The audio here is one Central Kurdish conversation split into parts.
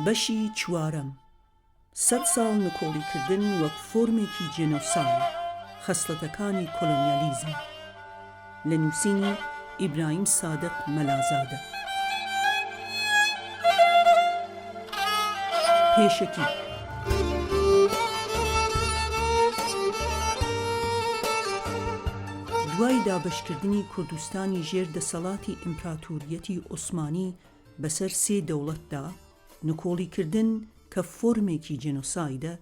بەشی چوارەم، سەت ساڵ نکۆڵیکردن وەک فۆرمێکی جێنۆساید، خەسڵەتەکانی کۆلۆنیالیزم. لە نووسینی ئیبراهیم سادق مەلازادە. پێشەکی. دوای دابەشکردنی کوردستانی ژێر دەسەڵاتی ئیمپراتوریەتی عوسمانی بەسەر سێ دەوڵەتدا، نکۆڵیکردن کە فۆرمێکی جێنۆسایدە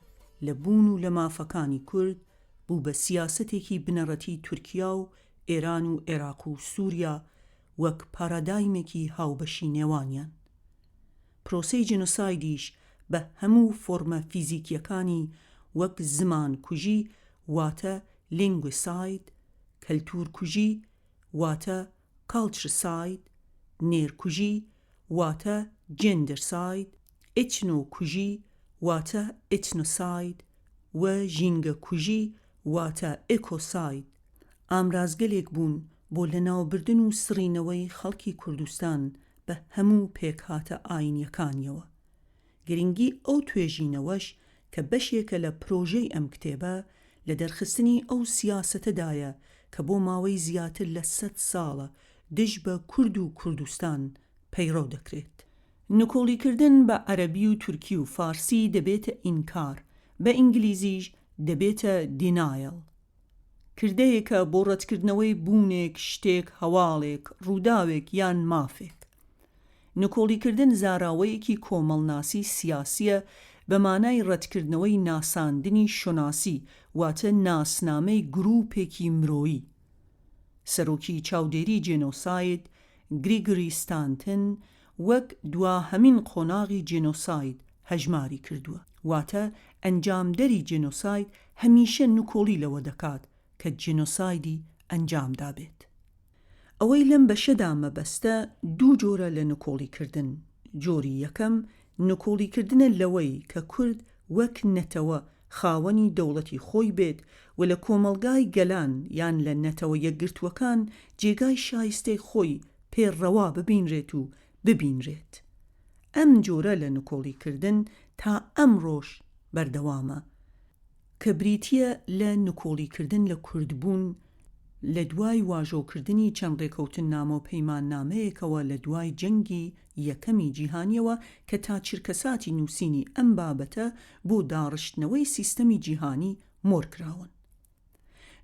لە بوون و لە مافەکانی کورد، بوو بە سیاسەتێکی بنەڕەتی تورکیا و ئێران و عێراق و سوریا وەک پارادایمێکی هاوبەشی نێوانیان. پرۆسەی جینۆسایدیش بە هەموو فۆرمە فیزیکییەکانی وەک زمانکوژی واتە linguicide، کەلتوورکوژی واتە culturicide، نێرکوژی واتە gendercide، ئێتنۆکوژی واتە ethnocide و ژینگەکوژی واتە ecocide ئامرازگەلێک بوون بۆ لەناوبردن و سڕینەوەی خەڵکی کوردستان بە هەموو پێکهاتە ئاینیەکانیەوە. گرنگی ئەو توێژینەوەش کە بەشێکە لە پرۆژەی ئەم کتێبە، لە دەرخستنی ئەو سیاسەتەدایە کە بۆ ماوەی زیاتر لە سەت ساڵە دژ بە کورد و کوردستان پەیڕەو دەکرێت. نکۆڵیکردن بە عەرەبی و تورکی و فارسی دەبێتە ئینکار، بە ئینگلیزیش دەبێتە Denial. کردەیەکە بۆ ڕەتکردنەوەی بوونێک، شتێک، هەواڵێک، ڕووداوێک یان مافێک. نکۆڵیکردن زاراوەیەکی کۆمەڵناسی سیاسییە بە مانای ڕەتکردنەوەی ناساندنی شوناسی واتە ناسنامەی گرووپێکی مرۆیی. سەرۆکی چاودێری جێنۆساید، گریگۆری ستانتن، وەک دواهەمین قۆناغی جێنۆساید هەژماری کردووە. واتە ئەنجامدەری جێنۆساید هەمیشە نکۆڵی لەوە دەکات کە جێنۆسایدی ئەنجامدابێت. ئەوەی لەم بەشەدا مەبەستە دوو جۆرە لە نکۆڵیکردن، جۆری یەکەم نکۆڵیکردنە لەوەی کە کورد وەک نەتەوە خاوەنی دەوڵەتی خۆی بێت و لە کۆمەڵگای گەلان یان لە نەتەوە یەکگرتووەکان جێگای شایستەی خۆی پێ ڕەوا ببینرێت و ببینرێت. ئەم جۆرە لە نکۆڵیکردن تا ئەمڕۆش بەردەوامە، کە بریتییە لە نکۆڵیکردن لە کوردبوون لە دوای واژۆکردنی چەند ڕێکەوتننامە و پەیماننامەیەکەوە لە دوای جەنگی یەکەمی جیهانییەوە کە تا چرکەساتی نووسینی ئەم بابەتە بۆ داڕشتنەوەی سیستەمی جیهانی مۆرکراون.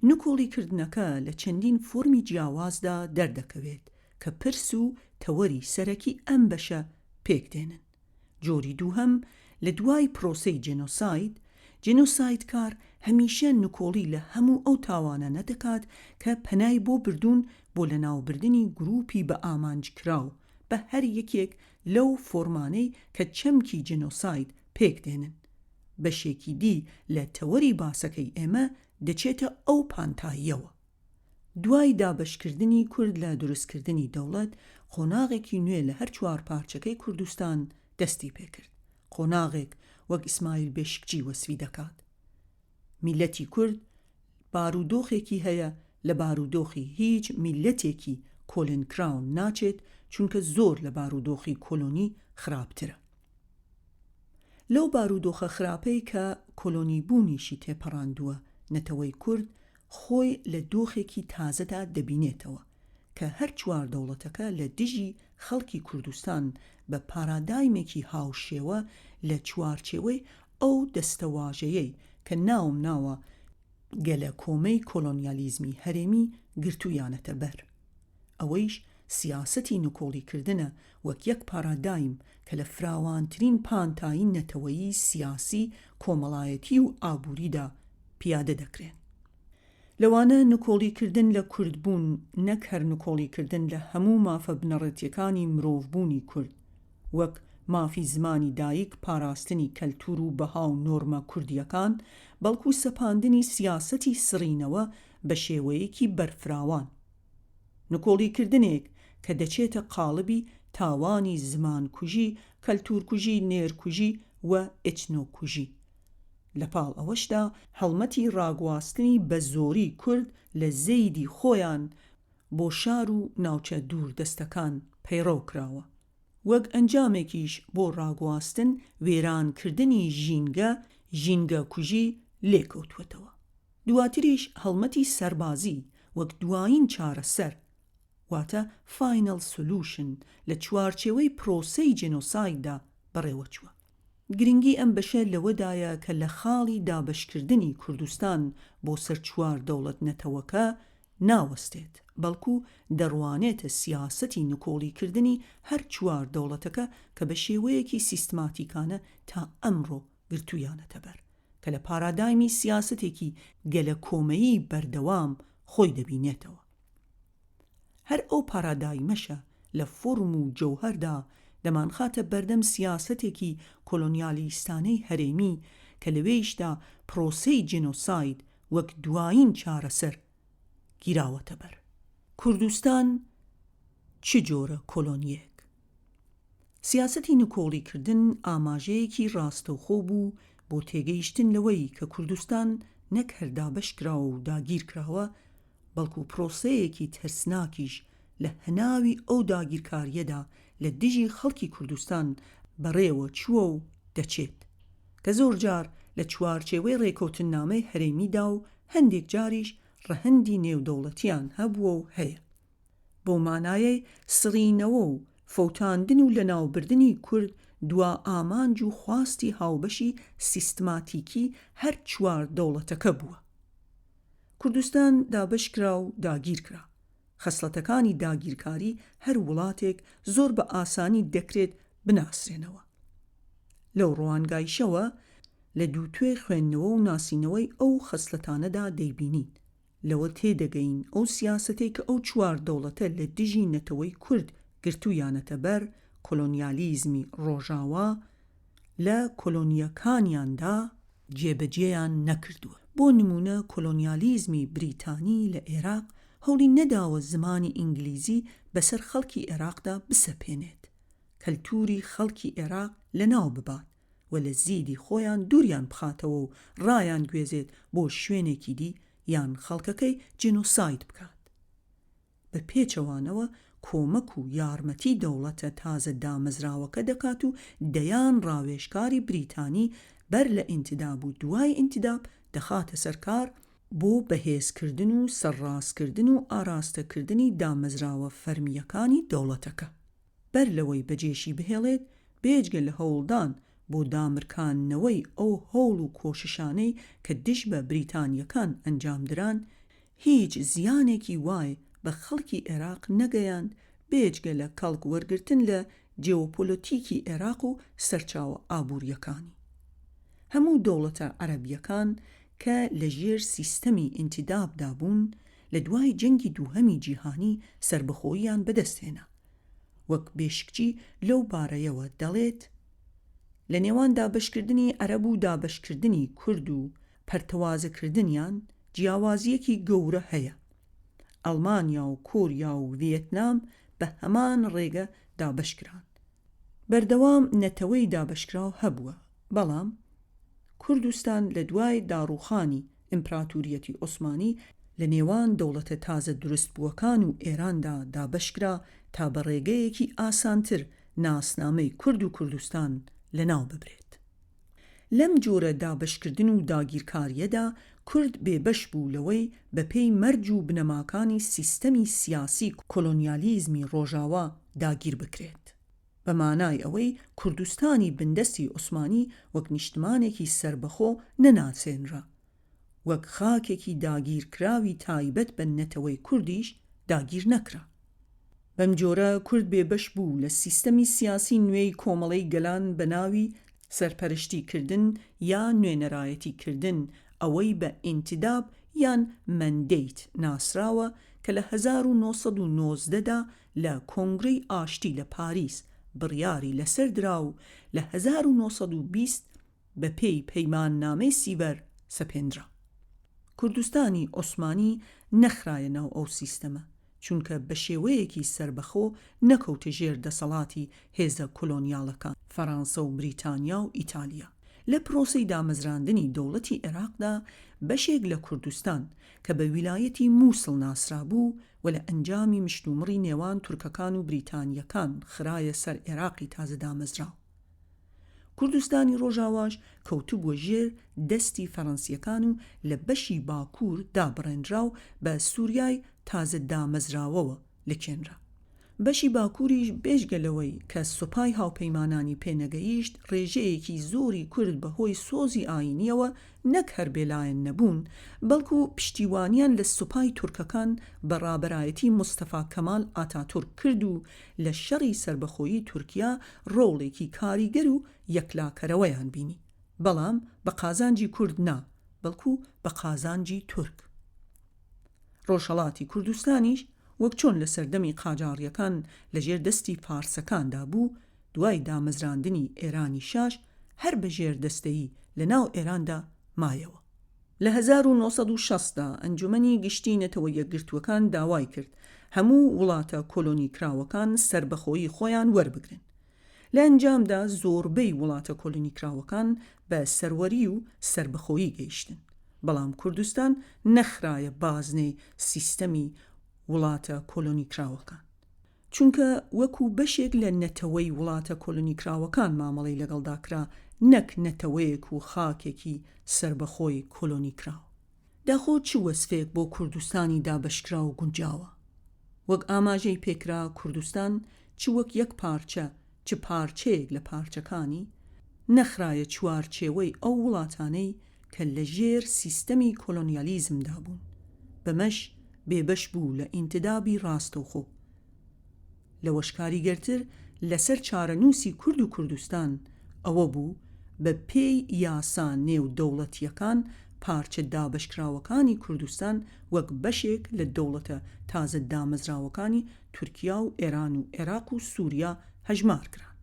نکۆڵیکردنەکە لە چەندین فۆرمی جیاوازدا دەردەکەوێت کە پرس و تەوەری سەرەکی ئەم بەشە پێکدێنن. جۆری دووهەم، لە دوای پرۆسەی جێنۆساید، جێنۆسایدکار هەمیشە نکۆڵی لە هەموو ئەو تاوانانە دەکات کە پەنای بۆ بردوون بۆ لەناوبردنی گرووپی بەئامانجکراو بە هەر یەکێک لەو فۆرمانەی کە چەمکی جێنۆساید پێکدێنن. بەشێکی دی لە تەوەری باسەکەی ئێمە دەچێتە ئەو پانتاییەوە. دوای دابەشکردنی کورد لە دروستکردنی دەوڵەت، قۆناغێکی نوێ لە هەر چوارپارچەکەی کوردستان دەستی پێکرد، قۆناغێک وەک ئیسماعیل بێشکچی وەسفی دەکات. میللەتی کورد بارودۆخێکی هەیە لە بارودۆخی هیچ میللەتێکی کۆلێنکراو ناچێت، چونکە زۆر لە بارودۆخی کۆلۆنی خراپترە. لەو بارودۆخە خراپەی کە کۆلۆنیبوونیشی تێپەڕاندووە، نەتەوەی کورد خۆی لە دۆخێکی تازەدا دەبینێتەوە کە هەر چوار دەوڵەتەکە لە دژی خەڵکی کوردستان بە پارادایمێکی هاوشێوە لە چوارچێوەی ئەو دەستەواژەیەی کە ناوم ناوە گەلەکۆمەی کۆلۆنیالیزمی هەرێمی گرتوویانەتە بەر. ئەوەیش سیاسەتی نکۆڵیکردنە وەک یەک پارادایم کە لە فراوانترین پانتایی نەتەوەیی، سیاسی، کۆمەڵایەتی و ئابووریدا پیادە دەکرێن. لەوانە نکۆڵیکردن لە کوردبوون نەک هەر نکۆڵیکردن لە هەموو مافە بنەڕەتییەکانی مرۆڤبوونی کورد وەک مافی زمانی دایک، پاراستنی کەلتوور و بەها و نۆرمە کوردییەکان، بەڵکو سەپاندنی سیاسەتی سڕینەوە بە شێوەیەکی بەرفراوان. نکۆڵیکردنێک کە دەچێتە قاڵبی تاوانی زمانکوژی، کەلتوورکوژی، نێرکوژی و ئێتنۆکوژی. لەپاڵ ئەوەشدا هەڵمەتی ڕاگواستنی بەزۆری کورد لە زێدی خۆیان بۆ شار و ناوچە دووردەستەکان پەیڕەو کراوە. وەک ئەنجامێکیش بۆ ڕاگواستن وێرانکردنی ژینگە، ژینگەکوژی، لێکەوتووەتەوە. دواتریش هەڵمەتی سەربازی وەک دوایین چارەسەر، واتە Final Solution لە چوارچێوەی پرۆسەی جێنۆسایددا بەڕێوەچووە. گرنگی ئەم بەشە لەوەدایە کە لە خاڵی دابەشکردنی کوردستان بۆ سەر چوار دەوڵەت نەتەوەکە ناوەستێت، بەڵکو دەڕوانێتە سیاسەتی نکۆڵیکردنی هەر چوار دەوڵەتەکە کە بە شێوەیەکی سیستماتیکانە تا ئەمڕۆ گرتوویانەتە بەر، کە لە پارادایمی سیاسەتێکی گەلەکۆمەیی بەردەوام خۆی دەبینێتەوە. هەر ئەو پارادایمەشە لە فۆرم و جەوهەردا دەمانخاتە بەردەم سیاسەتێکی کۆلۆنیالیستانەی هەرێمی کە لەوێیشدا پرۆسەی جینۆساید وەک دوایین چارەسەر گیراوەتە بەر. کوردستان چ جۆرە کۆلۆنییەک؟ سیاسەتی نکۆڵیکردن ئاماژەیەکی ڕاستەوخۆ بوو بۆ تێگەیشتن لەوەی کە کوردستان نەک هەر دابەشکراوە و داگیرکراوە، بەڵکو پرۆسەیەکی ترسناکیش لە هەناوی ئەو داگیرکارییەدا لە دژی خەڵکی کوردستان بەڕێوە چووە و دەچێت، کە زۆرجار لە چوارچێوەی ڕێکەوتننامەی هەرێمیدا و هەندێک جاریش ڕەهەندی نێودەوڵەتیان هەبووە و هەیە. بەو مانایەی سڕینەوە و فەوتاندن و لەناوبردنی کورد دوا ئامانج و خواستی هاوبەشی سیستماتیکی هەر چوار دەوڵەتەکە بووە. کوردستان دابەشکرا و داگیرکرا. خەسڵەتەکانی داگیرکاری هەر وڵاتێک زۆر بە ئاسانی دەکرێت بناسرێنەوە. لەو ڕوانگایشەوە لە دووتوێ خوێندنەوە و ناسینەوەی ئەو خەسڵەتانەدا دەیبینین. لەوە تێدەگەین ئەو سیاسەتەی کە ئەو چوار دەوڵەتە لە دژی نەتەوەی کورد گرتوویانەتە بەر، کۆلۆنیالیزمی ڕۆژاوا لە کۆلۆنییەکانیاندا جێبەجێیان نەکردووە. بۆ نموونە کۆلۆنیالیزمی بریتانی لە ئێراق هەوڵی نەداوە زمانی ئینگلیزی بەسەر خەڵکی ئێراقدا بسەپێنێت، کەلتووری خەڵکی ئێراق لەناو ببات و لە زیدی خۆیان دووریان بخاتەوە و ڕایانگوێزێت بۆ شوێنێکی دی یان خەڵکەکەی جینۆساید بکات. بە پێچەوانەوە کۆمەک و یارمەتی دەوڵەتە تازە دامەزراوەکە دەکات و دەیان ڕاوێژکاری بریتانی بەر لە ئینتداب و دوای ئینتداب دەخاتە سەر کار بۆ بەهێزکردن و سەرڕاستکردن و ئاراستەکردنی دامەزراوە فەرمییەکانی دەوڵەتەکە. بەر لەوەی بەجێشی بهێڵێت، بێجگە لە هەوڵدان بۆ دامرکاندنەوەی ئەو هەوڵ و کۆششانەی کە دژ بە بریتانییەکان ئەنجامدران، هیچ زیانێکی وای بە خەڵکی عێراق نەگەیاند بێجگە لە کەڵک وەرگرتن لە جێۆپۆلۆتیکی عێراق و سەرچاوە ئابوورییەکانی. هەموو دەوڵەتە عەرەبییەکان کە لە ژێر سیستەمی ئینتیدابدا بوون، لە دوای جەنگی دووهەمی جیهانی سەربەخۆییان بەدەست هێنا. وەک بێشکچی لەو بارەیەوە دەڵێت، لە نێوان دابەشکردنی عەرەب و دابەشکردنی کورد و پەرتەوازەکردنیان جیاوازییەکی گەورە هەیە. ئەڵمانیا و کۆریا و ڤیەتنام بە هەمان ڕێگە دابەشکران. بەردەوام نەتەوەی دابەشکراو هەبووە، بەڵام کوردستان لە دوای داڕووخانی ئیمپراتوریەتی عوسمانی لە نێوان دەوڵەتە تازە دروستبووەکان و ئێراندا دابەشکرا تا بە ڕێگەیەکی ئاسانتر ناسنامەی کورد و کوردستان لەناو ببرێت. لەم جۆرە دابەشکردن و داگیرکارییەدا کورد بێبەش بوو لەوەی بەپێی مەرج و بنەماکانی سیستەمی سیاسی کۆلۆنیالیزمی ڕۆژاوا داگیر بکرێت. بە مانای ئەوەی کوردستانی بندەستی عوسمانی وەک نیشتمانێکی سەربەخۆ نەناسێنرا، وەک خاکێکی داگیرکراوی تایبەت بە نەتەوەی کوردیش داگیر نەکرا. بەمجۆرە کورد بێبەش بوو لە سیستەمی سیاسی نوێی کۆمەڵەی گەلان بە ناوی سەرپەرشتی کردن یا نوێنەرایەتی کردن ئەوەی بە ئینتداب یان مەندەیت ناسراوە کە لە 1990 دا لە کۆنگرەی ئاشتی لە پاریس بڕیاری لەسەر درا و لە 1920 بە پێی پەیماننامەی سیڤەر سەپێنرا. کوردستانی عوسمانی نەخرایە ناو ئەو سیستەمە، چونکە بە شێوەیەکی سەربەخۆ نەکەوتە ژێر دەسەڵاتی هێزە کۆلۆنیالەکان، فەرانسە و بریتانیا و ئیتالیا. لە پرۆسەی دامەزراندنی دەوڵەتی عێراقدا بەشێک لە کوردستان کە بە ویلایەتی موسڵ ناسرابوو و لە ئەنجامی مشتومڕی نێوان تورکەکان و بریتانییەکان خرایە سەر عێراقی تازە دامەزراو. کوردستانی ڕۆژاواش کەوتبووە ژێر دەستی فەرەنسییەکان و لە بەشی باکوور دابڕێنرا و بە سووریای تازە دامەزراوەوە لکێنرا. بەشی باکووریش بێجگە لەوەی کە سوپای هاوپەیمانانی پێ نەگەیشت، ڕێژەیەکی زۆری کورد بە هۆی سۆزی ئایینییەوە نەک هەر بێلایەن نەبوون، بەڵکو پشتیوانیان لە سوپای تورکەکان بە ڕابەرایەتی مستەفا کەمال ئاتاتورک کرد و لە شەڕی سەربەخۆیی تورکیا ڕۆڵێکی کاریگەر و یەکلاکەرەوەیان بینی، بەڵام بە قازانجی کورد نا، بەڵکو بە قازانجی تورک. ڕۆژهەڵاتی کوردستانیش وەک چۆن لە سەردەمی قاجاڕیەکان لە ژێر دەستی فارسەکاندا بوو، دوای دامەزراندنی ئێرانی شاش هەر بە ژێردەستەیی لە ناو ئێراندا مایەوە. لە 1960 دا ئەنجومەنی گشتی نەتەوە یەکگرتووەکان داوای کرد هەموو وڵاتە کۆلۆنیکراوەکان سەربەخۆیی خۆیان وەربگرن. لە ئەنجامدا زۆربەی وڵاتە کۆلۆنیکراوەکان بە سەروەری و سەربەخۆیی گەیشتن. بەڵام کوردستان نەخرایە بازنەی سیستەمی وڵاتە کۆلۆنیکراوەکان. چونکە وەکو بەشێک لە نەتەوەی وڵاتە کۆلۆنیکراوەکان مامەڵەی لەگەڵدا کرا نەک نەتەوەیەک و خاکێکی سەربەخۆی کۆلۆنیکراو. داخۆ چ وەسفێک بۆ کوردستانی دابەشکراو گونجاوە؟ وەک ئاماژەی پێکرا کوردستان چ وەک یەک پارچە چ پارچەیەک لە پارچەکانی، نەخرایە چوارچێوەی ئەو وڵاتانەی کە لەژێر سیستەمی کۆلۆنیالیزمدا بوون، بەمەش بێبەش بوو لە ئینتدابی ڕاستەوخۆ. لەوەش کاریگەرتر لەسەر چارەنووسی کورد و کوردستان ئەوە بوو، بە پێی یاسا نێودەوڵەتییەکان پارچە دابەشکراوەکانی کوردستان وەک بەشێک لە دەوڵەتە تازە دامەزراوەکانی تورکیا و ئێران و عێراق و سووریا هەژمار کران.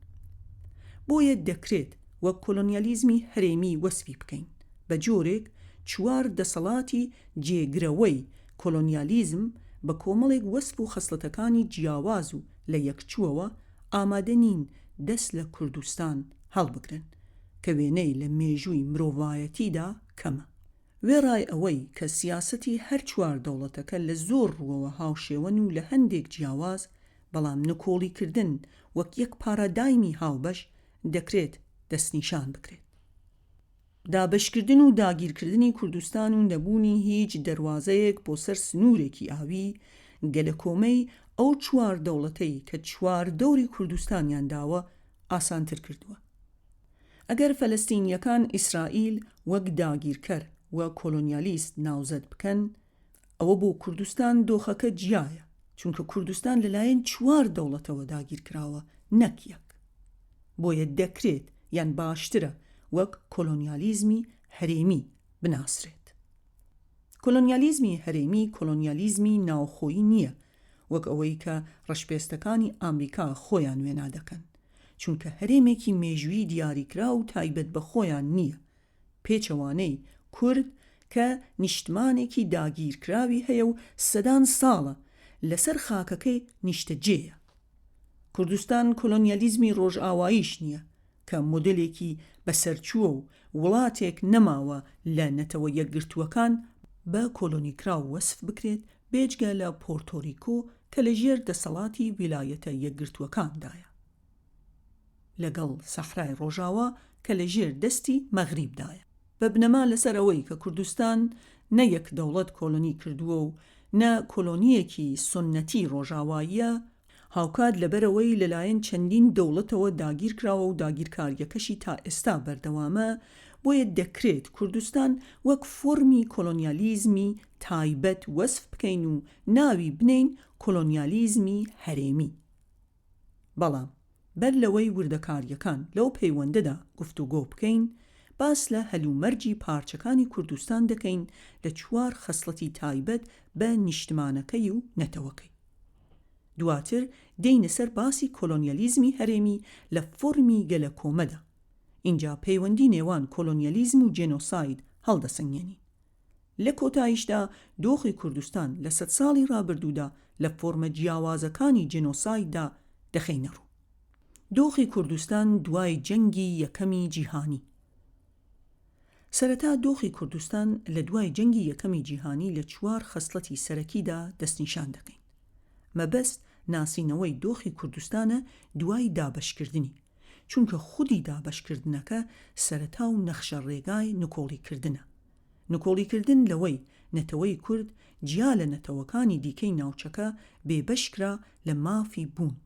بۆیە دەکرێت وەک کۆلۆنیالیزمی هەرێمی وەسفی بکەین، بە جۆرێک چوار دەسەڵاتی جێگرەوەی کۆلۆنیالیزم بە کۆمەڵێک وەسف و خەسڵەتەکانی جیاواز و لە یەکچووەوە ئامادە نین دەست لە کوردستان هەڵبگرن، کە وێنەی لە مێژووی مرۆڤایەتیدا کەمە. وێڕای ئەوەی کە سیاسەتی هەر چوار دەوڵەتەکە لە زۆر ڕووەوە هاوشێوەن و لە هەندێک جیاواز، بەڵام نکۆڵیکردن وەک یەک پارادایمی هاوبەش دەکرێت دەستنیشان بکرێت. دابەشکردن و داگیرکردنی کوردستان و نەبوونی هیچ دەروازەیەک بۆ سەر سنوورێکی ئاوی، گەلەکۆمەی ئەو چوار دەوڵەتەی کە چواردەوری کوردستانیان داوە ئاسانتر کردووە. ئەگەر فەلەستینییەکان ئیسرائیل وەک داگیرکەر و کۆلۆنیالیست ناوزەد بکەن، ئەوە بۆ کوردستان دۆخەکە جیایە، چونکە کوردستان لەلایەن چوار دەوڵەتەوە داگیرکراوە نەک یەک. بۆیە دەکرێت یان باشترە وەک کۆلۆنیالیزمی هەرێمی بناسرێت. کۆلۆنیالیزمی هەرێمی کۆلۆنیالیزمی ناوخۆیی نییە وەک ئەوەی کە ڕەشپێستەکانی ئامریکا خۆیان وێنا دەکەن، چونکە هەرێمێکی مێژوویی دیاریکراو و تایبەت بە خۆیان نییە، پێچەوانەی کورد کە نیشتمانێکی داگیرکراوی هەیە و سەدان ساڵە لەسەر خاکەکەی نیشتەجێیە. کوردستان کۆلۆنیالیزمی ڕۆژئاواییش نییە کە مۆدێلێکی بەسەرچووە و وڵاتێک نەماوە لە نەتەوە یەکگرتووەکان بە کۆلۆنیکراو وەسف بکرێت بێجگە لە پۆرتۆریکۆ کە لەژێر دەسەڵاتی ویلایەتە یەکگرتووەکاندایە لەگەڵ سەحرای ڕۆژاوا کە لەژێر دەستی مەغریبدایە. بە بنەما لەسەر ئەوەی کە کوردستان نە یەک دەوڵەت کۆلۆنی کردووە و نە کۆلۆنییەکی سوننەتی ڕۆژاواییە، هاوکات لەبەرئەوەی لەلایەن چەندین دەوڵەتەوە داگیرکراوە و داگیرکارییەکەشی تا ئێستا بەردەوامە، بۆیە دەکرێت کوردستان وەک فۆرمی کۆلۆنیالیزمی تایبەت وەسف بکەین و ناوی بنێین کۆلۆنیالیزمی هەرێمی. بەڵام بەر لەوەی وردەکارییەکان لەو پەیوەندەدا گفتوگۆ بکەین، باس لە هەلومەرجی پارچەکانی کوردستان دەکەین لە چوار خەسڵەتی تایبەت بە نیشتمانەکەی و نەتەوەکەی. دواتر دێینە سەر باسی کۆلۆنیالیزمی هەرێمی لە فۆرمی گەلەکۆمەدا. ئینجا پەیوەندی نێوان کۆلۆنیالیزم و جێنۆساید هەڵدەسەنگێنین. لە کۆتاییشدا دۆخی کوردستان لە سەدساڵی ڕابردوودا لە فۆرمە جیاوازەکانی جێنۆسایددا دەخەینە ڕوو. دۆخی کوردستان دوای جەنگی یەکەمی جیهانی. سەرەتا دۆخی کوردستان لە دوای جەنگی یەکەمی جیهانی لە چوار خەسڵەتی سەرەکیدا دەستنیشان دەکەین. مەبەست ناسینەوەی دۆخی کوردستانە دوای دابەشکردنی، چونکە خودی دابەشکردنەکە سەرەتا و نەخشە ڕێگای نکۆڵیکردنە. نکۆڵیکردن لەوەی نەتەوەی کورد جیا لە نەتەوەکانی دیکەی ناوچەکە بێبەشکرا لە مافی بوون،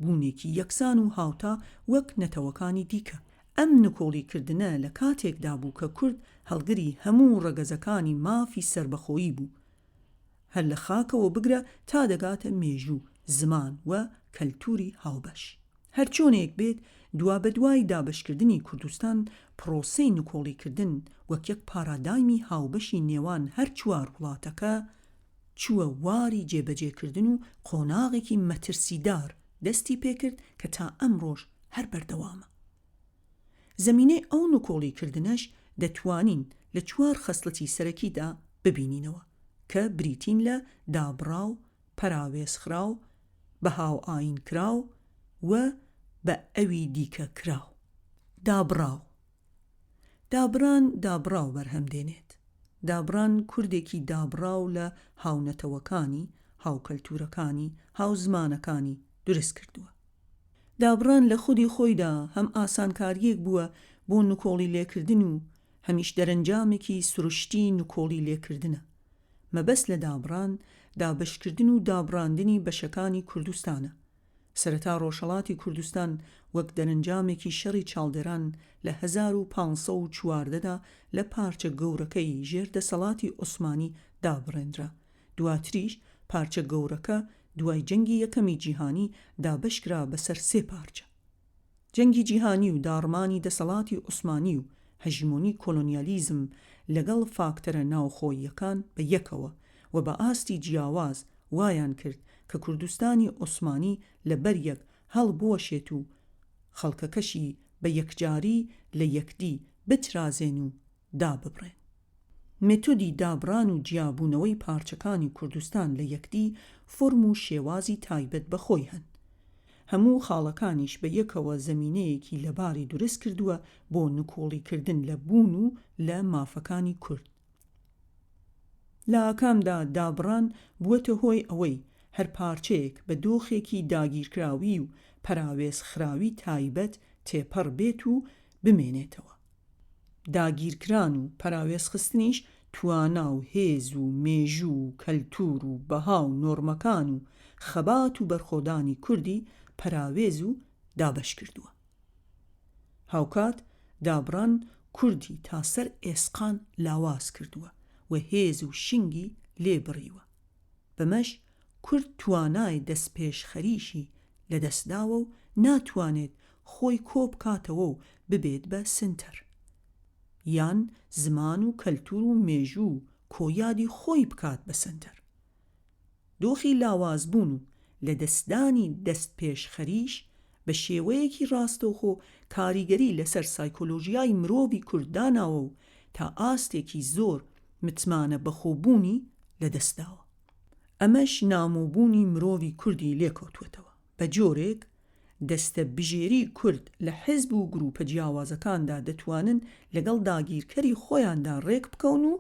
بوونێکی یەکسان و هاوتا وەک نەتەوەکانی دیکە. ئەم نکۆڵیکردنە لە کاتێکدا بوو کە کورد هەڵگری هەموو ڕەگەزەکانی مافی سەربەخۆیی بوو، هەر لە خاکەوە بگرە تا دەگاتە مێژوو، زمان و کەلتووری هاوبەش. هەرچۆنێک بێت دوابەدوای دابەشکردنی کوردستان پڕۆسەی نکۆڵیکردن وەک یەک پارادایمی هاوبەشی نێوان هەر چوار وڵاتەکە چووە واری جێبەجێکردن و قۆناغێکی مەترسیدار دەستی پێکرد کە تا ئەمڕۆش هەر بەردەوامە. زەمینەی ئەو نکۆڵیکردنەش دەتوانین لە چوار خەسڵەتی سەرەکیدا ببینینەوە کە بریتین لە دابڕاو، پەراوێزخراو، بە هاوئایینکراو و بە ئەوی دیکە کراو. دابڕاو، دابڕان دابڕاو بەرهەم دێنێت. دابڕان کوردێکی دابڕاو لە هاونەتەوەکانی، هاوکەلتوورەکانی، هاوزمانەکانی دروست کردووە. دابڕان لە خودی خۆیدا هەم ئاسانکارییەک بووە بۆ نکۆڵی لێکردن و هەمیش دەرەنجامێکی سروشتی نکۆڵی لێکردنە. مەبەست لە دابڕان، دابەشکردن و دابڕاندنی بەشەکانی کوردستانە. سەرەتا ڕۆژهەڵاتی کوردستان وەک دەرەنجامێکی شەڕی چاڵدێران لە 1514 دا لە پارچە گەورەکەی ژێر دەسەڵاتی عوسمانی دابڕێنرا، دواتریش پارچە گەورەکە دوای جەنگی یەکەمی جیهانی دابەشکرا بەسەر سێ پارچە. جەنگی جیهانی و داڕمانی دەسەڵاتی عوسمانی و هەژمۆنی کۆلۆنیالیزم لەگەڵ فاکتەرە ناوخۆییەکان بە یەکەوە و بە ئاستی جیاواز وایان کرد کە کوردستانی عوسمانی لە بەر یەک هەڵبوەشێت و خەڵکەکەشی بە یەکجاری لە یەکدی بترازێن و داببڕێن. مێتۆدی دابڕان و جیابوونەوەی پارچەکانی کوردستان لە یەکدی فۆرم و شێوازی تایبەت بە خۆی هەن. هەموو خاڵەکانیش بە یەکەوە زەمینەیەکی لەباری دروست کردووە بۆ نکوڵیکردن لە بوون و لە مافەکانی کورد. لە ئاکامدا دابڕان بووەتە هۆی ئەوەی هەر پارچەیەک بە دۆخێکی داگیرکراوی و پەراوێزخراوی تایبەت تێپەڕ بێت و بمێنێتەوە. داگیرکران و پەراوێزخستنیش توانا و هێز و مێژوو و کەلتوور و بەها و نۆرمەکان و خەبات و بەرخۆدانی کوردی پەراوێز و دابەش کردووە. هاوکات دابڕان کوردی تا سەر ئێسقان لاواز کردووە و هێز و شینگی لێ بڕیوە. بەمەش کورد توانای دەستپێشخەریشی لەدەستداوە و ناتوانێت خۆی کۆبکاتەوە و ببێت بە سنتەر. یان زمان و کەلتور و مێژوو و کۆیادی خۆی بکات بە سەنتەر. دۆخی لاوازبوون و لەدەستدانی دەستپێشخەریش بە شێوەیەکی ڕاستەوخۆ کاریگەری لەسەر سایکۆلۆژیای مرۆڤی کورد داناوە و تا ئاستێکی زۆر متمانە بەخۆبوونی لەدەستداوە. ئەمەش نامۆبوونی مرۆڤی کوردی لێکەوتووەتەوە، بە جۆرێک دەستەبژێری کورد لە حزب و گرووپە جیاوازەکاندا دەتوانن لەگەڵ داگیرکەری خۆیاندا ڕێکبکەون و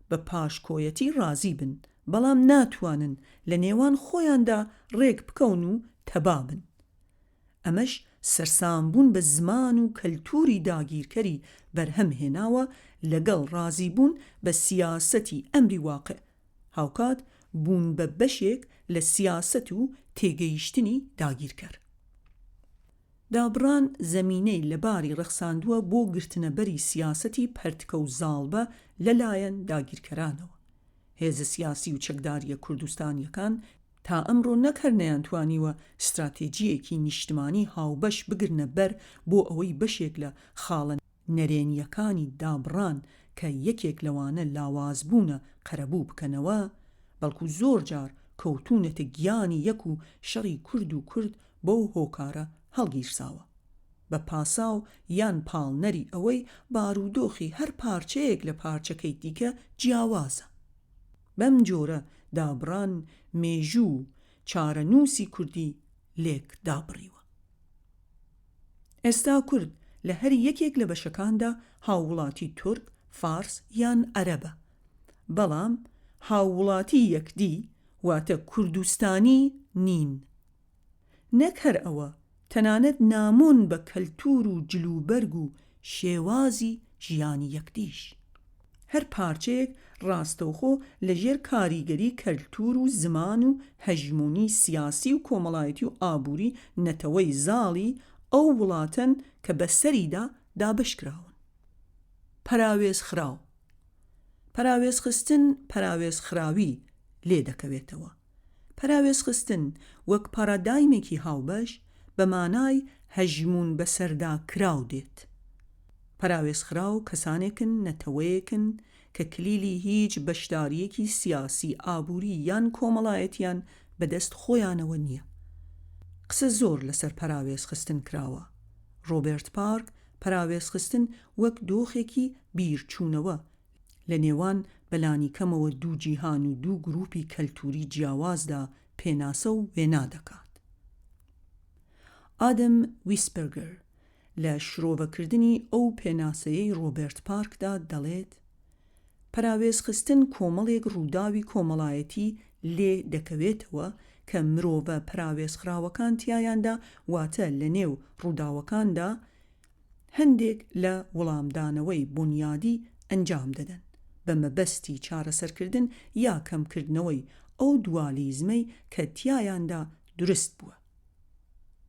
بە پاشکۆیەتی ڕازی بن، بەڵام ناتوانن لە نێوان خۆیاندا ڕێکبکەون و تەبا بن. ئەمەش سەرسامبوون بە زمان و کەلتووری داگیرکەری بەرهەم هێناوە لەگەڵ ڕازیبوون بە سیاسەتی ئەمری واقع، هاوکات بوون بە بەشێک لە سیاسەت و تێگەیشتنی داگیرکەر. دابڕان زەمینەی لەباری ڕەخساندووە بۆ گرتنەبەری سیاسەتی پەرتکە و زاڵبە لەلایەن داگیرکەرانەوە. هێزە سیاسی و چەکدارییە کوردستانییەکان تا ئەمڕۆ نەک هەر نەیانتوانیوە ستراتێجییەکی نیشتمانی هاوبەش بگرنە بەر بۆ ئەوەی بەشێک لە خاڵە نەرێنییەکانی دابڕان کە یەکێک لەوانە لاوازبوونە قەرەبوو بکەنەوە، بەڵکو زۆر جار کەوتوونەتە گیانی یەک و شەڕی کورد و کورد بەو هۆکارە هەڵگیرساوە. بە پاساو یان پاڵنەری ئەوەی بارودۆخی هەر پارچەیەک لە پارچەکەی دیکە جیاوازە. بەم جۆرە دابڕان مێژوو و چارەنووسی کوردی لێک دابڕیوە. ئێستا کورد لە هەر یەکێک لە بەشەکاندا هاووڵاتی تورک، فارس یان عەرەبە، بەڵام هاووڵاتی یەکدی واتە کوردستانی نین. نەک هەر ئەوە، تەنانەت نامۆن بە کەلتوور و جلوبەرگ و شێوازی ژیانی یەکدیش. هەر پارچەیەک ڕاستەوخۆ لە ژێر کاریگەری کەلتوور و زمان و هەژموونی سیاسی و کۆمەڵایەتی و ئابووری نەتەوەی زاڵی ئەو وڵاتەن کە بەسەریدا دابەشکراون. پەراوێزخراو پەراوێزخستن پەراوێزخراوی لێ دەکەوێتەوە. پەراوێزخستن وەک پارادایمێکی هاوبەش بە مانای هەژموون بەسەرداکراو دێت. پەراوێزخراو کەسانێکن، نەتەوەیەکن کە کلیلی هیچ بەشدارییەکی سیاسی، ئابووری یان کۆمەڵایەتیان بەدەست خۆیانەوە نییە. قسە زۆر لەسەر پەراوێزخستن کراوە. ڕۆبێرت پارک پەراوێزخستن وەک دۆخێکی بیرچوونەوە لە نێوان بەلانیکەمەوە دوو جیهان و دوو گرووپی کەلتووری جیاوازدا پێناسە و وێنا دەکات. ئادەم ویسبرگەر لە شرۆڤەکردنی ئەو پێناسەیەی ڕۆبێرت پارکدا دەڵێت، پەراوێزخستن کۆمەڵێک ڕووداوی کۆمەڵایەتی لێ دەکەوێتەوە کە مرۆڤە پەراوێزخراوەکان تیایاندا واتە لەنێو ڕووداوەکاندا هەندێک لە وڵامدانەوەی بونیادی ئەنجام دەدەن بە مەبەستی چارەسەرکردن یا کەمکردنەوەی ئەو دوالیزمەی کە تیایاندا دروست بووە.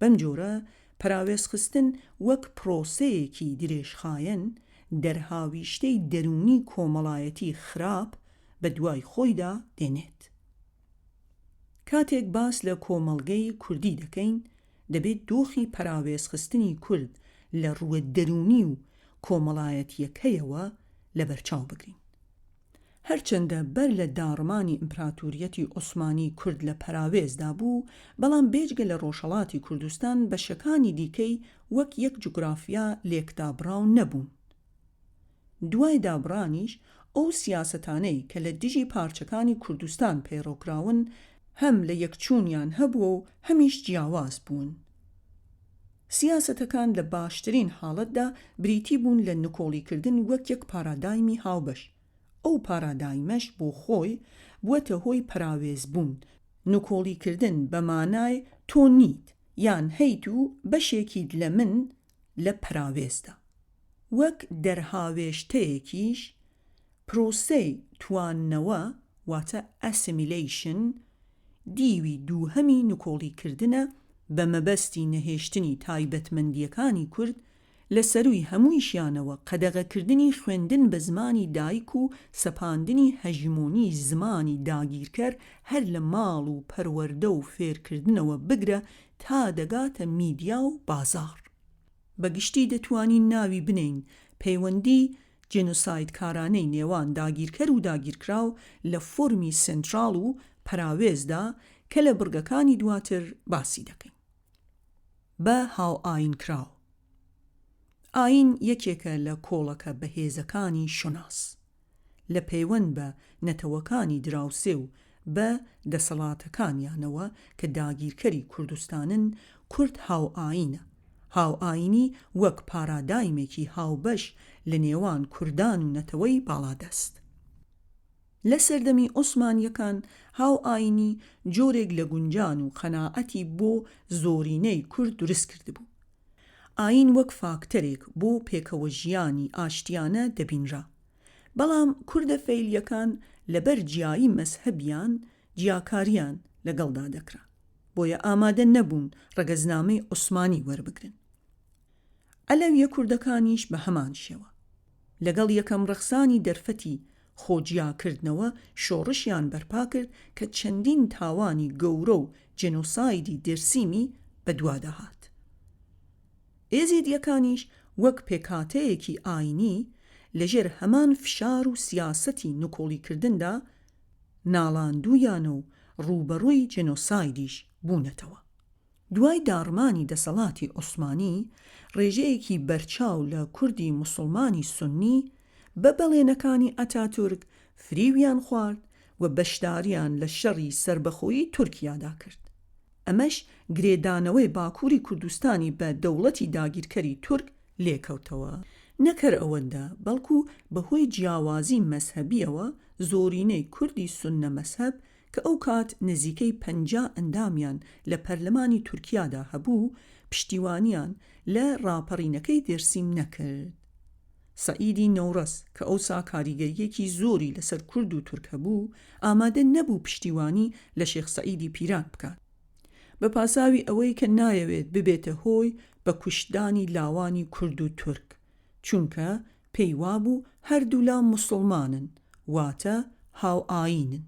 بەم جۆرە پەراوێزخستن وەک پرۆسەیەکی درێژخایەن دەرهاویشتەی دەروونی کۆمەڵایەتی خراپ بە دوای خۆیدا دێنێت. کاتێک باس لە کۆمەڵگەی کوردی دەکەین، دەبێت دۆخی پەراوێزخستنی کورد لە ڕووە دەروونی و کۆمەڵایەتییەکەیەوە لەبەرچاو بگرین. هەرچەندە بەر لە داڕمانی ئیمپراتوریەتی عوسمانی کورد لە پەراوێزدا بوو، بەڵام بێجگە لە ڕۆژهەڵاتی کوردستان بەشەکانی دیکەی وەک یەک جوگرافیا لێکدابڕاو نەبوون. دوای دابڕانیش ئەو سیاسەتانەی کە لە دژی پارچەکانی کوردستان پەیڕەوکراون هەم لە یەکچوونیان هەبووە و هەمیش جیاواز بوون. سیاسەتەکان لە باشترین حاڵەتدا بریتی بوون لە نکۆڵیکردن وەک یەک پارادایمی هاوبەش، ئەو پارادایمەش بۆ خۆی بووەتە هۆی پەراوێزبوون، نکۆڵیکردن بە مانای تۆ نیت یان هەیت و بەشێکیت لە من لە پەراوێزدا. وەک دەرهاوێشتەیەکیش پرۆسەی تواندنەوە واتە Assimilation دیوی دووهەمی نکۆڵیکردنە بە مەبەستی نەهێشتنی تایبەتمەندییەکانی کورد، لە سەرووی هەموویشیانەوە قەدەغەکردنی خوێندن بە زمانی دایک و سەپاندنی هەژمۆنی زمانی داگیرکەر هەر لە ماڵ و پەروەردە و فێرکردنەوە بگرە تا دەگاتە میدیا و بازاڕ. بە گشتی دەتوانین ناوی بنێین پەیوەندی جینۆسایدکارانەی نێوان داگیرکەر و داگیرکراو لە فۆرمی سێنتراڵ و پەراوێزدا کە لە بڕگەکانی دواتر باسی دەکەین. بە هاوئایینکراو. ئایین یەکێکە لە کۆڵەکە بەهێزەکانی شوناس. لە پەیوەند بە نەتەوەکانی دراوسێ و بە دەسەڵاتەکانیانەوە کە داگیرکەری کوردستانن، کورد هاوئایینە. هاوئایینی وەک پارادایمێکی هاوبەش لە نێوان کوردان و نەتەوەی باڵادەست. لە سەردەمی عوسمانییەکان هاوئایینی جۆرێک لە گونجان و قەناعەتی بۆ زۆرینەی کورد دروست کردبوو. ئایین وەک فاکتەرێک بۆ پێکەوەژیانی ئاشتیانە دەبینرا. بەڵام کوردە فەیلییەکان لەبەر جیایی مەزهەبیان جیاکارییان لەگەڵدا دەکرا. بۆیە ئامادە نەبوون ڕەگەزنامەی عوسمانی وەربگرن. عەلەوییە کوردەکانیش بە هەمان شێوە. لەگەڵ یەکەم ڕەخسانی دەرفەتی خۆ جیاکردنەوە شۆڕشیان بەرپا کرد کە چەندین تاوانی گەورە و جێنۆسایدی دێرسیمی بەدوادا هات. ئێزیدییەکانیش وەک پێکهاتەیەکی ئاینی لەژێر هەمان فشار و سیاسەتی نکۆڵیکردندا ناڵاندوویانە و ڕووبەڕووی جێنۆسایدیش بوونەتەوە. دوای داڕمانی دەسەڵاتی عوسمانی، ڕێژەیەکی بەرچاو لە کوردی موسڵمانی سوننی بە بەڵێنەکانی ئەتاتورک فریویان خوارد و بەشداریان لە شەڕی سەربەخۆیی تورکیادا کرد. ئەمەش گرێدانەوەی باکووری کوردستانی بە دەوڵەتی داگیرکەری تورک لێکەوتەوە. نەک هەر ئەوەندە، بەڵکو بەهۆی جیاوازی مەزهەبییەوە زۆرینەی کوردی سوننە مەزهەب کە ئەو کات نزیکەی 50 ئەندامیان لە پەرلەمانی تورکیادا هەبوو، پشتیوانیان لە ڕاپەڕینەکەی دێرسیم نەکرد. سەعیدی نەوڕەس کە ئەوسا کاریگەرییەکی زۆری لەسەر کورد و تورک هەبوو، ئامادە نەبوو پشتیوانی لە شێخ سەعیدی پیران بکات. بە پاساوی ئەوەی کە نایەوێت ببێتە هۆی بە کوشتدانی لاوانی کورد و تورک، چونکە پێی وابوو هەردوولا موسڵمانن، واتە هاوئایینن.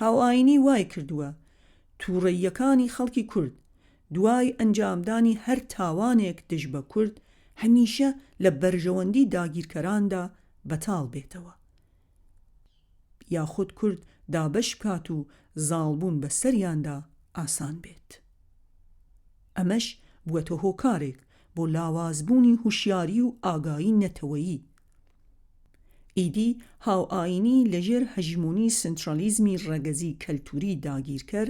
هاوئایینی وای کردووە تووڕەییەکانی خەڵکی کورد دوای ئەنجامدانی هەر تاوانێک دژ بە کورد هەمیشە لە بەرژەوەندی داگیرکەراندا بەتاڵ بێتەوە یاخود کورد دابەش بکات و زاڵبوون بە سەریاندا ئاسان بێت. ئەمەش بووەتە هۆکارێک بۆ لاوازبوونی هوشیاری و ئاگایی نەتەوەیی. ئیدی هاوئایینی لەژێر هەژموونی سنترالیزمی ڕەگەزی کەلتووری داگیرکەر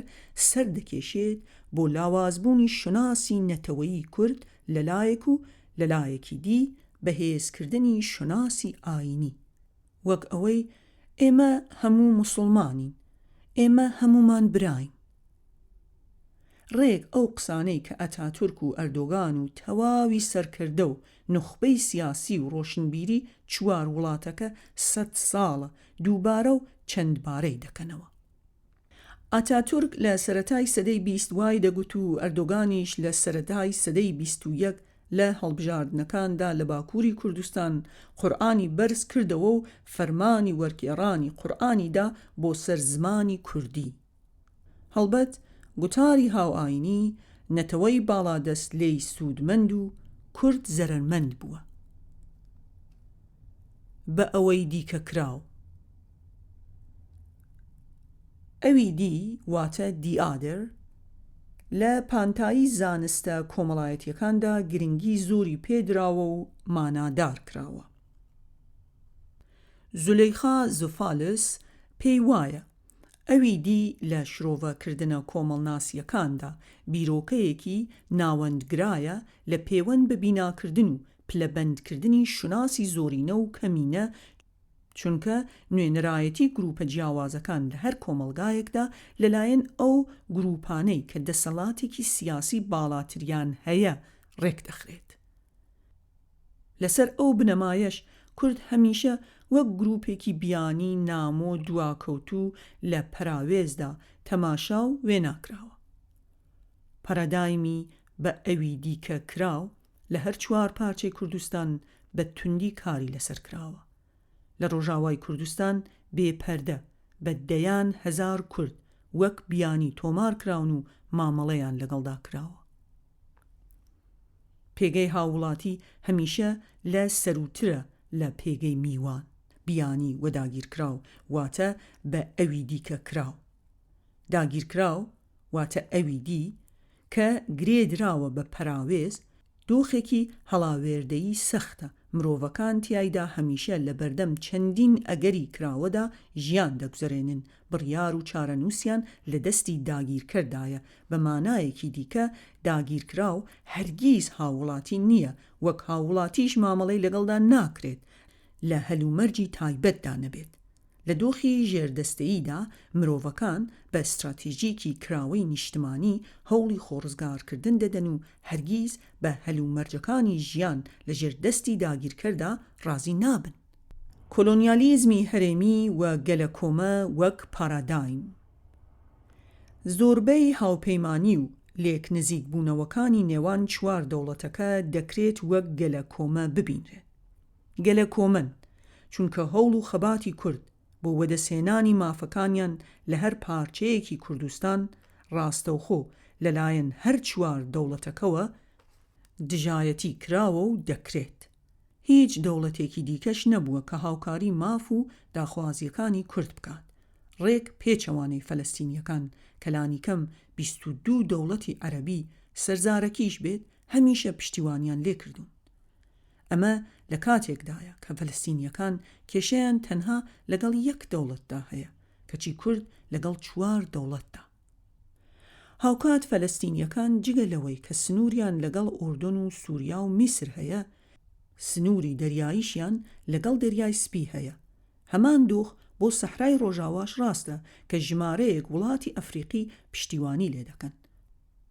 سەر دەکێشێت بۆ لاوازبوونی شوناسی نەتەوەیی کورد لەلایەک و لەلایەکی دی بەهێزکردنی شوناسی ئایینی. وەک ئەوەی ئێمە هەموو موسوڵمانین، ئێمە هەموومان براین. ڕێک ئەو قسانەی کە ئەتاتورک و ئەردۆگان و تەواوی سەرکردە و نوخبەی سیاسی و ڕۆشنبیری چوار وڵاتەکە سەدساڵە دووبارە و چەندبارەی دەکەنەوە. ئاتاتورک لە سەرەتای سەدەی 20 وای دەگوت و ئەردۆگانیش لە سەرەتای سەدەی 21 لە هەڵبژاردنەکاندا لە باکووری کوردستان قورئانی بەرز کردەوە و فەرمانی وەرگێڕانی قورئانی دا بۆ سەر زمانی کوردی. هەڵبەت گوتاری هاوئایینی نەتەوەی باڵادەست لێی سوودمەند و کورد زەرەرمەند بووە. بە ئەوەی دیکە کراو. ئەوی دی واتە The Other لە پانتایی زانستە کۆمەڵایەتییەکاندا گرنگی زۆری پێ دراوە و مانادار کراوە. زولەیخا زوفالس پێی وایە، ئەوی دی لە شرۆڤەکردنە کۆمەڵناسییەکاندا بیرۆکەیەکی ناوەندگرایە لە پێوەند بە بیناکردن و پلەبەندکردنی شوناسی زۆرینە و کەمینە چونکە نوێنەرایەتی گروپە جیاوازەکان لە هەر کۆمەڵگایەکدا لەلایەن ئەو گروپانەی کە دەسەڵاتێکی سیاسی باڵاتریان هەیە ڕێکدەخرێت. لەسەر ئەو بنەمایەش کورد هەمیشە وەک گروپێکی بیانی نامۆ دواکەوتوو لە پەراوێزدا تەماشا و وێناکراوە. پارادایمی بە ئەوی دیکە کراو لە هەر چوار پارچەی کوردستان بە توندی کاری لەسەر کراوە. لە ڕۆژاوای کوردستان بێ پەردە بە دەیان هەزار کورد وەک بیانی تۆمار کراون و مامەڵەیان لەگەڵدا کراوە. پێگەی هاووڵاتی هەمیشە لە سەرووترە لە پێگەی میوان، بیانی و داگیرکراو واتە بە ئەوی دیکە کراو. داگیرکراو واتە ئەوی دی کە گرێ دراوە بە پەراوێز، دۆخێکی هەڵاوێردەیی سەختە، مرۆڤەکان تیایدا هەمیشە لەبەردەم چەندین ئەگەری کراوەدا ژیان دەگوزەرێنن، بڕیار و چارەنووسیان لە دەستی داگیرکەردایە، بە مانایەکی دیکە داگیرکراو هەرگیز هاووڵاتی نییە، وەک هاووڵاتیش مامەڵەی لەگەڵدا ناکرێت لە هەلومەرجی تایبەتدا نەبێت. لە دۆخی ژێردەستەییدا مرۆڤەکان بە ستراتیژیکی کراوەی نیشتمانی هەوڵی خۆڕزگارکردن دەدەن و هەرگیز بە هەلومەرجەکانی ژیان لە ژێر دەستی داگیرکەردا ڕازی نابن. کۆلۆنیالیزمی هەرێمی و گەلەکۆمە وەک پارادایم. زۆربەی هاوپەیمانی و لێکنزیکبوونەوەکانی نێوان چوار دەوڵەتەکە دەکرێت وەک گەلەکۆمە ببینرێن. گەلەکۆمەن، چونکە هەوڵ و خەباتی کورد بۆ وەدەستهێنانی مافەکانیان لە هەر پارچەیەکی کوردستان ڕاستەوخۆ لەلایەن هەر چوار دەوڵەتەکەوە دژایەتی کراوە و دەکرێت. هیچ دەوڵەتێکی دیکەش نەبووە کە هاوکاری ماف و داخوازییەکانی کورد بکات، ڕێک پێچەوانەی فەلەستینییەکان کە لانیکەم 22 دەوڵەتی عەرەبی سەرزارەکیش بێت هەمیشە پشتیوانیان لێکردوون. ئەمە لە کاتێکدایە کە فەلەستینییەکان کێشەیان تەنها لەگەڵ یەک دەوڵەتدا هەیە، کەچی کورد لەگەڵ چوار دەوڵەتدا. هاوکات فەلەستینییەکان جگە لەوەی کە سنووریان لەگەڵ ئوردن و سوریا و میسر هەیە، سنووری دەریاییشیان لەگەڵ دەریای سپی هەیە. هەمان دۆخ بۆ سەحرای ڕۆژاواش ڕاستە کە ژمارەیەک وڵاتی ئەفریقی پشتیوانی لێ دەکەن.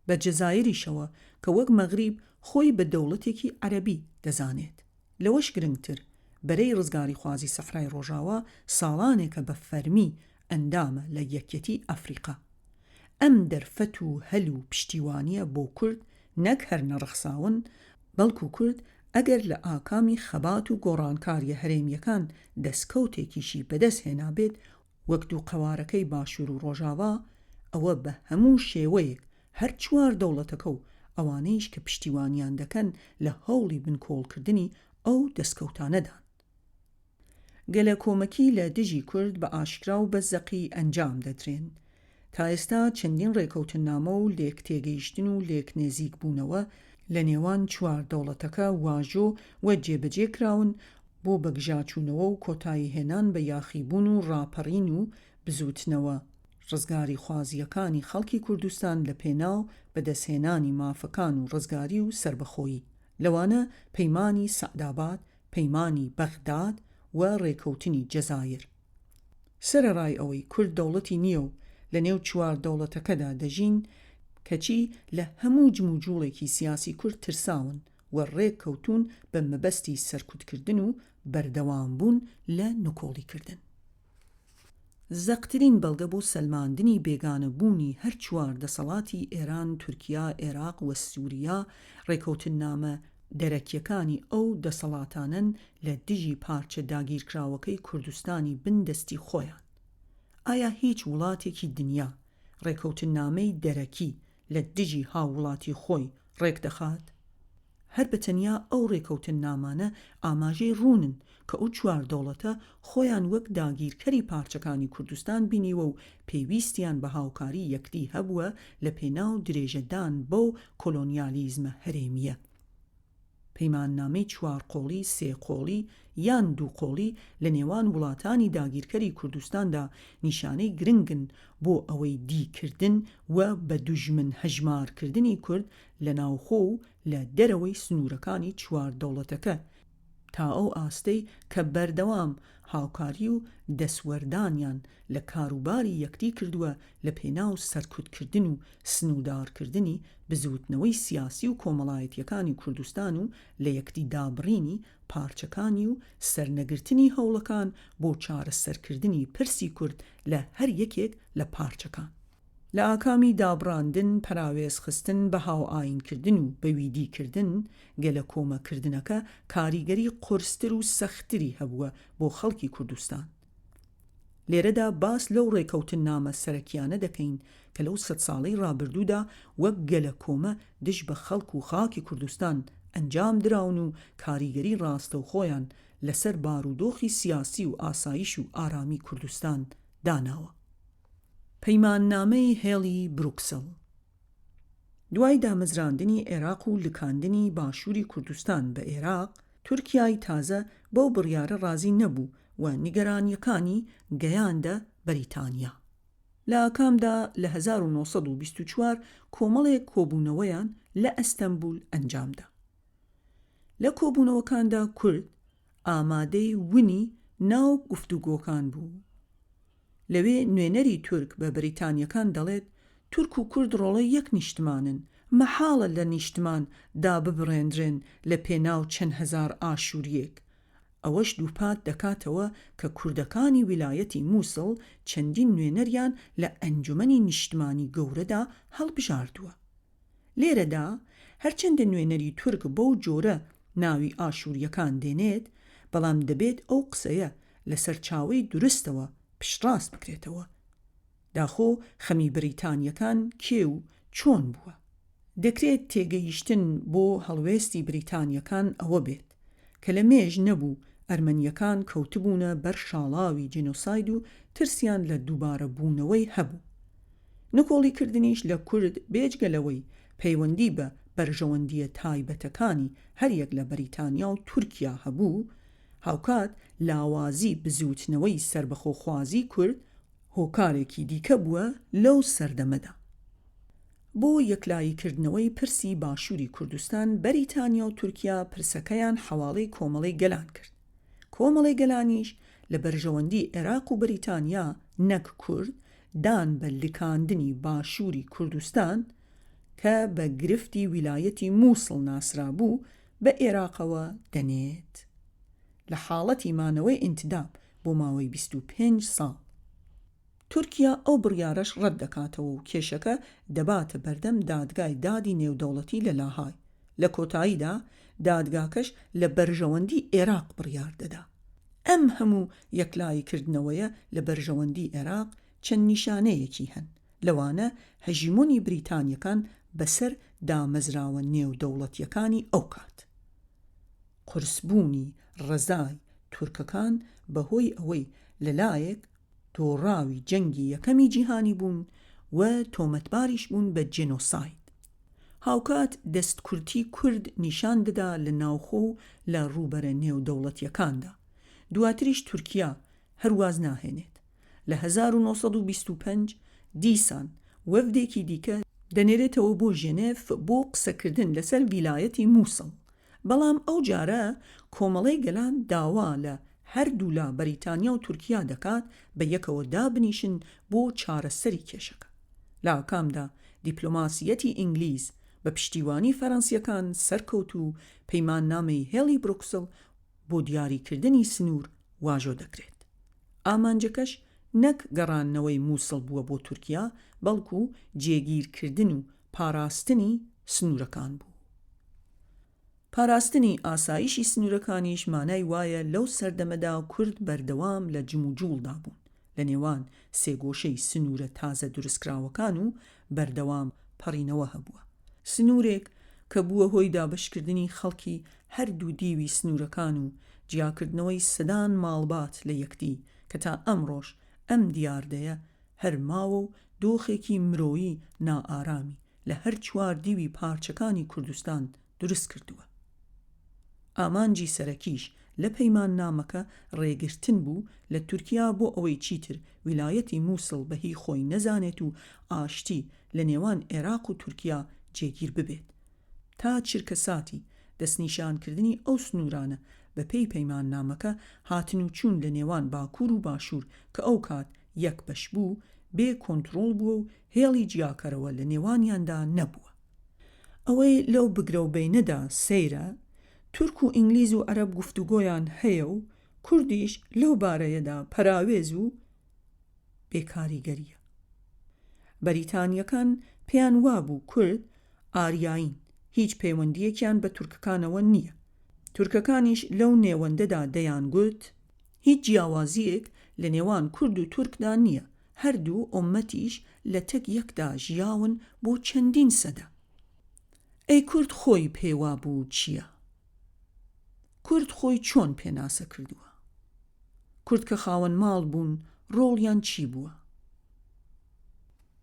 بە جەزایریشەوە کە وەک مەغریب خۆی بە دەوڵەتێکی عەرەبی دەزانێت. لەوەش گرنگتر، بەرەی ڕزگاریخوازی سەحرای ڕۆژاوا ساڵانێکە بە فەرمی ئەندامە لە یەکیەتی ئەفریقا. ئەم دەرفەت و هەل و پشتیوانیە بۆ کورد نەک هەر نەڕەخساون، بەڵکو کورد ئەگەر لە ئاکامی خەبات و گۆڕانکاریە هەرێمیەکان دەسکەوتێکیشی بەدەست هێنابێت وەک دوو قەوارەکەی باشور و ڕۆژاڤا، ئەوە بە هەموو شێوەیەک هەر چوار دەوڵەتەکە و ئەوانەیش کە پشتیوانیان دەکەن لە هەوڵی بنکۆڵکردنی ئەو دەسکەوتانەدان. گەلەکۆمەکی لە دژی کورد بە ئاشکرا و بە زەقی ئەنجام دەدرێن. تا ئێستا چەندین ڕێکەوتننامە و لێکتێگەیشتن و لێکنێزیکبوونەوە لە نێوان چوار دەوڵەتەکە واژۆ و جێبەجێ کراون بۆ بەگژاچوونەوە و کۆتاییهێنان بە یاخیبوون و ڕاپەڕین و بزووتنەوە ڕزگاریخوازییەکانی خەڵکی کوردستان لە پێناو بەدەستهێنانی مافەکان و ڕزگاری و سەربەخۆیی، لەوانە پەیمانی سەعداباد، پەیمانی بەغداد و ڕێکەوتنی جەزایر. سەرەڕای ئەوەی کورد دەوڵەتی نییە و لە نێو چوار دەوڵەتەکەدا دەژین، کەچی لە هەموو جموجوڵێکی سیاسی کورد ترساون و ڕێک کەوتوون بە مەبەستی سەرکوتکردن و بەردەوامبوون لە نکۆڵیکردن. زەقترین بەڵگە بۆ سەلماندنی بێگانە بوونی هەر چوار دەسەڵاتی ئێران، تورکیا، ئێراق و سوریا ڕێکەوتننامە دەرەکیەکانی ئەو دەسەڵاتانەن لە دژی پارچە داگیرکراوەکەی کوردستانی بن دەستی خۆیان. ئایا هیچ وڵاتێکی دنیا ڕێکەوتننامەی دەرەکی لە دژی هاووڵاتی خۆی ڕێک دەخات؟ هەر بە تەنیا ئەو ڕێکەوتننامانە ئاماژەی ڕوونن کە ئەو چوار دەوڵەتە خۆیان وەک داگیرکەری پارچەکانی کوردستان بینیوە و پێویستیان بە هاوکاری یەکدی هەبووە لە پێناو درێژەدان بەو کۆلۆنیالیزمە هەرێمییە. پەیماننامەی چوارقۆڵی، سێقۆڵی یان دووقۆڵی لە نێوان وڵاتانی داگیرکەری کوردستاندا نیشانەی گرنگن بۆ ئەوەی دیکردن و بە دوژمن هەژمارکردنی کورد لە ناوخۆ و لە دەرەوەی سنوورەکانی چوار دەوڵەتەکە تا ئەو ئاستەی کە بەردەوام هاوکاری و دەستوەردانیان لە کاروباری یەکدی کردووە لە پێناو سەرکوتکردن و سنوودارکردنی بزووتنەوەی سیاسی و کۆمەڵایەتییەکانی کوردستان و لە یەکدی دابڕینی پارچەکانی و سەرنەگرتنی هەوڵەکان بۆ چارەسەرکردنی پرسی کورد لە هەر یەکێک لە پارچەکان. لە ئاکامی دابڕاندن، پەراوێزخستن، بە هاوئاینکردن و بە ویدیکردن، گەلەکۆمەکردنەکە کاریگەری قورستر و سەختتری هەبووە بۆ خەڵکی کوردستان. لێرەدا باس لەو ڕێکەوتننامە سەرەکیانە دەکەین کە لەو سەدساڵەی ڕابردوودا وەک گەلەکۆمە دژ بە خەڵک و خاکی کوردستان ئەنجام دراون و کاریگەری ڕاستەوخۆیان لەسەر بارودۆخی سیاسی و ئاسایش و ئارامی کوردستان داناوە. پەیماننامەی هێڵی بروکسل دوای دامەزراندنی عێراق و لکاندنی باشووری کوردستان بە عێراق، تورکیای تازە بەو بڕیارە ڕازی نەبوو و نیگەرانییەکانی گەیاندە بەریتانیا. لە ئاکامدا لە 1924 کۆمەڵێک کۆبوونەوەیان لە ئەستەنبول ئەنجامدا. لە کۆبوونەوەکاندا کورد ئامادەی ونی ناو گفتوگۆکان بوو. لەوێ نوێنەری تورک بە بریتانیەکان دەڵێت تورک و کورد ڕۆڵەی یەک نیشتمانن، مەحاڵە لە نیشتمان داببڕێنرێن لە پێناو چەند هەزار ئاشوریەک. ئەوەش دووپات دەکاتەوە کە کوردەکانی ویلایەتی موسڵ چەندین نوێنەریان لە ئەنجومەنی نیشتمانی گەورەدا هەڵبژاردووە. لێرەدا هەرچەندە نوێنەری تورک بەو جۆرە ناوی ئاشوریەکان دێنێت، بەڵام دەبێت ئەو قسەیە لە سەرچاوەی دورستەوە پشتڕاست بکرێتەوە. داخۆ خەمی بریتانیەکان کێ و چۆن بووە؟ دەکرێت تێگەیشتن بۆ هەڵوێستی بریتانیەکان ئەوە بێت، کە لە مێژ نەبوو ئەرمەنیەکان کەوتبوونە بەر شاڵاوی جینۆساید و ترسیان لە دووبارە بوونەوەی هەبوو. نکۆڵی کردنیش لە کورد بێجگە لەوەی پەیوەندی بە بەرژەوەندییە تایبەتەکانی هەریەک لە بەریتانیا و تورکیا هەبوو، هاوکات لاوازی بزووتنەوەی سەربەخۆخوازی کورد هۆکارێکی دیکە بووە لەو سەردەمەدا. بۆ یەکلاییکردنەوەی پرسی باشووری کوردستان بەریتانیا و تورکیا پرسەکەیان حەواڵەی کۆمەڵەی گەلان کرد. کۆمەڵەی گەلانیش لە بەرژەوەندی عێراق و بەریتانیا نەک کورد دان بە لکاندنی باشووری کوردستان کە بە گرفتی ویلایەتی موسڵ ناسرابوو بە ئێراقەوە دەنێت لە حاڵەتی مانەوەی ئینتداب بۆ ماوەی 25 ساڵ. تورکیا ئەو بڕیارەش ڕەت دەکاتەوە و کێشەکە دەباتە بەردەم دادگای دادی نێودەوڵەتی لە لاهای، لە کۆتاییدا دادگاکەش لە بەرژەوەندی ئێراق بڕیار دەدا. ئەم هەموو یەکلاییکردنەوەیە لە بەرژەوەندی ئێراق چەند نیشانەیەکی هەن، لەوانە هەژیمۆنی بریتانییەکان بەسەر دامەزراوە نێودەوڵەتییەکانی ئەوکات. قورسبوونی ڕەزای تورکەکان بەهۆی ئەوەی لەلایەک دۆڕاوی جەنگی یەکەمی جیهانی بوون و تۆمەتباریش بوون بە جێنۆساید. هاوکات دەستکورتی کورد نیشان دەدا لە ناوخۆ و لە ڕووبەرە نێودەوڵەتییەکاندا. دواتریش تورکیا هەر واز ناهێنێت. لە 1925 دیسان وەفدێکی دیکە دەنێرێتەوە بۆ ژێنێف بۆ قسەکردن لەسەر ویلایەتی موسڵ. بەڵام ئەو جارە کۆمەڵەی گەلان داوا لە هەردوولا بەریتانیا و تورکیا دەکات بە یەکەوە دابنیشن بۆ چارەسەری کێشەکە. لە ئاکامدا دیپلۆماسییەتی ئینگلیز بە پشتیوانی فەرەنسییەکان سەرکەوت و پەیماننامەی هێڵی برۆکسڵ بۆ دیاریکردنی سنوور واژۆ دەکرێت. ئامانجەکەش نەک گەڕاندنەوەی موسڵ بووە بۆ تورکیا، بەڵکو جێگیرکردن و پاراستنی سنوورەکان بوو. پاراستنی ئاسایشی سنوورەکانیش مانای وایە لەو سەردەمەدا کورد بەردەوام لە جموجوڵدا بوون لە نێوان سێگۆشەی سنوورە تازە دروستکراوەکان و بەردەوام پەڕینەوە هەبووە. سنوورێک کە بووە هۆی دابەشکردنی خەڵکی هەردوو دیوی سنوورەکان و جیاکردنەوەی سەدان ماڵبات لە یەکدی کە تا ئەمڕۆش ئەم دیاردەیە هەر ماوە و دۆخێکی مرۆیی نائارامی لە هەر چوار دیوی پارچەکانی کوردستان دروست کردووە. ئامانجی سەرەکیش لە پەیماننامەکە ڕێگرتن بوو لە تورکیا بۆ ئەوەی چیتر ویلایەتی موسڵ بە هی خۆی نەزانێت و ئاشتی لە نێوان عێراق و تورکیا جێگیر ببێت تا چرکەساتی دەستنیشانکردنی ئەو سنوورانە بە پێی پەیماننامەکە هاتن و چوون لە نێوان باکوور و باشوور کە ئەوکات یەک بەش بوو بێ کۆنتڕۆڵ بووە و هێڵی جیاکەرەوە لە نێوانیاندا نەبووە. ئەوەی لەو بگرە و بەینەدا سەیرە، تورک و ئینگلیز و عەرەب گفتوگۆیان هەیە و کوردیش لەو بارەیەدا پەراوێز و بێ کاریگەرییە. بەریتانییەکان پێیان وابوو کورد ئاریایین، هیچ پەیوەندییەکیان بە تورکەکانەوە نییە. تورکەکانیش لەو نێوەندەدا دەیانگوت، هیچ جیاوازییەک لە نێوان کورد و تورکدا نییە، هەردوو ئۆممەتیش لە تەک یەکدا ژیاون بۆ چەندین سەدە. ئەی کورد خۆی پێ وابوو چییە؟ کورد خۆی چۆن پێناسە کردووە؟ کورد کە خاوەن ماڵ بوون ڕۆڵیان چی بووە؟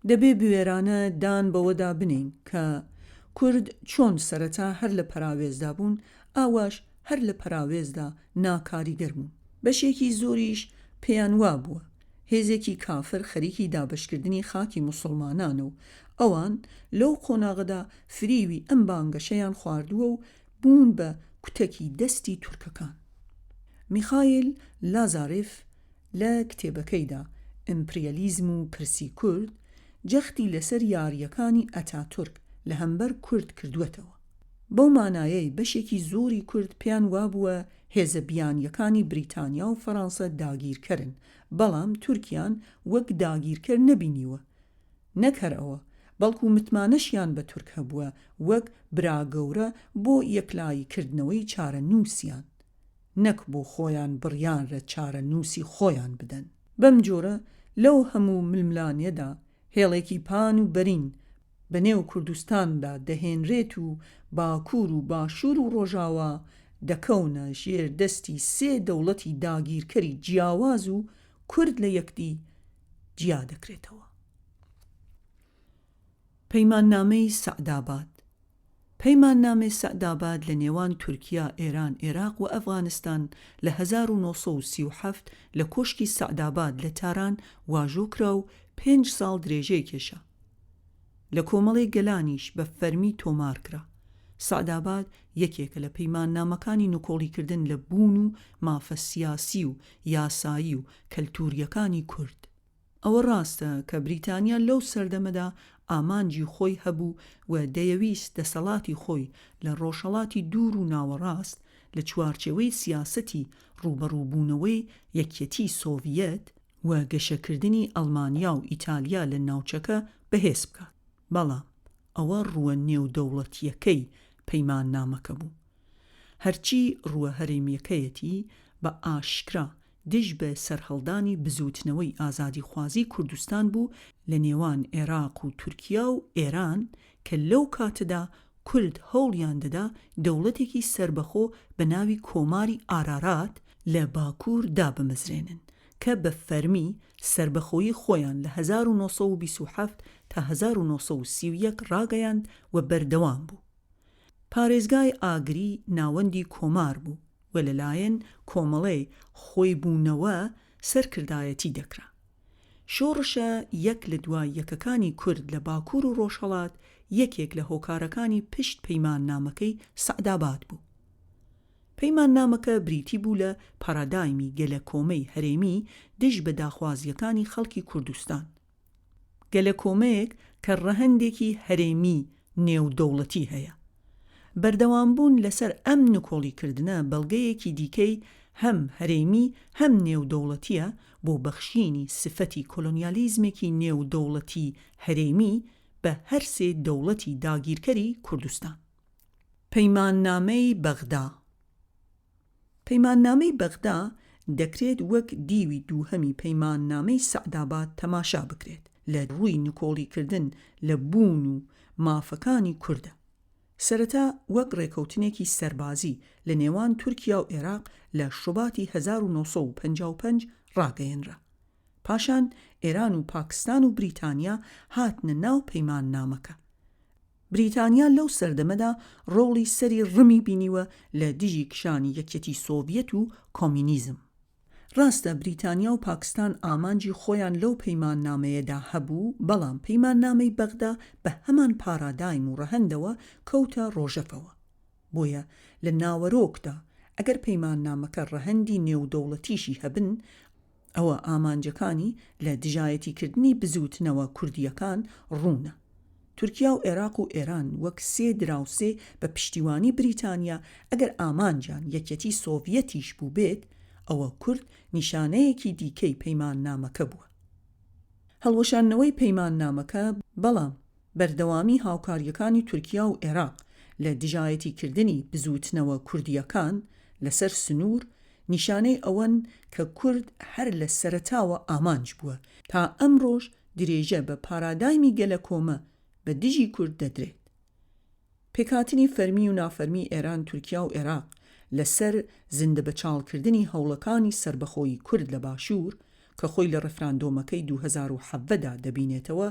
دەبێ بوێرانە دان بەوەدا بنێین کە کورد چۆن سەرەتا هەر لە پەراوێزدا بوون، ئاواش هەر لە پەراوێزدا ناکاریگەر بوون. بەشێکی زۆریش پێیان وابووە هێزێکی کافر خەریکی دابەشکردنی خاکی موسوڵمانانە و ئەوان لەو قۆناغەدا فریوی ئەم بانگەشەیان خواردووە و بوون بە کوتەکی دەستی تورکەکان. میخایل لازارێف لە کتێبەکەیدا، ئیمپریالیزم و پرسی کورد، جەختی لەسەر یارییەکانی ئەتاتورک لە هەمبەر کورد کردووەتەوە. بەو مانایەی بەشێکی زۆری کورد پێیان وابووە هێزە بیانییەکانی بریتانیا و فەرانسە داگیرکەرن، بەڵام تورکیان وەک داگیرکەر نەبینیوە. نەک هەر ئەوە، بەڵکو متمانەشیان بە تورک هەبووە وەک براگەورە بۆ یەکلاییکردنەوەی چارەنووسیان. نەک بۆ خۆیان بڕیارە چارەنووسی خۆیان بدەن. بەم جۆرە لەو هەموو ململانێدا هێڵێکی پان و بەرین بە نێو کوردستاندا دەهێنرێت و باکوور و باشوور و ڕۆژاوا دەکەونە ژێر دەستی سێ دەوڵەتی داگیرکەری جیاواز و کورد لە یەکدی جیا دەکرێتەوە. پەیماننامەی سەعداباد پەیماننامەی سەعداباد لە نێوان تورکیا، ئێران، ئێراق و ئەفغانستان لە 1937 لە کۆشکی سەعداباد لە تاران واژۆ کرا و پێنج ساڵ درێژەی کێشا. لە کۆمەڵەی گەلانیش بە فەرمی تۆمار کرا. سەعدئاباد یەکێکە لە پەیماننامەکانی نکۆڵیکردن لە بوون و مافە سیاسی و یاسایی و کەلتوورییەکانی کورد. ئەوە ڕاستە کە بریتانیا لەو سەردەمەدا ئامانجی خۆی هەبوو و دەیەویست دەسەڵاتی خۆی لە ڕۆژهەڵاتی دوور و ناوەڕاست لە چوارچێوەی سیاسەتی ڕووبەڕووبوونەوەی یەکیەتیی سۆڤیەت و گەشەکردنی ئەڵمانیا و ئیتالیا لە ناوچەکە بەهێز بکات. بەڵام ئەوە ڕووە نێودەوڵەتییەکەی پەیماننامەکە بوو. هەرچی ڕووە هەرێمییەکەیەتی بە ئاشکرا دژ بە سەرهەڵدانی بزووتنەوەی ئازادیخوازی کوردستان بوو لە نێوان عێراق و تورکیا و ئێران کە لەو کاتەدا کورد هەوڵیان دەدا دەوڵەتێکی سەربەخۆ بە ناوی کۆماری ئارارات لە باکوور دابمەزرێنن کە بە فەرمی سەربەخۆیی خۆیان لە 1927 تا 1931 ڕاگەیاند و بەردەوام بوو. پارێزگای ئاگری ناوەندی کۆمار بوو و لەلایەن کۆمەڵەی خۆیبوونەوە سەرکردایەتی دەکرا. شۆڕشە یەک لە دوای یەکەکانی کورد لە باکوور و ڕۆژهەڵات یەکێک لە هۆکارەکانی پشت پەیماننامەکەی سەعداباد بوو. پەیماننامەکە بریتی بوو لە پارادایمی گەلەکۆمەی هەرێمی دژ بە داخوازییەکانی خەڵکی کوردستان. گەلەکۆمەیەک کە ڕەهەندێکی هەرێمی نێودەوڵەتی هەیە. بەردەوامبوون لەسەر ئەم نکۆڵیکردنە بەڵگەیەکی دیکەی هەم هەرێمی هەم نێودەوڵەتییە بۆ بەخشینی سفەتی کۆلۆنیالیزمێکی نێودەوڵەتی هەرێمی بە هەرسێ دەوڵەتی داگیرکەری کوردستان. پەیماننامەی بەغدا پەیماننامەی بەغدا دەکرێت وەک دیوی دووهەمی پەیماننامەی سەعداباد تەماشا بکرێت لە ڕووی نکۆڵیکردن لە بوون و مافەکانی کوردە. سەرەتا وەک ڕێکەوتنێکی سەربازی لە نێوان تورکیا و ئێراق لە شوباتی 1955 ڕاگەیەنرا. پاشان ئێران و پاکستان و بریتانیا هاتنە ناو پەیماننامەکە. بریتانیا لەو سەردەمەدا ڕۆڵی سەری ڕمی بینیوە لە دژی کشانی یەکیەتی سۆڤیەت و کۆمیونیزم. ڕاستە بریتانیا و پاکستان ئامانجی خۆیان لەو پەیماننامەیەدا هەبوو، بەڵام پەیماننامەی بەغدا بە هەمان پارادایم و ڕەهەندەوە کەوتە ڕۆژەڤەوە. بۆیە لە ناوەرۆکدا ئەگەر پەیماننامەکە ڕەهەندی نێودەوڵەتیشی هەبن، ئەوە ئامانجەکانی لە دژایەتیکردنی بزووتنەوە کوردییەکان ڕوونە. تورکیا و عێراق و ئێران وەک سێ دراوسێ بە پشتیوانی بریتانیا ئەگەر ئامانجیان یەکیەتی سۆڤیەتیش بووبێت، ئەوە کورد نیشانەیەکی دیکەی پەیماننامەکە بووە. هەڵوەشاندنەوەی پەیماننامەکە، بەڵام بەردەوامی هاوکارییەکانی تورکیا و عێراق لە دژایەتیکردنی بزووتنەوە کوردییەکان لەسەر سنوور، نیشانەی ئەوەن کە کورد هەر لە سەرەتاوە ئامانج بووە، تا ئەمڕۆش درێژە بە پارادایمی گەلەکۆمە بە دژی کورد دەدرێت. پێکهاتنی فەرمی و نافەرمی ئێران، تورکیا و عێراق لە سەر زیندەبەچاڵکردنی هەوڵەکانی سەربەخۆیی کورد لە باشوور کە خۆی لە ڕێفراندۆمەکەی 2017 دا دەبینێتەوە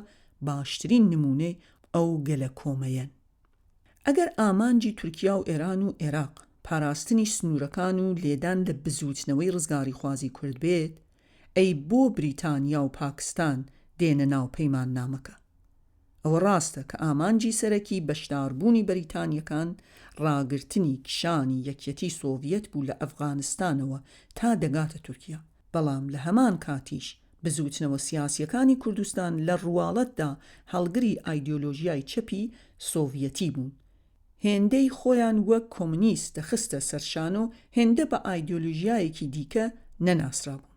باشترین نموونەی ئەو گەلەکۆمەیەن. ئەگەر ئامانجی تورکیا و ئێران و عێراق پاراستنی سنوورەکان و لێدان لە بزووتنەوەی ڕزگاریخوازی کورد بێت، ئەی بۆ بریتانیا و پاکستان دێنە ناو پەیماننامەکە؟ ئەوە ڕاستە کە ئامانجی سەرەکی بەشداربوونی بەریتانییەکان ڕاگرتنی کشانی یەکیەتی سۆڤیەت بوو لە ئەفغانستانەوە تا دەگاتە تورکیا، بەڵام لە هەمان کاتیش بزووتنەوە سیاسییەکانی کوردستان لە ڕواڵەتدا هەڵگری ئایدیۆلۆژیای چەپی سۆڤیەتی بوون، هێندەی خۆیان وەک کۆمۆنیست دەخستە سەر شانۆ هێندە بە ئایدیۆلۆژیایەکی دیکە نەناسرابوون.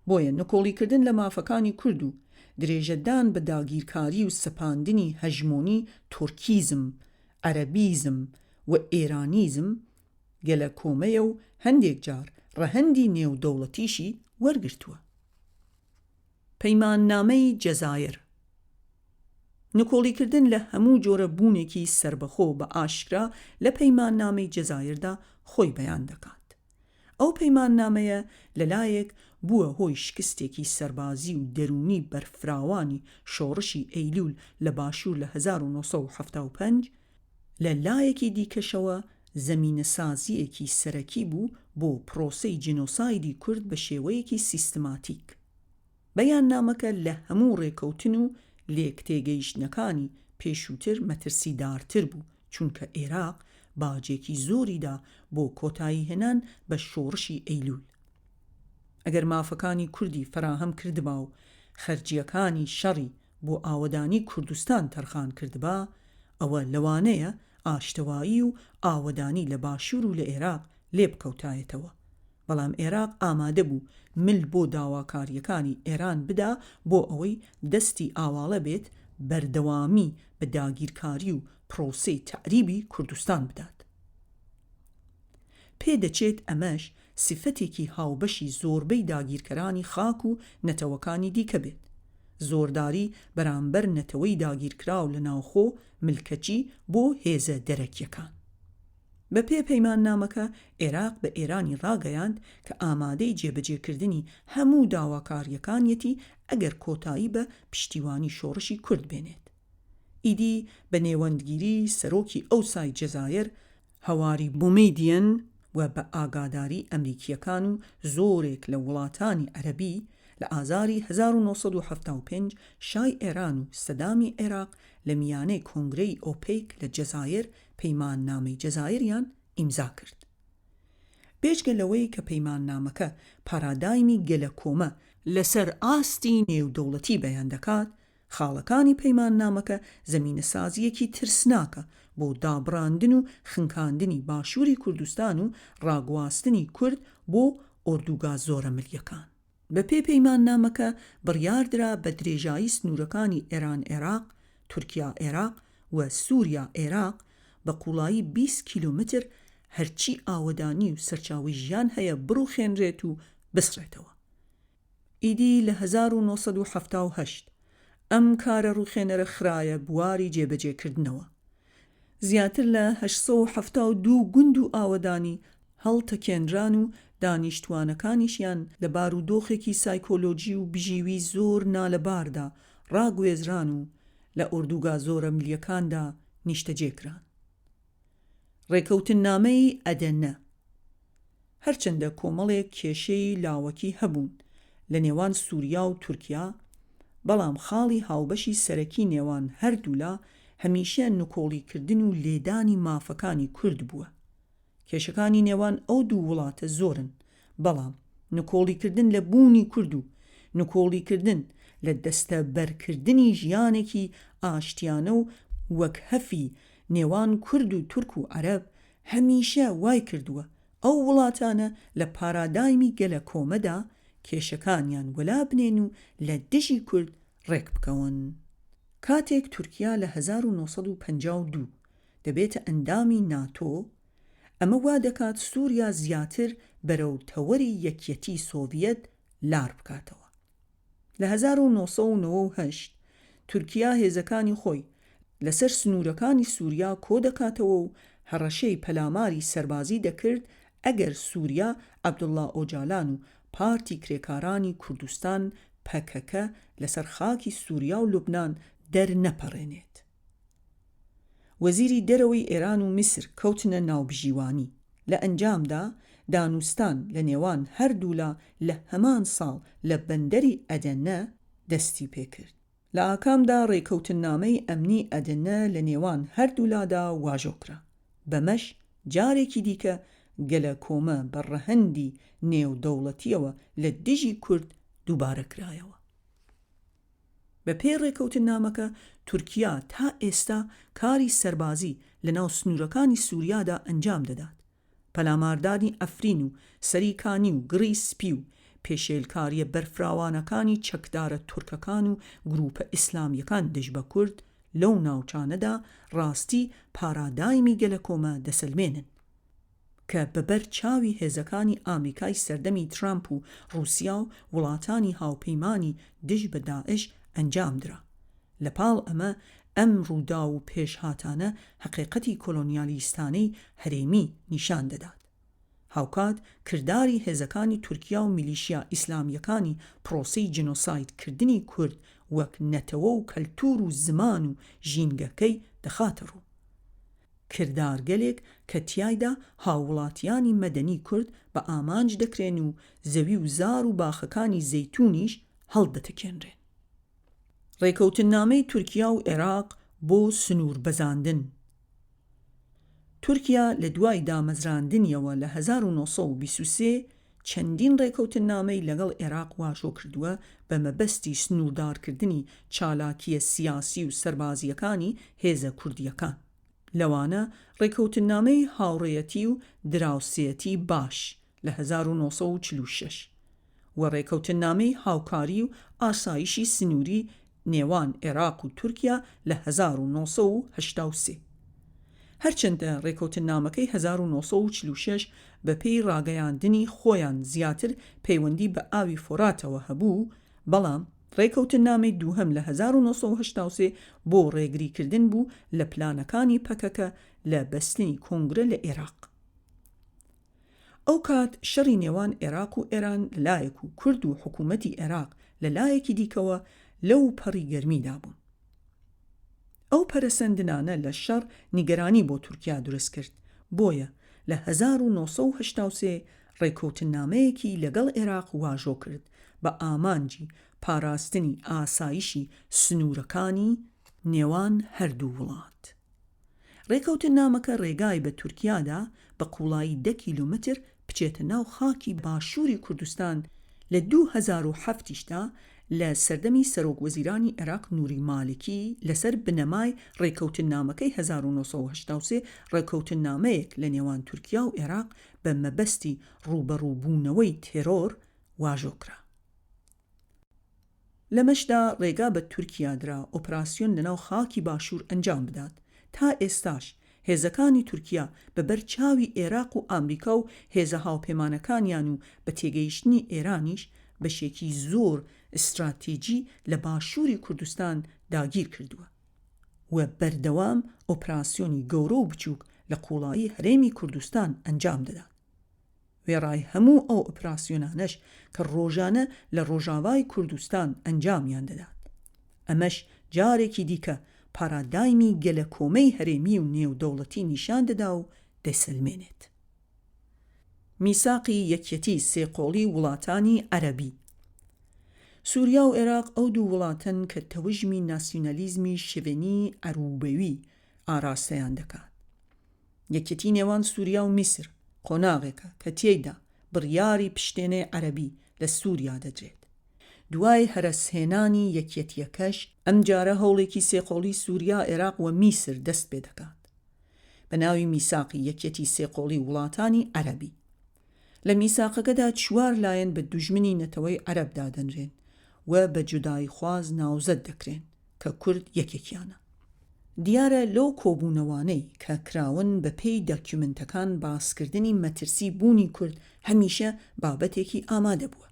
بۆیە نکۆڵیکردن لە مافەکانی کورد و درێژەدان بە داگیرکاری و سەپاندنی هەژمۆنی تورکیزم، عەرەبیزم و ئێرانیزم گەلەکۆمەیە و هەندێک جار ڕەهەندی نێودەوڵەتیشی وەرگرتووە. پەیماننامەی جەزایر نکۆڵیکردن لە هەموو جۆرە بوونێکی سەربەخۆ بە ئاشکرا لە پەیماننامەی جەزایردا خۆی بەیان دەکات. ئەو پەیماننامەیە لە لایەک بووە هۆی شکستێکی سەربازی و دەروونی بەرفراوانی شۆڕشی ئەیلوول لە باشوور لە 1975، لە لایەکی دیکەشەوە زەمینەسازییەکی سەرەکی بوو بۆ پرۆسەی جینۆسایدی کورد بە شێوەیەکی سیستماتیک. بەیاننامەکە لە هەموو ڕێکەوتن و. لێکتێگەیشتنەکانی پێشووتر مەترسیدارتر بوو، چونکە ئێراق باجێکی زۆری دا بۆ کۆتاییهێنان بە شۆڕشی ئەیلوول. ئەگەر مافەکانی کوردی فەراهەم کردبا و خەرجییەکانی شەڕی بۆ ئاوەدانی کوردستان تەرخان کردبا، ئەوە لەوانەیە ئاشتەوایی و ئاوەدانی لە باشوور و لە ئێراق لێ بکەوتایەتەوە. بەڵام ئێراق ئامادە بوو مل بۆ داواکارییەکانی ئێران بدا بۆ ئەوەی دەستی ئاواڵە بێت بەردەوامی بە داگیرکاری و پرۆسەی تەعریبی کوردستان بدات. پێدەچێت ئەمەش سیفەتێکی هاوبەشی زۆربەی داگیرکەرانی خاک و نەتەوەکانی دیکە بێت. زۆرداری بەرامبەر نەتەوەی داگیرکراو لە ناوخۆ ملکەچی بۆ هێزە دەرەکیەکان. بە پێ پەیماننامەکە عێراق بە ئێرانی ڕاگەیاند کە ئامادەی جێبەجێکردنی هەموو داواکاریەکانیەتی ئەگەر کۆتایی بە پشتیوانی شۆڕشی کورد بێنێت. ئیدی بە نێوەندگیری سەرۆکی ئەوسای جەزایەر، هەواری بومیدیەن و بە ئاگاداری ئەمریکییەکان و زۆرێک لە وڵاتانی عەرەبی، لە ئازاری 1975 شای ئێران و سەدامی عێراق لە میانەی کۆنگرەی ئۆپێک لە جەزایەر پەیماننامەی جەزایەریان ئیمزا کرد. بێجگە لەوەی کە پەیماننامەکە پارادایمی گەلەکۆمە لەسەر ئاستی نێودەوڵەتی بەیان دەکات، خاڵەکانی پەیماننامەکە زەمینەسازییەکی ترسناکە بۆ دابڕاندن و خنکاندنی باشووری کوردستان و ڕاگواستنی کورد بۆ ئۆردوگا زۆرەملییەکان. بەپێی پەیماننامەکە بڕیاردرا بە درێژایی سنوورەکانی ئێران-عێراق، تورکیا-عێراق و سووریا-عێراق بە قووڵایی 20 کیلۆمەتر هەرچی ئاوەدانی و سەرچاوەی ژیان هەیە بڕوخێنرێت و بسڕێتەوە. ئیدی لە 1978 ئەم کارە ڕووخێنەرە خرایە بواری جێبەجێکردنەوە. زیاتر لە 872 گوند و ئاوەدانی هەڵتەکێنران و دانیشتوانەکانیشیان لە بارودۆخێکی سایکۆلۆجی و بژیوی زۆر نالەباردا ڕاگوێزران و لە ئۆردوگا زۆرەملییەکاندا نیشتەجێ کران. ڕێکەوتننامەی ئەدەنە هەرچەندە کۆمەڵێک کێشەی لاوەکی هەبوون لە نێوان سوریا و تورکیا، بەڵام خاڵی هاوبەشی سەرەکی نێوان هەردوولا هەمیشە نکۆڵیکردن و لێدانی مافەکانی کورد بووە. کێشەکانی نێوان ئەو دوو وڵاتە زۆرن، بەڵام نکۆڵیکردن لە بوونی کورد و نکۆڵیکردن لە دەستەبەرکردنی ژیانێکی ئاشتیانە و وەکهەفی نێوان کورد و تورک و عەرەب هەمیشە وایکردووە ئەو وڵاتانە لە پارادایمی گەلەکۆمەدا کێشەکانیان وەلابنێن و لە دژی کورد ڕێکبکەون. کاتێک تورکیا لە 1952 دەبێتە ئەندامی ناتۆ، ئەمە وا دەکات سووریا زیاتر بەرەو تەوەری یەکیەتی سۆڤیەت لار بکاتەوە. لە 1998 تورکیا هێزەکانی خۆی لەسەر سنوورەکانی سووریا کۆدەکاتەوە و هەڕەشەی پەلاماری سەربازی دەکرد ئەگەر سووریا عەبدوڵڵا ئۆجالان و پارتی کرێکارانی کوردستان پەکەکە لەسەر خاکی سووریا و لوبنان دەرنەپەڕێنێت. وەزیری دەرەوەی ئێران و میسر کەوتنە ناوبژیوانی، لە ئەنجامدا دانوستان لە نێوان هەردوولا لە هەمان ساڵ لە بەندەری ئەدەنە دەستی پێکرد. لە ئاکامدا ڕێکەوتننامەی ئەمنی ئەدەنە لە نێوان هەردوولادا واژۆ کرا. بەمەش جارێکی دیکە گەلەکۆمە بە ڕەهەندی نێودەوڵەتییەوە لە دژی کورد دووبارە کرایەوە. بە پێی ڕێکەوتننامەکە، تورکیا تا ئێستا کاری سەربازی لە ناو سنوورەکانی سووریادا ئەنجام دەدات. پەلاماردانی عەفرین و سەری کانی و گڕی سپی و پێشێلکارییە بەرفراوانەکانی چەکدارە تورکەکان و گرووپە ئیسلامییەکان دژ بە کورد لەو ناوچانەدا ڕاستی پارادایمی گەلەکۆمە دەسەلمێنن. کە بە بەر چاوی هێزەکانی ئامریکای سەردەمی ترامپ و ڕووسیا و وڵاتانی هاوپەیمانی دژ بە داعش ئەنجام درا. لە پاڵ ئەمە ئەم ڕووداو و پێشهاتانە هەقێقەتی کۆلۆنیالیستانەی هەرێمی نیشان دەدات. هاوکات کرداری هێزەکانی تورکیا و میلیشیا ئیسلامییەکانی پڕۆسەی جینۆساید کردنی کورد وەک نەتەوە و کەلتوور و زمان و ژینگەکەی دەخاتە ڕوو. کردارگەلێک کە تیایدا هاووڵاتیانی مەدەنی کورد بە ئامانج دەکرێن و زەوی و زار و باخەکانی زەیتوونیش هەڵدەتەکێنرێن. ڕێکەوتننامەی تورکیا و عێراق بۆ سنوور بەزاندن تورکیا لە دوای دامەزراندنیەوە لە 1923 چەندین ڕێکەوتننامەی لەگەڵ عێراق واژۆ کردووە بە مەبەستی سنووردارکردنی چالاکییە سیاسی و سەربازییەکانی هێزە کوردییەکان لەوانە ڕێکەوتننامەی هاوڕێیەتی و دراوسێتی باش لە 1946 و ڕێکەوتننامەی هاوکاری و ئاسایشی سنووری نێوان عێراق و تورکیا لە 1983. هەرچەندە ڕێکەوتننامەکەی 1946 بەپێی ڕاگەیاندنی خۆیان زیاتر پەیوەندی بە ئاوی فۆراتەوە هەبوو، بەڵام ڕێکەوتننامەی دووهەم لە 1983 بۆ ڕێگریکردن بوو لە پلانەکانی پەکەکە لە بەستنی کۆنگرە لە عێراق. ئەو کات شەڕی نێوان عێراق و ئێران لە لایەک و کورد و حکوومەتی عێراق لە لایەکی دیکەوە لەو پەڕی گەرمیدا بوون. ئەو پەرەسەندنانە لە شەڕ نیگەرانی بۆ تورکیا دروست کرد، بۆیە لە 1983 ڕێکەوتننامەیەکی لەگەڵ عێراق واژۆ کرد بە ئامانجی پاراستنی ئاسایشی سنوورەکانی نێوان هەردوو وڵات. ڕێکەوتننامەکە ڕێگای بە تورکیا دا بە قوڵایی دە کیلۆمەتر بچێتە ناو خاکی باشووری کوردستان، لە 2007 یش دا لە سەردەمی سەرۆک وەزیرانی عێراق نوری مالکی لەسەر بنەمای ڕێکەوتننامەکەی 1983 ڕێکەوتننامەیەک لە نێوان تورکیا و عێراق بە مەبەستی ڕووبەڕووبوونەوەی تێرۆر واژۆ کرا. لەمەشدا ڕێگا بە تورکیا درا ئۆپراسیۆن لەناو خاکی باشوور ئەنجام بدات، تا ئێستاش هێزەکانی تورکیا بە بەر چاوی ئێراق و ئامریکا و هێزە هاوپەیمانەکانیان و بە تێگەیشتنی ئێرانیش بەشێکی زۆر ستراتیجی لە باشووری کوردستان داگیر کردووە و بەردەوام ئۆپراسیۆنی گەورە و بچووک لە قووڵایی هەرێمی کوردستان ئەنجام دەدات. وێڕای هەموو ئەو ئۆپراسیۆنانەش کە ڕۆژانە لە ڕۆژاڤای کوردستان ئەنجامیان دەدات. ئەمەش جارێکی دیکە پارادایمی گەلەکۆمەی هەرێمی و نێودەوڵەتی نیشان دەدا و دەیسەلمێنێت. میساقی یەکیەتی سێقۆڵی وڵاتانی عەرەبی. سوریا و عێراق ئەو دوو وڵاتەن کە تەوژمی ناسیونالیزمی شڤێنی عەروبەوی ئاراستەیان دەکات. یەکێتی نێوان سوریا و میسر قۆناغێکە کە تێیدا بڕیاری پشتێنەی عەرەبی لە سوریا دەدرێت. دوای هەرەسهێنانی یەکیەتییەکەش، ئەمجارە هەوڵێکی سێقۆڵی سوریا، عێراق و میسر دەست پێدەکات بە ناوی میساقی یەکیەتی سێقۆڵی وڵاتانی عەرەبی. لە میساقەکەدا چوار لایەن بە دوژمنی نەتەوەی عەرەب دادەنرێن و بە جوداییخواز ناوزەد دەکرێن کە کورد یەکێکیانە. دیارە لەو کۆبوونەوانەی کە کراون بە پێی داکیومێنتەکان باسکردنی مەترسی بوونی کورد هەمیشە بابەتێکی ئامادە بووە.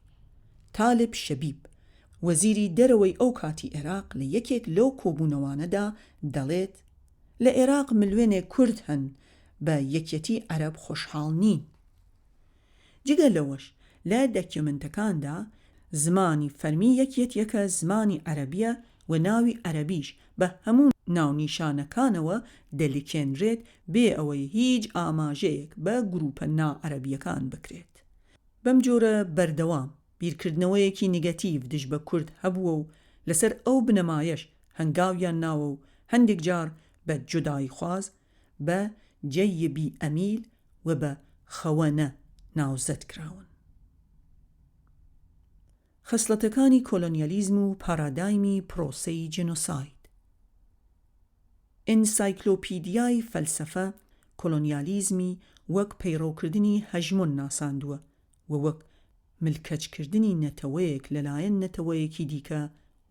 تالب شەبیب، وەزیری دەرەوەی ئەو کاتی عێراق لە یەکێک لەو کۆبوونەوانەدا دەڵێت، لە عێراق ملوێنێک کورد هەن بە یەکیەتی عەرەب خۆشحاڵ نین. جگە لەوەش لە دەکیۆمنتەکاندا زمانی فەرمی یەکیەتیەکە زمانی عەرەبیە و ناوی عەرەبیش بە هەموو ناونیشانەکانەوە دەلکێنرێت بێ ئەوەی هیچ ئاماژەیەک بە گروپە نا عەرەبیەکان بکرێت. بەم جۆرە بەردەوام بیرکردنەوەیەکی نیگەتیڤ دژ بە کورد هەبووە و لەسەر ئەو بنەمایەش هەنگاویان ناوە و هەندێک جار بە جوداییخواز، بە جەیبی ئەمیل و بە خەوەنە ناوزەد کراون. خەسڵەتەکانی کۆلۆنیالیزم و پارادایمی پرۆسەی جینۆساید. ئینسایکلۆپیدیای فەلسەفە کۆلۆنیالیزمی وەک پەیڕەوکردنی هەژمۆن ناساندووە و وەک ملکەچکردنی نەتەوەیەک لەلایەن نەتەوەیەکی دیکە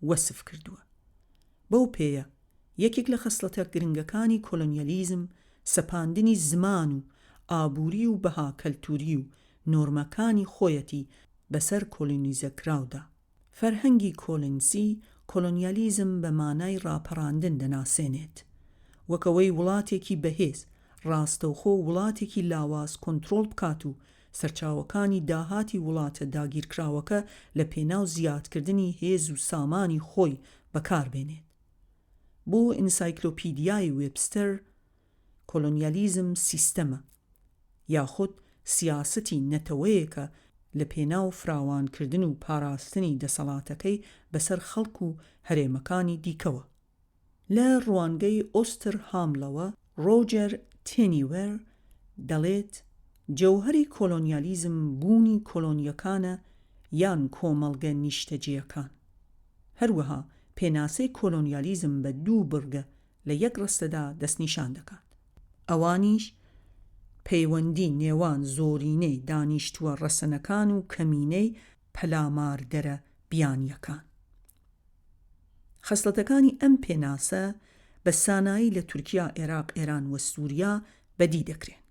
وەسف کردووە. بەو پێیە یەکێک لە خەسڵەتە گرنگەکانی کۆلۆنیالیزم سەپاندنی زمان و ئابووری و بەها کەلتووری و نۆرمەکانی خۆیەتی بەسەر کۆلۆنیزەکراودا. فەرهەنگی کۆلنسی کۆلۆنیالیزم بە مانای ڕاپەڕاندن دەناسێنێت. وەک ئەوەی وڵاتێکی بەهێز ڕاستەوخۆ وڵاتێکی لاواز کۆنترۆڵ بکات و سەرچاوەکانی داهاتی وڵاتە داگیرکراوەکە لە پێناو زیادکردنی هێز و سامانی خۆی بەکار بێنێت. بۆ ئینسایکلۆپیدیای وێبستەر، کۆلۆنیالیزم سیستەمە، یاخود سیاسەتی نەتەوەیەکە. لە پێناو فراوانکردن و پاراستنی دەسەڵاتەکەی بەسەر خەڵک و هەرێمەکانی دیکەوە. لە ڕوانگەی ئۆسترهامڵەوە، ڕۆجەر تێنیوەر دەڵێت، جەوهەری کۆلۆنیالیزم بوونی کۆلۆنییەکانە یان کۆمەڵگە نیشتەجێیەکان. هەروەها پێناسەی کۆلۆنیالیزم بە دوو بڕگە لە یەک ڕستەدا دەستنیشان دەکات. ئەوانیش پەیوەندی نێوان زۆرینەی دانیشتووە ڕەسەنەکان و کەمینەی پەلاماردەرە بیانییەکان. خەسڵەتەکانی ئەم پێناسە بە سانایی لە تورکیا، ئێراق، ئێران و سوریا بەدی دەکرێن.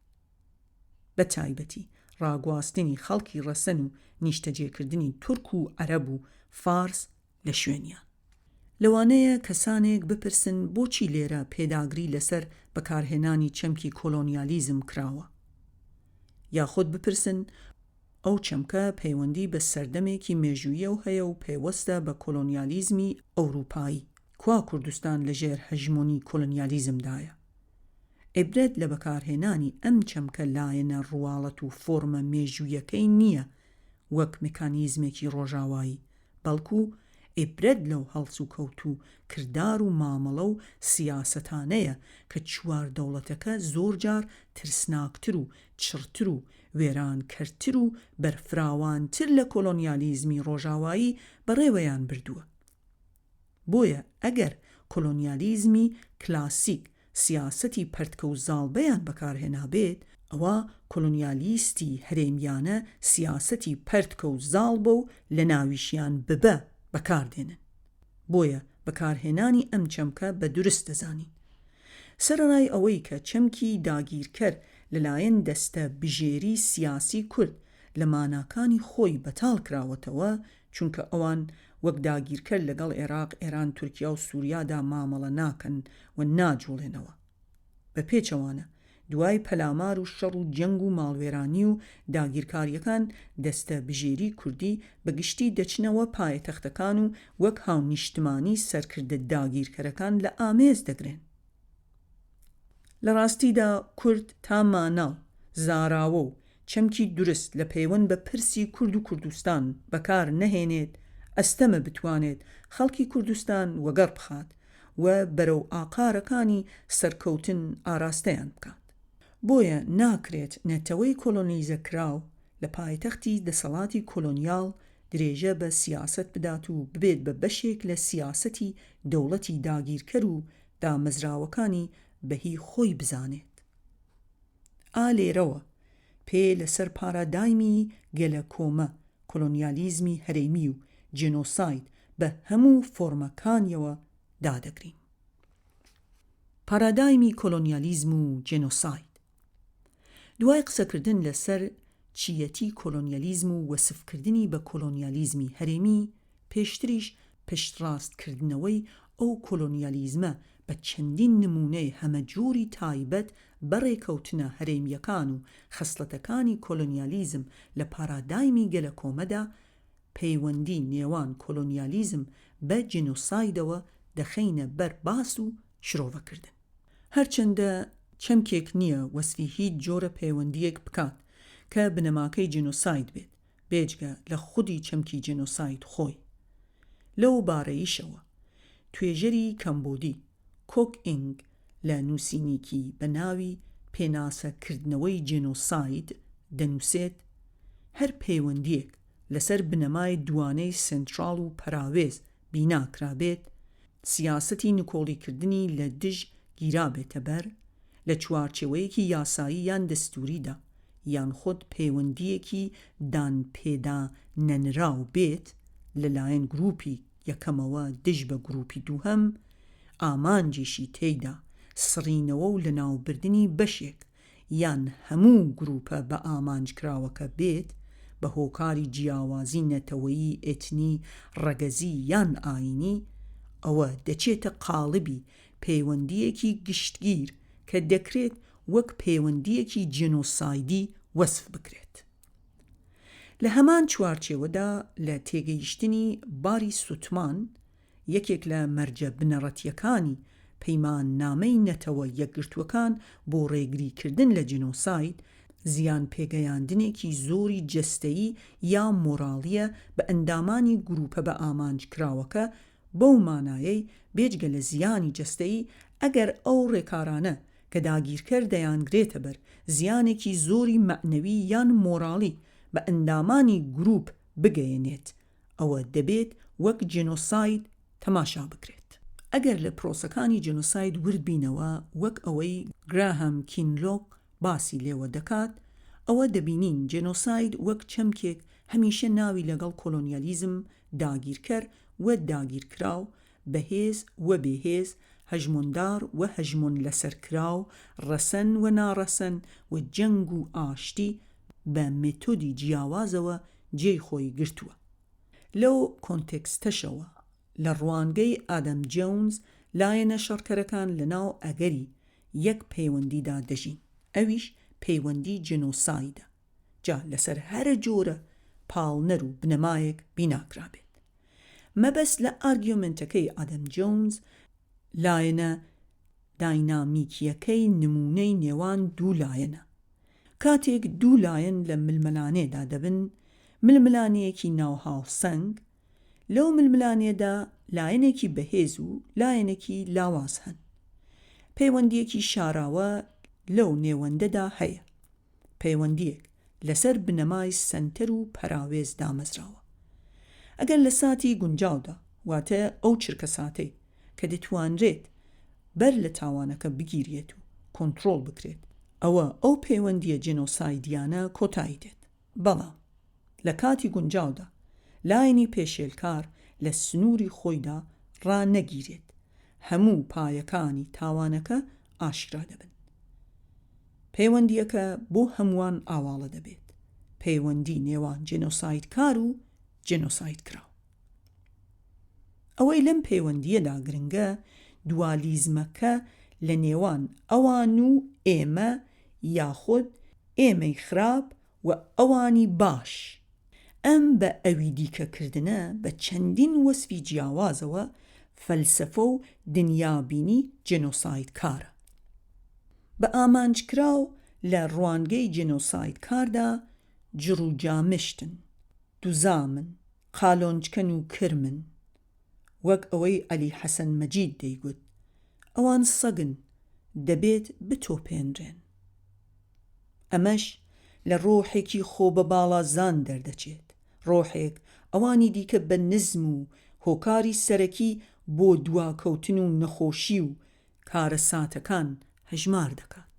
بە تایبەتی ڕاگواستنی خەڵکی ڕەسەن و نیشتەجێکردنی تورک و عەرەب و فارس لە شوێنیان. لەوانەیە کەسانێک بپرسن بۆچی لێرە پێداگری لەسەر بەکارهێنانی چەمکی کۆلۆنیالیزم کراوە؟ یاخود بپرسن ئەو چەمکە پەیوەندی بە سەردەمێکی مێژووییەو هەیە و پەیوەستە بە کۆلۆنیالیزمی ئەوروپایی، کوا کوردستان لەژێر هەژمۆنی کۆلۆنیالیزمدایە؟ عیبرەت لە بەکارهێنانی ئەم چەمکە لایەنە ڕواڵەت و فۆرمە مێژوویەکەی نییە وەک مکانیزمێکی ڕۆژاوایی، بەڵکو عیبرەت لەو هەڵسوکەوت و کردار و مامەڵە و سیاسەتانەیە کە چوار دەوڵەتەکە زۆرجار ترسناکتر و چڕتر و وێرانکەرتر و بەرفراوانتر لە کۆلۆنیالیزمی ڕۆژاوایی بەڕێوەیان بردووە. بۆیە ئەگەر کۆلۆنیالیزمی کلاسیک سیاسەتی پەرتکە و زاڵبەیان بەکارهێنابێت، ئەوا کۆلۆنیالیستی هەرێمیانە سیاسەتی پەرتکە و زاڵبە و لەناویشیان ببە بەکاردێنن. بۆیە بەکارهێنانی ئەم چەمکە بە دروست دەزانین. سەرەڕای ئەوەی کە چەمکی داگیرکەر لەلایەن دەستە بژێری سیاسی کورد لە ماناکانی خۆی بەتاڵ کراوەتەوە، چونکە ئەوان وەک داگیرکەر لەگەڵ عێراق، ئێران، تورکیا و سوریادا مامەڵە ناکەن و ناجوڵێنەوە. بە پێچەوانە، دوای پەلامار و شەڕ و جەنگ و ماڵوێرانی و داگیرکارییەکان دەستە بژێری کوردی بە گشتی دەچنەوە پایەتەختەکان و وەک هاونیشتمانی سەرکردە داگیرکەرەکان لە ئامێز دەگرێن. لە ڕاستیدا کورد تا مانا و زاراوە و چەمکی دورست لە پەیوەند بە پرسی کورد و کوردستان بەکار نەهێنێت، ئەستەمە بتوانێت خەڵکی کوردستان وەگەڕ بخات و بەرەو ئاقارەکانی سەرکەوتن ئاراستەیان بکات. بۆیە ناکرێت نەتەوەی کۆلۆنیزەکراو لە پایتەختی دەسەڵاتی کۆلۆنیاڵ درێژە بە سیاسەت بدات و ببێت بە بەشێک لە سیاسەتی دەوڵەتی داگیرکەر و دامەزراوەکانی بە هی خۆی بزانێت. ئا لێرەوە پێ لەسەر پارادایمی گەلەکۆمە، کۆلۆنیالیزمی هەرێمی و جێنۆساید بە هەموو فۆرمەکانیەوە دادەگرین. پارادایمی کۆلۆنیالیزم و جێنۆساید دوای قسەکردن لەسەر چییەتی کۆلۆنیالیزم و وەسفکردنی بە کۆلۆنیالیزمی هەرێمی، پێشتریش پشتڕاستکردنەوەی ئەو کۆلۆنیالیزمە بە چەندین نموونەی هەمەجۆری تایبەت بە ڕێکەوتنە هەرێمییەکان و خەسڵەتەکانی کۆلۆنیالیزم لە پارادایمی گەلەکۆمەدا، پەیوەندی نێوان کۆلۆنیالیزم بە جینۆسایدەوە دەخەینە بەر باس و شرۆڤەکردن. هەرچەندە چەمکێک نییە وەسفی هیچ جۆرە پەیوەندییەک بکات کە بنەماکەی جینۆساید بێت، بێجگە لە خودی چەمکی جینۆساید خۆی. لەو بارەیشەوە توێژەری کەمبۆدی، کۆک ئینگ، لە نووسینێکی بە ناوی پێناسە کردنەوەی جینۆساید دەنووسێت، هەر پەیوەندییەک لەسەر بنەمای دووانەی سێنتراڵ و پەراوێز بینا کرابێت، سیاسەتی نکۆڵیکردنی لە دژ گیرابێتە بەر، لە چوارچێوەیەکی یاسایی یان دەستووریدا، یان خود پەیوەندییەکی دانپێدا نەنراو بێت لە لایەن گرووپی یەکەمەوە دژ بە گرووپی دووهەم، ئامانجیشی تێیدا سڕینەوە و لەناوبردنی بەشێک یان هەموو گرووپە بە ئامانجکراوەکە بێت بە هۆکاری جیاوازی نەتەوەیی، ئێتنی، ڕەگەزی یان ئایینی، ئەوە دەچێتە قاڵبی پەیوەندییەکی گشتگیر کە دەکرێت وەک پەیوەندییەکی جینۆسایدی وەسف بکرێت. لە هەمان چوارچێوەدا لە تێگەیشتنی باری سوتمان، یەکێک لە مەرجە بنەڕەتییەکانی پەیماننامەی نەتەوە یەکگرتووەکان بۆ ڕێگریکردن لە جینۆساید، زیانپێگەیاندنێکی زۆری جەستەیی یا مۆراڵییە بە ئەندامانی گرووپە بەئامانجکراوەکە، بەو مانایەی بێجگە لە زیانی جەستەیی، ئەگەر ئەو ڕێکارانە کە داگیرکەر دەیانگرێتە بەر زیانێکی زۆری مەعنەوی یان مۆراڵی بە ئەندامانی گرووپ بگەیەنێت، ئەوە دەبێت وەک جێنۆساید تەماشا بکرێت. ئەگەر لە پرۆسەکانی جێنۆساید ورد بینەوە وەک ئەوەی گراهام کینلۆک باسی لێوە دەکات، ئەوە دەبینین جێنۆساید وەک چەمکێک هەمیشە ناوی لەگەڵ کۆلۆنیالیزم، داگیرکەر و داگیرکراو، بەهێز و بێهێز، هەژمۆندار و هەژمۆنلەسەرکراو، ڕەسەن و ناڕەسەن و جەنگ و ئاشتی بە مێتۆدی جیاوازەوە جێی خۆی گرتووە. لەو کۆنتێکستەشەوە، لە ڕوانگەی ئادەم جۆنز، لایەنە شەڕکەرەکان لەناو ئەگەری یەک پەیوەندیدا دەژین، ئەویش پەیوەندی جێنۆسایدە، جا لەسەر هەر جۆرە پاڵنەر و بنەمایەک بیناکرابێت. مەبەست لە ئارگیۆمێنتەکەی ئادەم جۆنز، لایەنە داینامیکییەکەی نموونەی نێوان دوو لایەنە. کاتێک دوو لایەن لە ململانێدا دەبن، ململانێیەکی ناوهاوسەنگ، لەو ململانێدا لایەنێکی بەهێز و لایەنێکی لاواز هەن. پەیوەندییەکی شاراوە لەو نێوەندەدا هەیە. پەیوەندییەک لەسەر بنەمای سەنتەر و پەراوێز دامەزراوە. ئەگەر لە ساتی گونجاودا، واتە ئەو چرکەساتەی کە دەتوانرێت بەر لە تاوانەکە بگیریێت و کۆنتڕۆڵ بکرێت، ئەوە ئەو پەیوەندییە جێنۆسایدیانە کۆتایی دێت. بەڵام لە کاتی گونجاودا لایەنی پێشێلکار لە سنووری خۆیدا ڕانەگیرێت، هەموو پایەکانی تاوانەکە ئاشکرا دەبن. پەیوەندییەکە بۆ هەمووان ئاواڵە دەبێت، پەیوەندی نێوان جێنۆسایدکار و جێنۆسایدکراو. ئەوەی لەم پەیوەندییەدا گرنگە، دوالیزمەکە لە نێوان ئەوان و ئێمە یاخود ئێمەی خراپ و ئەوانی باش. ئەم بە ئەویدیکەکردنە بە چەندین وەسفی جیاوازەوە فەلسەفە و دنیابینی جێنۆسایدکارە. بە ئامانجکراو لە ڕوانگەی جێنۆسایدکاردا جڕوجامشتن، دوزامن، قالۆنچکەن و کرمن. وەک ئەوەی عەلی حەسەن مەجید دەیگوت، ئەوان سەگن، دەبێت بتۆپێنرێن. ئەمەش لە ڕۆحێکی خۆبەباڵازان دەردەچێت، ڕۆحێک ئەوانی دیکە بە نزم و هۆکاری سەرەکی بۆ دواکەوتن و نەخۆشی و کارەساتەکان هەژمار دەکات.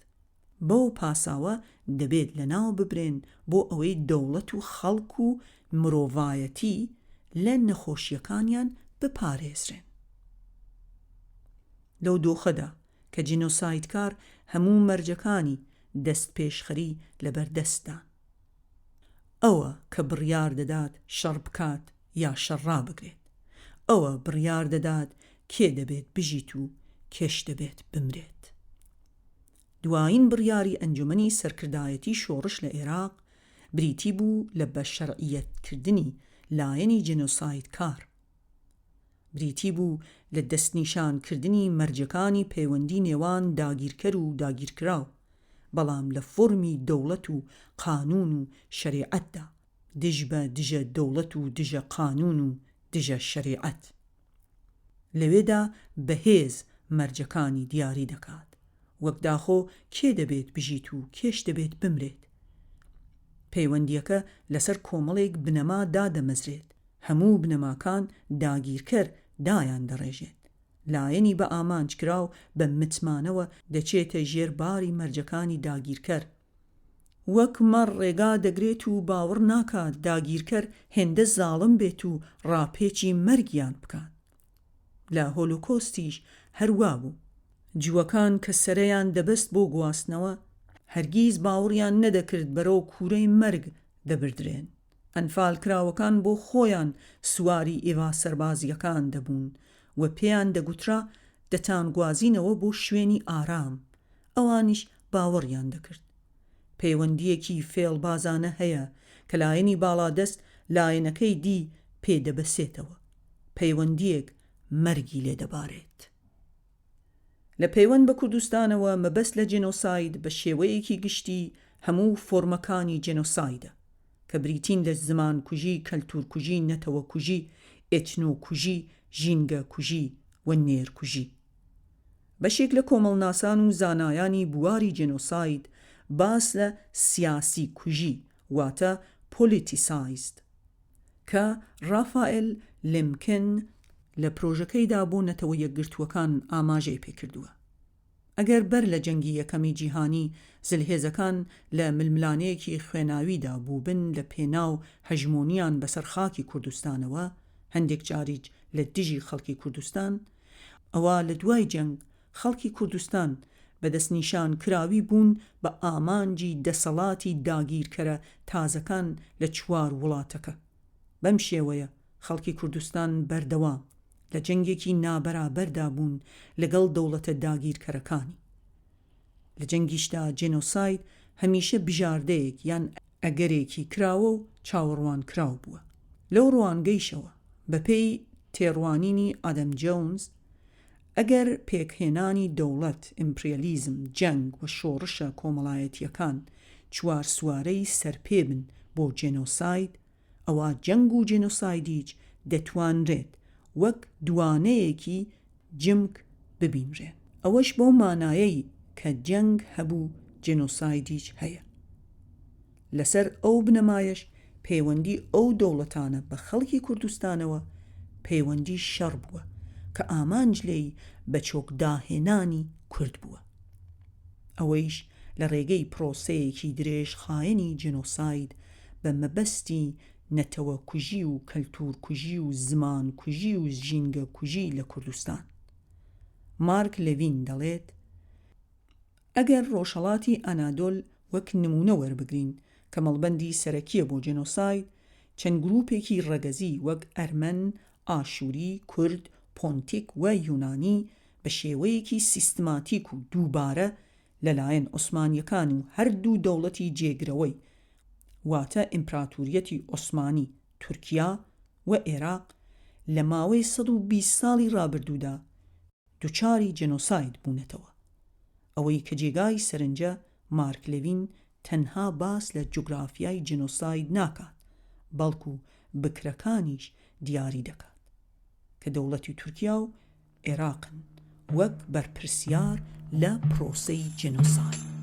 بەو پاساوە دەبێت لەناو ببرێن بۆ ئەوەی دەوڵەت و خەڵک و مرۆڤایەتی لە نەخۆشییەکانیان بپارێزرێن. لەو دۆخەدا کە جینۆسایدکار هەموو مەرجەکانی دەستپێشخەری لەبەردەستدان. ئەوە کە بڕیار دەدات شەڕ بکات یا شەڕ ڕابگرێت. ئەوە بڕیار دەدات کێ دەبێت بژیت و کێش دەبێت بمرێت. دوایین بڕیاری ئەنجومەنی سەرکردایەتی شۆڕش لە ئێراق بریتی بوو لە بە شەرعیەتکردنی لایەنی جینۆسایدکار. بریتی بوو لە دەستنیشانکردنی مەرجەکانی پەیوەندی نێوان داگیرکەر و داگیرکراو، بەڵام لە فۆرمی دەوڵەت و قانوون و شەریعەتدا، دژ بە دژە دەوڵەت و دژە قانوون و دژە شەریعەت. لەوێدا بەهێز مەرجەکانی دیاری دەکات، وەک داخۆ کێ دەبێت بژیت و کێش دەبێت بمرێت. پەیوەندییەکە لەسەر کۆمەڵێک بنەما دادەمەزرێت، هەموو بنەماکان داگیرکەر دایان دەڕێژێت. لایەنی بە ئامانج کراو بە متمانەوە دەچێتە ژێر باری مەرجەکانی داگیرکەر. وەک مەڕ ڕێگا دەگرێت و باوەڕ ناکات داگیرکەر هێندە زاڵم بێت و ڕاپێچی مەرگیان بکات. لە هۆلۆکۆستیش هەر وا بوو. جووەکان کە سەرەیان دەبەست بۆ گواستنەوە، هەرگیز باوڕیان نەدەکرد بەرەو کوورەی مەرگ دەبردرێن. ئەنفالکراوەکان بۆ خۆیان سواری ئیڤا سەربازییەکان دەبوون و پێیان دەگوترا دەتانگوازینەوە بۆ شوێنی ئارام، ئەوانیش باوەڕیان دەکرد. پەیوەندییەکی فێڵبازانە هەیە کە لایەنی باڵادەست لایەنەکەی دی پێ دەبەسێتەوە، پەیوەندییەک مەرگی لێ دەبارێت. لە پەیوەند بە کوردستانەوە مەبەست لە جێنۆساید بە شێوەیەکی گشتی. هەموو فۆرمەکانی جێنۆسایدە، کە بریتین لە زمانکوژی، کەلتوورکوژی، نەتەوەکوژی، ئێتنۆکوژی، ژینگەکوژی و نێرکوژی. بەشێک لە کۆمەڵناسان و زانایانی بواری جێنۆساید باس لە سیاسیکوژی واتە Politicized کە ڕافائێل لێمکن لە پرۆژەکەیدا بۆ نەتەوە یەکگرتووەکان ئاماژەی پێکردووە. ئەگەر بەر لە جەنگی یەکەمی جیهانی زلهێزەکان لە ململانێیەکی خوێناویدا بووبن لە پێناو هەژمۆنیان بەسەر خاکی کوردستانەوە، هەندێک جاریچ لە دژی خەڵکی کوردستان، ئەوا لە دوای جەنگ خەڵکی کوردستان بە دەستنیشانکراوی بوون بە ئامانجی دەسەڵاتی داگیرکەرە تازەکان لە چوار وڵاتەکە. بەم شێوەیە خەڵکی کوردستان بەردەوام لە جەنگێکی نابەرابەردا بوون لەگەڵ دەوڵەتە داگیرکەرەکانی. لە جەنگیشدا جێنۆساید هەمیشە بژاردەیەک یان ئەگەرێکی کراوە و چاوەڕوانکراو بووە. لەو ڕوانگەیشەوە، بەپێی تێڕوانینی ئادەم جۆنز، ئەگەر پێکهێنانی دەوڵەت، ئیمپریالیزم، جەنگ و شۆڕشە کۆمەڵایەتییەکان چوارسوارەی سەرپێ بن بۆ جێنۆساید، ئەوا جەنگ و جێنۆسایدیچ دەتوانرێت وەک دوانەیەکی جمک ببینرێن. ئەوەش بەو مانایەی کە جەنگ هەبوو جێنۆسایدیش هەیە. لەسەر ئەو بنەمایەش پەیوەندی ئەو دەوڵەتانە بە خەڵکی کوردستانەوە پەیوەندی شەڕ بووە کە ئامانج لێی بەچۆکداهێنانی کورد بووە. ئەوەیش لە ڕێگەی پرۆسەیەکی درێژخایەنی جێنۆساید بە مەبەستی نەتەوەکوژی و کەلتوورکوژی و زمانکوژی و ژینگەکوژی لە کوردستان. مارک لێڤین دەڵێت، ئەگەر ڕۆژهەڵاتی ئانادۆل وەک نموونە وەربگرین کە مەڵبەندی سەرەکییە بۆ جێنۆساید، چەند گرووپێکی ڕەگەزی وەک ئەرمەن، ئاشووری، کورد، پۆنتیک و یونانی بە شێوەیەکی سیستماتیک و دووبارە لەلایەن عوسمانییەکان و هەردوو دەوڵەتی جێگرەوەی واتە ئیمپراتوریەتی عوسمانی، تورکیا، و ئێراق لە ماوەی 120 ساڵی ڕابردوودا دوچاری جێنۆساید بوونەتەوە. ئەوەی کە جێگای سەرنجە مارک لێڤین تەنها باس لە جوگرافیای جێنۆساید ناکات بەڵکو بکرەکانیش دیاری دەکات کە دەوڵەتی تورکیا و عێراقن وەک بەرپرسیار لە پرۆسەی جێنۆساید.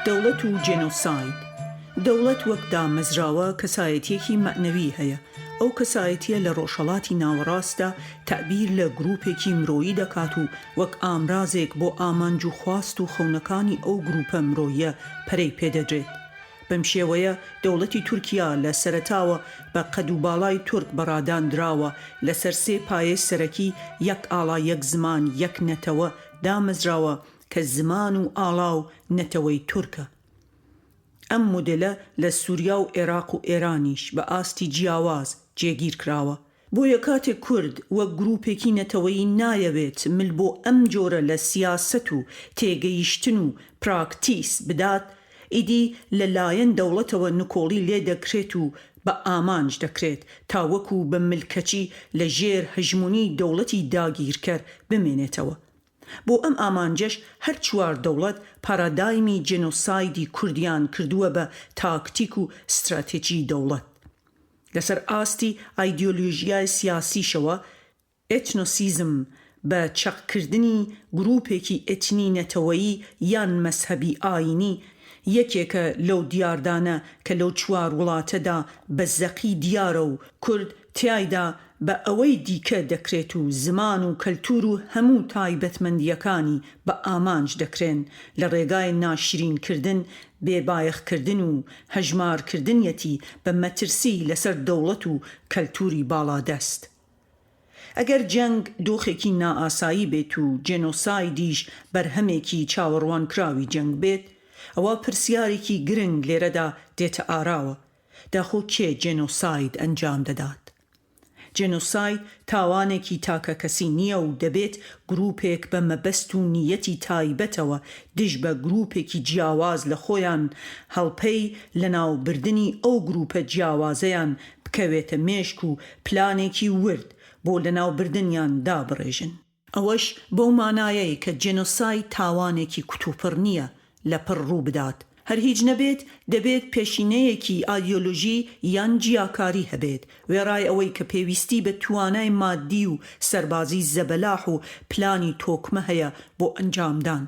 دەوڵەت و جێنۆساید، دەوڵەت وەک دامەزراوە کەسایەتییەکی مەعنەوی هەیە، ئەو کەسایەتییە لە ڕۆژهەڵاتی ناوەڕاستدا تەعبیر لە گرووپێکی مرۆیی دەکات و وەک ئامرازێک بۆ ئامانج و خواست و خەونەکانی ئەو گرووپە مرۆییە پەرەی پێدەدرێت. بەم شێوەیە دەوڵەتی تورکیا لە سەرەتاوە بە قەد و باڵای تورک بەڕاداندراوە، لەسەر سێ پایەی سەرەکی یەک ئاڵا یەک زمان یەک نەتەوە دامەزراوە کە زمان و ئاڵا و نەتەوەی تورکە. ئەم مۆدێلە لە سوریا و عێراق و ئێرانیش بە ئاستی جیاواز جێگیر کراوە. بۆیە کاتێک کورد وەک گروپێکی نەتەوەیی نایەوێت مل بۆ ئەم جۆرە لە سیاسەت و تێگەیشتن و پراکتیس بدات، ئیدی لە لایەن دەوڵەتەوە نکۆڵی لێ دەکرێت و بە ئامانج دەکرێت تا وەکو بە ملکەچی لە ژێر هەژمونی دەوڵەتی داگیرکەر بمێنێتەوە. بۆ ئەم ئامانجەش هەر چوار دەوڵەت پارادایمی جێنۆسایدی کوردیان کردووە بە تاکتیک و ستراتێجی دەوڵەت. لەسەر ئاستی ئایدیۆلۆژیای سیاسیشەوە، ئێتنۆسیزم بە چەقکردنی گرووپێکی ئێتنی نەتەوەیی یان مەزهەبی ئایینی یەکێکە لەو دیاردانە کە لەو چوار وڵاتەدا بە زەقی دیارە و کورد تیایدا بە ئەوەی دیکە دەکرێت و زمان و کەلتور و هەموو تایبەتمەندییەکانی بە ئامانج دەکرێن لە ڕێگای ناشرینکردن، بێبایەخکردن و هەژمارکردنیەتی بە مەترسی لەسەر دەوڵەت و کەلتوری باڵادەست. ئەگەر جەنگ دۆخێکی نائاسایی بێت و جێنۆسایدیش بەرهەمێکی چاوەڕوانکراوی جەنگ بێت، ئەوا پرسیارێکی گرنگ لێرەدا دێتە ئاراوە، داخۆ کێ جێنۆساید ئەنجام دەدات؟ جێنۆساید تاوانێکی تاکەکەسی نییە و دەبێت گرووپێک بە مەبەست و نییەتی تایبەتەوە دژ بە گرووپێکی جیاواز لە خۆیان هەڵپەی لەناوبردنی ئەو گرووپە جیاوازەیان بکەوێتە مێشک و پلانێکی ورد بۆ لەناوبردنیان دابڕێژن. ئەوەش بەو مانایەی کە جێنۆساید تاوانێکی کوتوپڕ نییە لەپڕ ڕووبدات، هەر هیچ نەبێت دەبێت پێشینەیەکی ئایدیۆلۆژی یان جیاکاری هەبێت، وێڕای ئەوەی کە پێویستی بە توانای مادی و سەربازی زەبەلاح و پلانی تۆکمە هەیە بۆ ئەنجامدان.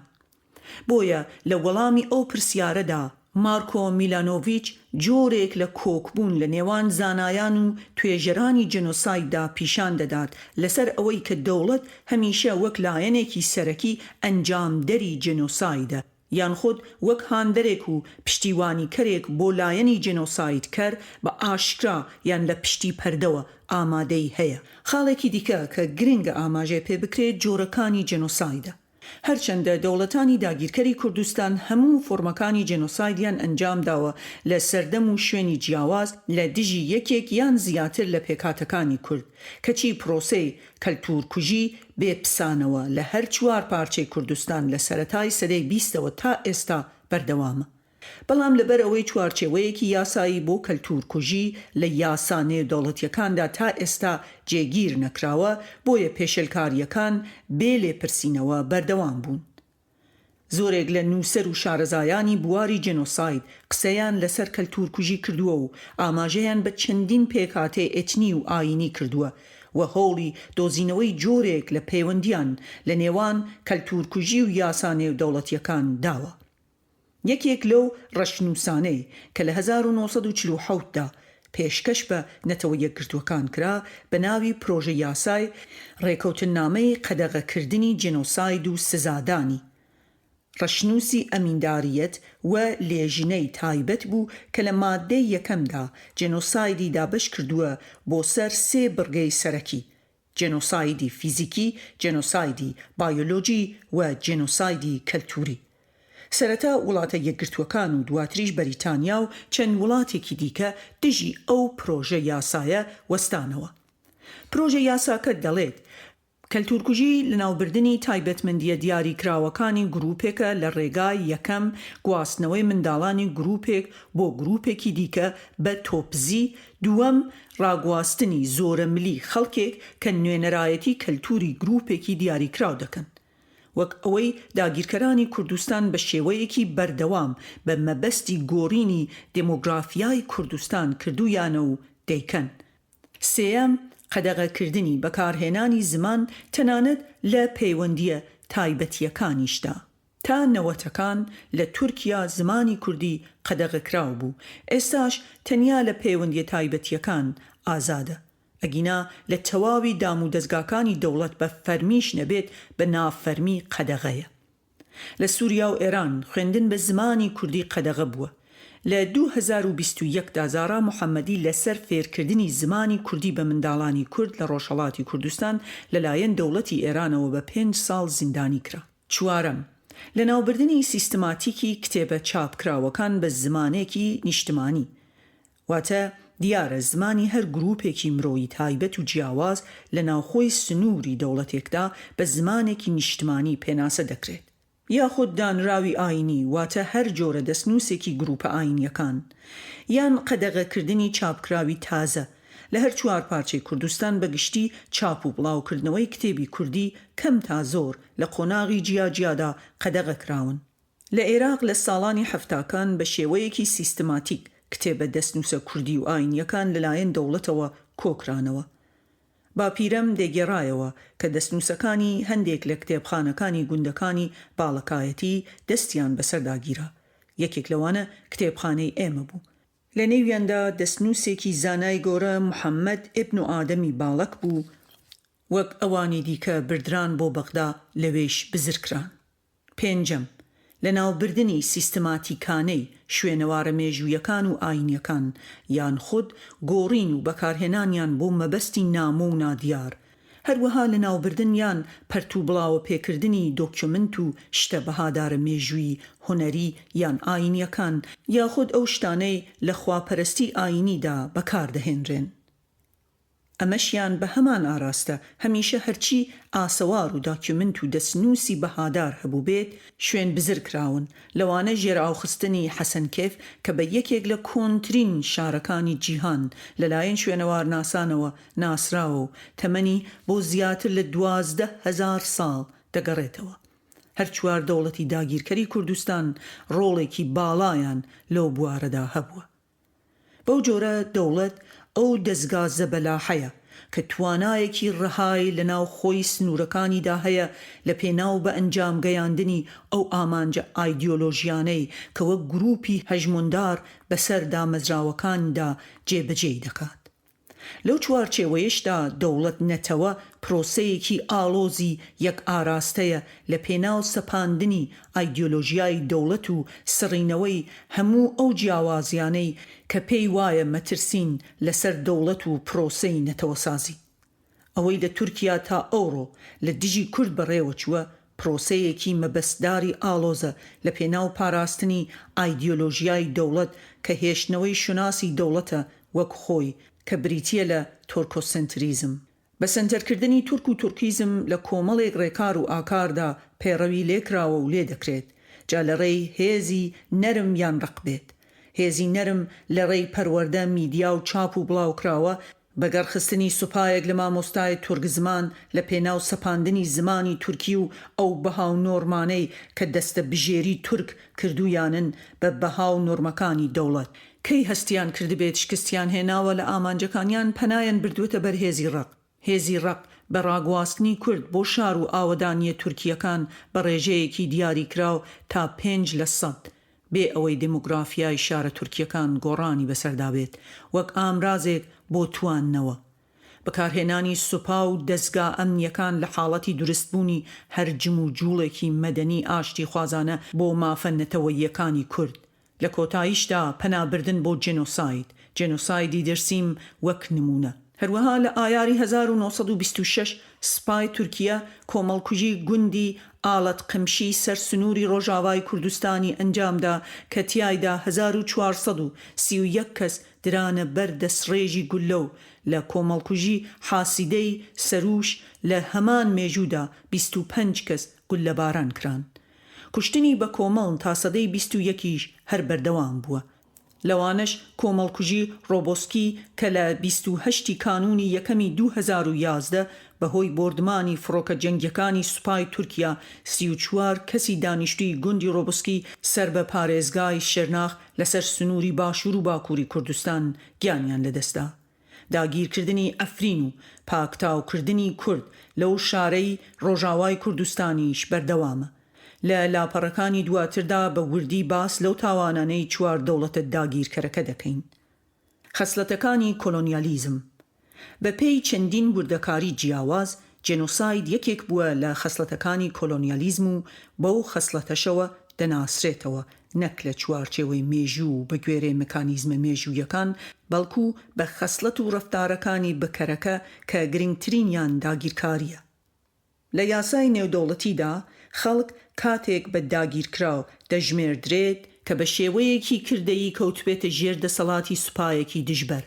بۆیە لە وەڵامی ئەو پرسیارەدا، مارکۆ میلانۆڤیچ جۆرێک لە کۆکبوون لە نێوان زانایان و توێژەرانی جێنۆسایددا پیشان دەدات لەسەر ئەوەی کە دەوڵەت هەمیشە وەک لایەنێکی سەرەکی ئەنجامدەری جێنۆسایدە یان خود وەک هاندەرێک و پشتیوانیکەرێک بۆ لایەنی جێنۆسایدکەر بە ئاشکرا یان لە پشتی پەردەوە ئامادەی هەیە. خاڵێکی دیکە کە گرنگە ئاماژەی پێ بکرێت جۆرەکانی جێنۆسایدە. هەرچەندە دەوڵەتانی داگیرکەری کوردستان هەموو فۆرمەکانی جێنۆسایدیان ئەنجامداوە لە سەردەم و شوێنی جیاواز لە دژی یەکێک یان زیاتر لە پێکهاتەکانی کورد، کەچی پرۆسەی کەلتوورکوژی بێ پسانەوە لە هەر چوارپارچەی کوردستان لە سەرەتای سەدەی بیستەوە تا ئێستا بەردەوامە. بەڵام لەبەر ئەوەی چوارچێوەیەکی یاسایی بۆ کەلتوورکوژی لە یاسا نێودەوڵەتییەکاندا تا ئێستا جێگیر نەکراوە، بۆیە پێشێلکارییەکان بێ لێپرسینەوە بەردەوام بوون. زۆرێک لە نووسەر و شارەزایانی بواری جێنۆساید قسەیان لەسەر کەلتوورکوژی کردووە و ئاماژەیان بە چەندین پێکهاتەی ئێتنی و ئایینی کردووە و هەوڵی دۆزینەوەی جۆرێک لە پەیوەندییان لە نێوان کەلتوورکوژی و یاسا نێودەوڵەتییەکان داوە. یەکێک لەو ڕەشنووسانەی کە لە 1947 دا پێشکەش بە نەتەوە یەکگرتووەکان کرا بە ناوی پرۆژە یاسای ڕێکەوتننامەی قەدەغەکردنی جێنۆساید و سزادانی ڕەشنووسی ئەمینداریەت و لێژنەی تایبەت بوو کە لە ماددەی یەکەمدا جێنۆسایدی دابەشکردووە بۆ سەر سێ بڕگەی سەرەکی جێنۆسایدی فیزیکی، جێنۆسایدی بایۆلۆجی و جێنۆسایدی کەلتووری. سەرەتا وڵاتە یەکگرتووەکان و دواتریش بەریتانیا و چەند وڵاتێکی دیکە دژی ئەو پرۆژە یاسایە وەستانەوە. پرۆژە یاساکە دەڵێت، کەلتوورکوژی لەناوبردنی تایبەتمەندییە دیاریکراوەکانی گرووپێکە لە ڕێگای، یەکەم، گواستنەوەی منداڵانی گرووپێک بۆ گرووپێکی دیکە بە تۆپزی، دووەم، ڕاگواستنی زۆرەملی خەڵکێک کە نوێنەرایەتی کەلتووری گرووپێکی دیاریکراو دەکەن. وەک ئەوەی داگیرکەرانی کوردستان بە شێوەیەکی بەردەوام بە مەبەستی گۆڕینی دێمۆگرافیای کوردستان کردوویانە و دەیکەن. سێیەم، قەدەغەکردنی بەکارهێنانی زمان تەنانەت لە پەیوەندییە تایبەتییەکانیشدا. تا نەوەتەکان لە تورکیا زمانی کوردی قەدەغەکراو بوو، ئێستاش تەنیا لە پەیوەندیە تایبەتیەکان ئازادە، ئەگینا لە تەواوی دامودەزگاکانی دەوڵەت بە فەرمیش نەبێت بە نافەرمی قەدەغەیە. لە سوریا و ئێران خوێندن بە زمانی کوردی قەدەغە بووە. لە 2021 دا زارا محەمەدی لەسەر فێرکردنی زمانی کوردی بە منداڵانی کورد لە ڕۆژهەڵاتی کوردستان لەلایەن دەوڵەتی ئێرانەوە بە پێنج ساڵ زیندانی کرا. چوارەم، لەناوبردنی سیستماتیکی کتێبە چاپکراوەکان بە زمانێکی نیشتمانی، واتە دیارە زمانی هەر گرووپێکی مرۆیی تایبەت و جیاواز لە ناوخۆی سنووری دەوڵەتێکدا بە زمانێکی نیشتمانی پێناسە دەکرێت. یاخود دانراوی ئایینی، واتە هەر جۆرە دەستنووسێکی گرووپە ئایینییەکان. یان قەدەغەکردنی چاپکراوی تازە، لە هەر چوار پارچەی کوردستان بە گشتی چاپ و بڵاوکردنەوەی کتێبی کوردی کەم تا زۆر لە قۆناغی جیا جیادا قەدەغە کراون. لە ئێراق لە ساڵانی حەفتاکان بە شێوەیەکی سیستماتیک کتێبە دەستنووسە کوردی و ئاینییەکان لەلایەن دەوڵەتەوە کۆکرانەوە. باپیرەم دەیگێڕایەوە کە دەستنووسەکانی هەندێک لە کتێبخانەکانی گوندەکانی باڵەکایەتی دەستیان بەسەردا گیرا. یەکێک لەوانە کتێبخانەی ئێمە بوو. لە نێویاندا دەستنووسێکی زانای گەورە محەممەد ئیبن ئادەمی باڵەک بوو، وەک ئەوانی دیکە بردران بۆ بەغدا لەوێیش بزرکران. پێنجەم، لەناوبردنی سیستماتیکانەی شوێنەوارە مێژوویەکان و ئاینیەکان، یان خود گۆڕین و بەکارهێنانیان بۆ مەبەستی نامۆ و نادیار، هەروەها لەناوبردن یان پەرتوبڵاوەپێکردنی دۆکیۆمنت و شتە بەهادارە مێژوویی، هونەری یان ئاینیەکان، یاخود ئەو شتانەی لە خواپەرستی ئاینیدا بەکاردەهێنرێن. ئەمەشیان بە هەمان ئاراستە، هەمیشە هەرچی ئاسەوار و داکیومنت و دەستنووسی بەهادار هەبووبێت، شوێن بزر کراون، لەوانە ژێرئاوخستنی حەسەنکێف کە بە یەکێک لە کۆنترین شارەکانی جیهان لەلایەن شوێنەوارناسانەوە ناسراوە و تەمەنی بۆ زیاتر لە 12,000 ساڵ دەگەڕێتەوە. هەر چوار دەوڵەتی داگیرکەری کوردستان ڕۆڵێکی باڵایان لەو بوارەدا هەبووە. بەو جۆرە دەوڵەت ئەو دەزگا زەبەلاحەیە کە توانایەکی ڕەهای لە ناو خۆی سنوورەکانیدا هەیە لە پێناو بە ئەنجام گەیاندنی ئەو ئامانجە ئایدیۆلۆژیانەی کە وەک گرووپی هەژموندار بەسەر دامەزراوەکانیدا جێبەجێی دەکات. لەو چوارچێوەیەشدا دەوڵەت نەتەوە پرۆسەیەکی ئاڵۆزی یەک ئاراستەیە لە پێناو سەپاندنی ئایدیۆلۆژیای دەوڵەت و سڕینەوەی هەموو ئەو جیاوازیانەی کە پێی وایە مەترسین لەسەر دەوڵەت و پرۆسەی نەتەوەسازی. ئەوەی لە تورکیا تا ئەوڕۆ لە دژی کورد بەڕێوەچووە پرۆسەیەکی مەبەستداری ئاڵۆزە لە پێناو پاراستنی ئایدیۆلۆژیای دەوڵەت کە هێشتنەوەی شوناسی دەوڵەتە وەک خۆی کە بریتییە لە تورکۆسەنتریزم. بە سەنتەرکردنی تورک و تورکیزم لە کۆمەڵێک ڕێکار و ئاکاردا پەیڕەوی لێکراوە و لێدەکرێت، جا لە ڕێی هێزی نەرم یان ڕەق بێت. هێزی نەرم لە ڕێی پەروەردە، میدیا و چاپ و بڵاوکراوە، بەگەڕخستنی سوپایەک لە مامۆستای تورک زمان لە پێناو سەپاندنی زمانی تورکی و ئەو بەها و نۆرمانەی کە دەستە بژێری تورک کردوویانن بە بەها و نۆرمەکانی دەوڵەت. کەی هەستیان کردبێت شکستیان هێناوە لە ئامانجەکانیان پەنایان بردووەتە بەر هێزی ڕەق. هێزی ڕەق بە ڕاگواستنی کورد بۆ شار و ئاوەدانییە تورکییەکان بە ڕێژەیەکی دیاریکراو تا 5%، بێ ئەوەی دیمۆگرافیای شارە تورکییەکان گۆڕانی بەسەردا بێت، وەک ئامرازێک بۆ تواندنەوە. بەکارهێنانی سوپا و دەزگا ئەمنییەکان لە حاڵەتی دروستبوونی هەر جموجوڵێکی مەدەنی ئاشتیخوازانە بۆ مافە نەتەوەییەکانی کورد، لە کۆتاییشدا پەنابردن بۆ جێنۆساید، جێنۆسایدی دێرسیم وەک نموونە. هەروەها لە ئایاری 1926 سپای تورکیە کۆمەڵکوژی گوندی ئاڵەت قمشی سەر سنووری ڕۆژاوای کوردستانی ئەنجامدا کە تیایدا 1431 کەس درانە بەر دەستڕێژی گوللە و لە کۆمەڵکوژی حاسیدەی سەرووش لە هەمان مێژوودا 25 کەس گوللەباران کران. کوشتنی بەکۆمەڵ تا سەدەی 21یش هەر بەردەوام بووە. لەوانەش کۆمەڵکوژی ڕۆبۆسکی کە لە 28 ی کانوونی یەکەمی 2011 بەهۆی بۆردمانی فڕۆکە جەنگیەکانی سوپای تورکیا 34 کەسی دانیشتووی گوندی ڕۆبۆسکی سەر بە پارێزگای شرناخ لەسەر سنووری باشوور و باکووری کوردستان گیانیان لەدەستدا. داگیرکردنی عەفرین و پاکتاوکردنی کورد لەو شارەی ڕۆژاوای کوردستانیش بەردەوامە. لە لاپەڕەکانی دواتردا بە وردی باس لەو تاوانانەی چوار دەوڵەتە داگیرکەرەکە دەکەین. خەسڵەتەکانی کۆلۆنیالیزم بە پێی چەندین وردەکاری جیاواز، جێنۆساید یەکێک بووە لە خەسڵەتەکانی کۆلۆنیالیزم و بەو خەسڵەتەشەوە دەناسرێتەوە، نەک لە چوارچێوەی مێژوو و بەگوێرەی مکانیزمە مێژوویەکان، بەڵکو بە خەسڵەت و ڕەفتارەکانی بکەرەکە کە گرنگترینیان داگیرکارییە. لە یاسای نێودەوڵەتیدا خەڵک کاتێک بە داگیرکراو دەژمێردرێت کە بە شێوەیەکی کردەیی کەوتبێتە ژێر دەسەڵاتی سوپایەکی دژبەر.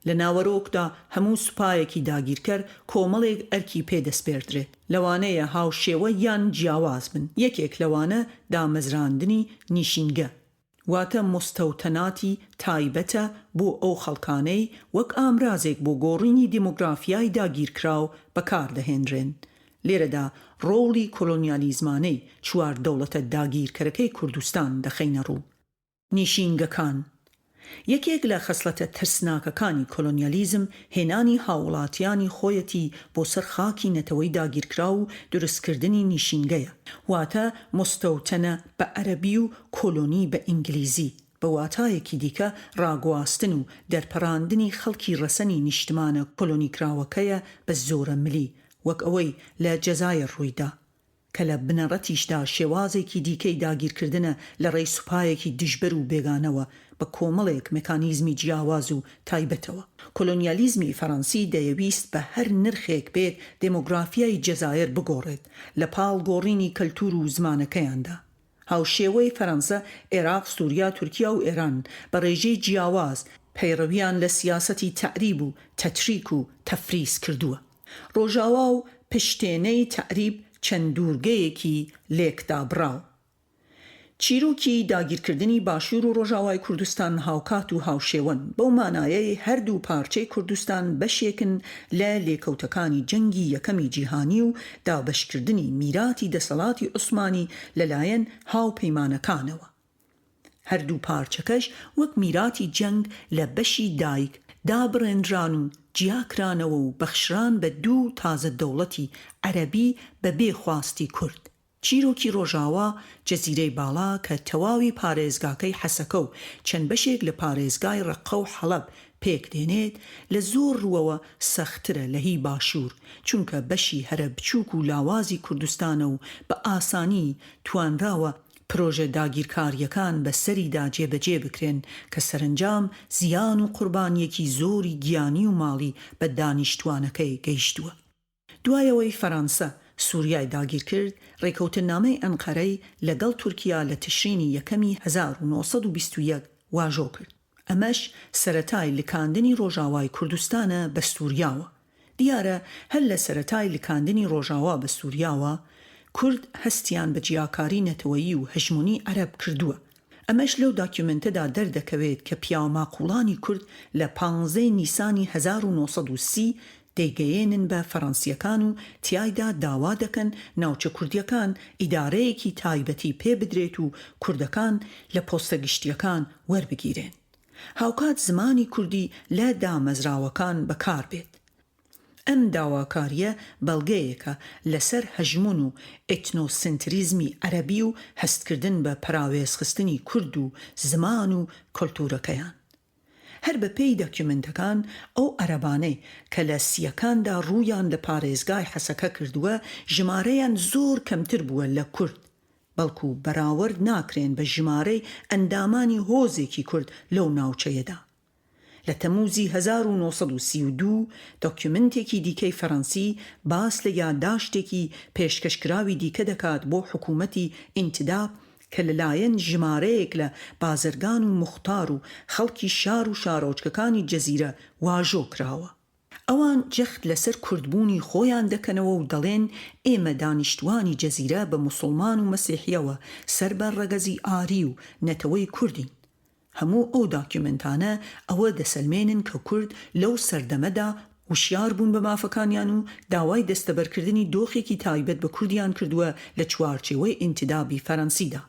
لە ناوەرۆکدا هەموو سوپایەکی داگیرکەر کۆمەڵێک ئەرکی پێ دەسپێردرێت، لەوانەیە هاوشێوە یان جیاواز بن، یەکێک لەوانە دامەزراندنی نیشینگە، واتە موستەوتەناتی تایبەتە بۆ ئەو خەڵکانەی وەک ئامرازێک بۆ گۆڕینی دیمۆگرافیای داگیرکراو بەکار دەهێنرێن. لێرەدا ڕۆڵی کۆلۆنیالیزمانەی چوار دەوڵەتە داگیرکەرەکەی کوردستان دەخەینە ڕوو. نیشینگەکان. یەکێک لە خەسڵەتە ترسناکەکانی کۆلۆنیالیزم هێنانی هاووڵاتیانی خۆیەتی بۆ سەر خاکی نەتەوەی داگیرکراو و دروستکردنی نیشینگەیە، واتە موستەوتەنە بە عەرەبی و کۆلۆنی بە ئینگلیزی، بە واتایەکی دیکە ڕاگواستن و دەرپەڕاندنی خەڵکی ڕەسەنی نیشتمانە کۆلۆنیکراوەکەیە بە زۆرەملی، وەک ئەوەی لە جەزایر ڕوویدا. کە لە بنەڕەتیشدا شێوازێکی دیکەی داگیرکردنە لە ڕێی سوپایەکی دژبەر و بێگانەوە بە کۆمەڵێک مێکانیزمی جیاواز و تایبەتەوە. کۆلۆنیالیزمی فەرەنسی دەیەویست بە هەر نرخێک بێت دێمۆگرافیای جەزایر بگۆڕێت لە پاڵ گۆڕینی کەلتور و زمانەکەیاندا. هاوشێوەی فەرەنسە، ئێراق، سوریا، تورکیا و ئێران بە ڕێژەی جیاواز. پەیڕەویان لە سیاسەتی تەعریب و تەتریک و تەفریس کردووە. ڕۆژاوا و پشتێنەی تەعریب چەند دوورگەیەکی لێکدابڕاو. چیرۆکی داگیرکردنی باشوور و ڕۆژاوای کوردستان هاوکات و هاوشێوەن، بەو مانایەی هەردوو پارچەی کوردستان بەشێکن لە لێکەوتەکانی جەنگی یەکەمی جیهانی و دابەشکردنی میراتی دەسەڵاتی عوسمانی لەلایەن هاوپەیمانەکانەوە. هەردوو پارچەکەش وەک میراتی جەنگ لە بەشی دایک دابڕێنران و جیاکرانەوە و بەخشران بە دوو تازە دەوڵەتی عەرەبی بەبێ خواستی کورد. چیرۆکی ڕۆژاوا، جەزیرەی باڵا کە تەواوی پارێزگاکەی حەسەکە و چەند بەشێک لە پارێزگای ڕەققە و حەڵەب پێک دێنێت، لە زۆر ڕووەوە سەختترە لە هی باشوور، چونکە بەشی هەرە بچووک و لاوازی کوردستانە و بە ئاسانی توانراوە پرۆژە داگیرکارییەکان بە سەریدا جێبەجێ بکرێن کە سەرەنجام زیان و قوربانییەکی زۆری گیانی و ماڵی بە دانیشتووانەکەی گەیشتووە. دوای ئەوەی فەرانسە سوریای داگیرکرد، ڕێکەوتننامەی ئەنقەرەی لەگەڵ تورکیا لە تشرینی یەکەمی 1921 واژۆ کرد. ئەمەش سەرەتای لکاندنی ڕۆژاوای کوردستانە بە سوریاوە. دیارە هەر لە سەرەتای لکاندنی ڕۆژاوا بە سوریاوە، کورد هەستیان بە جیاکاری نەتەوەیی و هەژمونی عەرەب کردووە. ئەمەش لەو داکیومێنتەدا دەردەکەوێت کە پیاوماقوڵانی کورد لە پانزەی نیسانی 1930 دەیگەیەنن بە فەرەنسییەکان و تیایدا داوا دەکەن ناوچە کوردییەکان ئیدارەیەکی تایبەتی پێ بدرێت و کوردەکان لە پۆستە گشتییەکان وەربگیرێن. هاوکات زمانی کوردی لە دامەزراوەکان بەکار بێت. ئەم داواکارییە بەڵگەیەکە لەسەر هەژموون و ئێتنۆسەنتریزمی عەرەبی و هەستکردن بە پەراوێزخستنی کورد و زمان و کەلتوورەکەیان. هەر بەپێی داکیومێنتەکان ئەو عەرەبانەی کە لە سییەکاندا ڕوویان لە پارێزگای حەسەکە کردووە ژمارەیان زۆر کەمتر بووە لە کورد، بەڵکو بەراوەرد ناکرێن بە ژمارەی ئەندامانی هۆزێکی کورد لەو ناوچەیەدا. لە تەمووزی 1932 دۆکیومێنتێکی دیکەی فەرەنسی باس لە یاداشتێکی پێشکەشکراوی دیکە دەکات بۆ حکوومەتی ئینتداب کە لەلایەن ژمارەیەک لە بازرگان و موختار و خەڵکی شار و شارۆچکەکانی جەزیرە واژۆ کراوە. ئەوان جەخت لەسەر کوردبوونی خۆیان دەکەنەوە و دەڵێن ئێمە دانیشتوانی جەزیرە بە موسڵمان و مەسیحییەوە سەر بە ڕەگەزی ئاری و نەتەوەی کوردین. هەموو ئەو داکیومێنتانە ئەوە دەسەلمێنن کە کورد لەو سەردەمەدا وشیار بوون بە مافەکانیان و داوای دەستەبەرکردنی دۆخێکی تایبەت بە کوردیان کردووە لە چوارچێوەی ئینتیدابی فەرەنسیدا.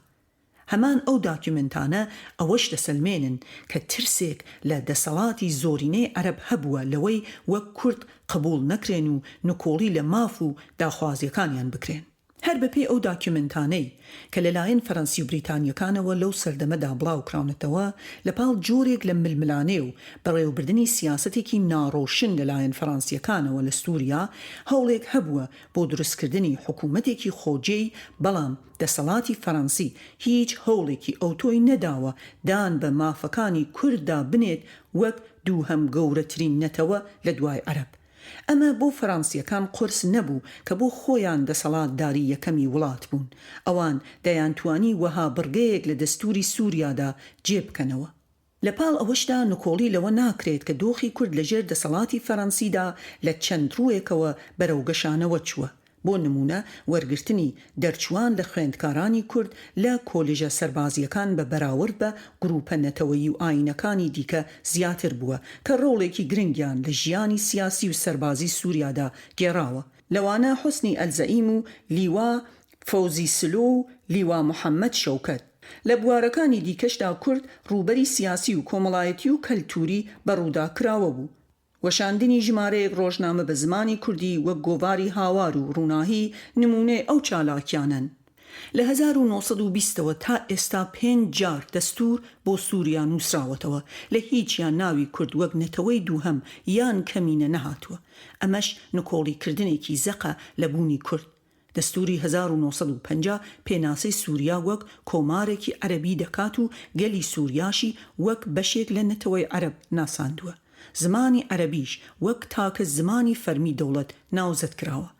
هەمان ئەو داکیومێنتانە ئەوەش دەسەلمێنن کە ترسێک لە دەسەڵاتی زۆرینەی عەرەب هەبووە لەوەی وەک کورد قبوڵ نەکرێن و نکۆڵی لە ماف و داخوازیەکانیان بکرێن. هەر بەپێی ئەو داکیومێنتانەی کە لەلایەن فەرەنسی و بریتانییەکانەوە لەو سەردەمەدا بڵاوکراونەتەوە، لەپاڵ جۆرێک لە ململانێ و بەڕێوەبردنی سیاسەتێکی ناڕۆشن لەلایەن فەرەنسییەکانەوە لە سوریا، هەوڵێک هەبووە بۆ دروستکردنی حکومەتێکی خۆجێی، بەڵام دەسەڵاتی فەرەنسی هیچ هەوڵێکی ئەوتۆی نەداوە دان بە مافەکانی کورددا بنێت وەک دووهەم گەورەترین نەتەوە لە دوای عەرەب. ئەمە بۆ فەرانسییەکان قورس نەبوو کە بۆ خۆیان دەسەڵاتداری یەکەمی وڵات بوون. ئەوان دەیانتوانی وەها بڕگەیەک لە دەستووری سووریادا جێ بکەنەوە. لە پاڵ ئەوەشدا نکۆڵی لەوە ناکرێت کە دۆخی کورد لە ژێر دەسەڵاتی فەرەنسیدا لە چەند ڕووێکەوە بەرەو گەشانەوە چووە. بۆ نموونە وەرگرتنی دەرچووان لە خوێندکارانی کورد لە کۆلیژە سەربازییەکان بە بەراورد بە گرووپە نەتەوەیی و ئایینەکانی دیکە زیاتر بووە کە ڕۆڵێکی گرنگیان لە ژیانی سیاسی و سەربازی سووریادا گێڕاوە لەوانە حوسنی ئەلزەعیم و لیوا فەوزی سلۆ و لیوا محەمەد شەوکەت. لە بوارەکانی دیکەشدا کورد ڕووبەری سیاسی و کۆمەڵایەتی و کەلتووری بە ڕوودا کراوە بوو. وەشاندنی ژمارەیەک ڕۆژنامە بە زمانی کوردی وەک گۆڤاری هاوار و ڕووناهی نموونەی ئەو چالاکیانەن. لە 1920 ەوە تا ئێستا پێنج جار دەستوور بۆ سووریا نووسراوەتەوە، لە هیچیان ناوی کورد وەک نەتەوەی دووهەم یان کەمینە نەهاتووە. ئەمەش نکۆڵیکردنێکی زەقە لە بوونی کورد. دەستووری 1950 پێناسەی سووریا وەک کۆمارێکی عەرەبی دەکات و گەلی سووریاشی وەک بەشێک لە نەتەوەی عەرەب ناساندووە. زمانی عەرەبیش وەک تاکە زمانی فەرمی دەوڵەت ناوزەد کراوە.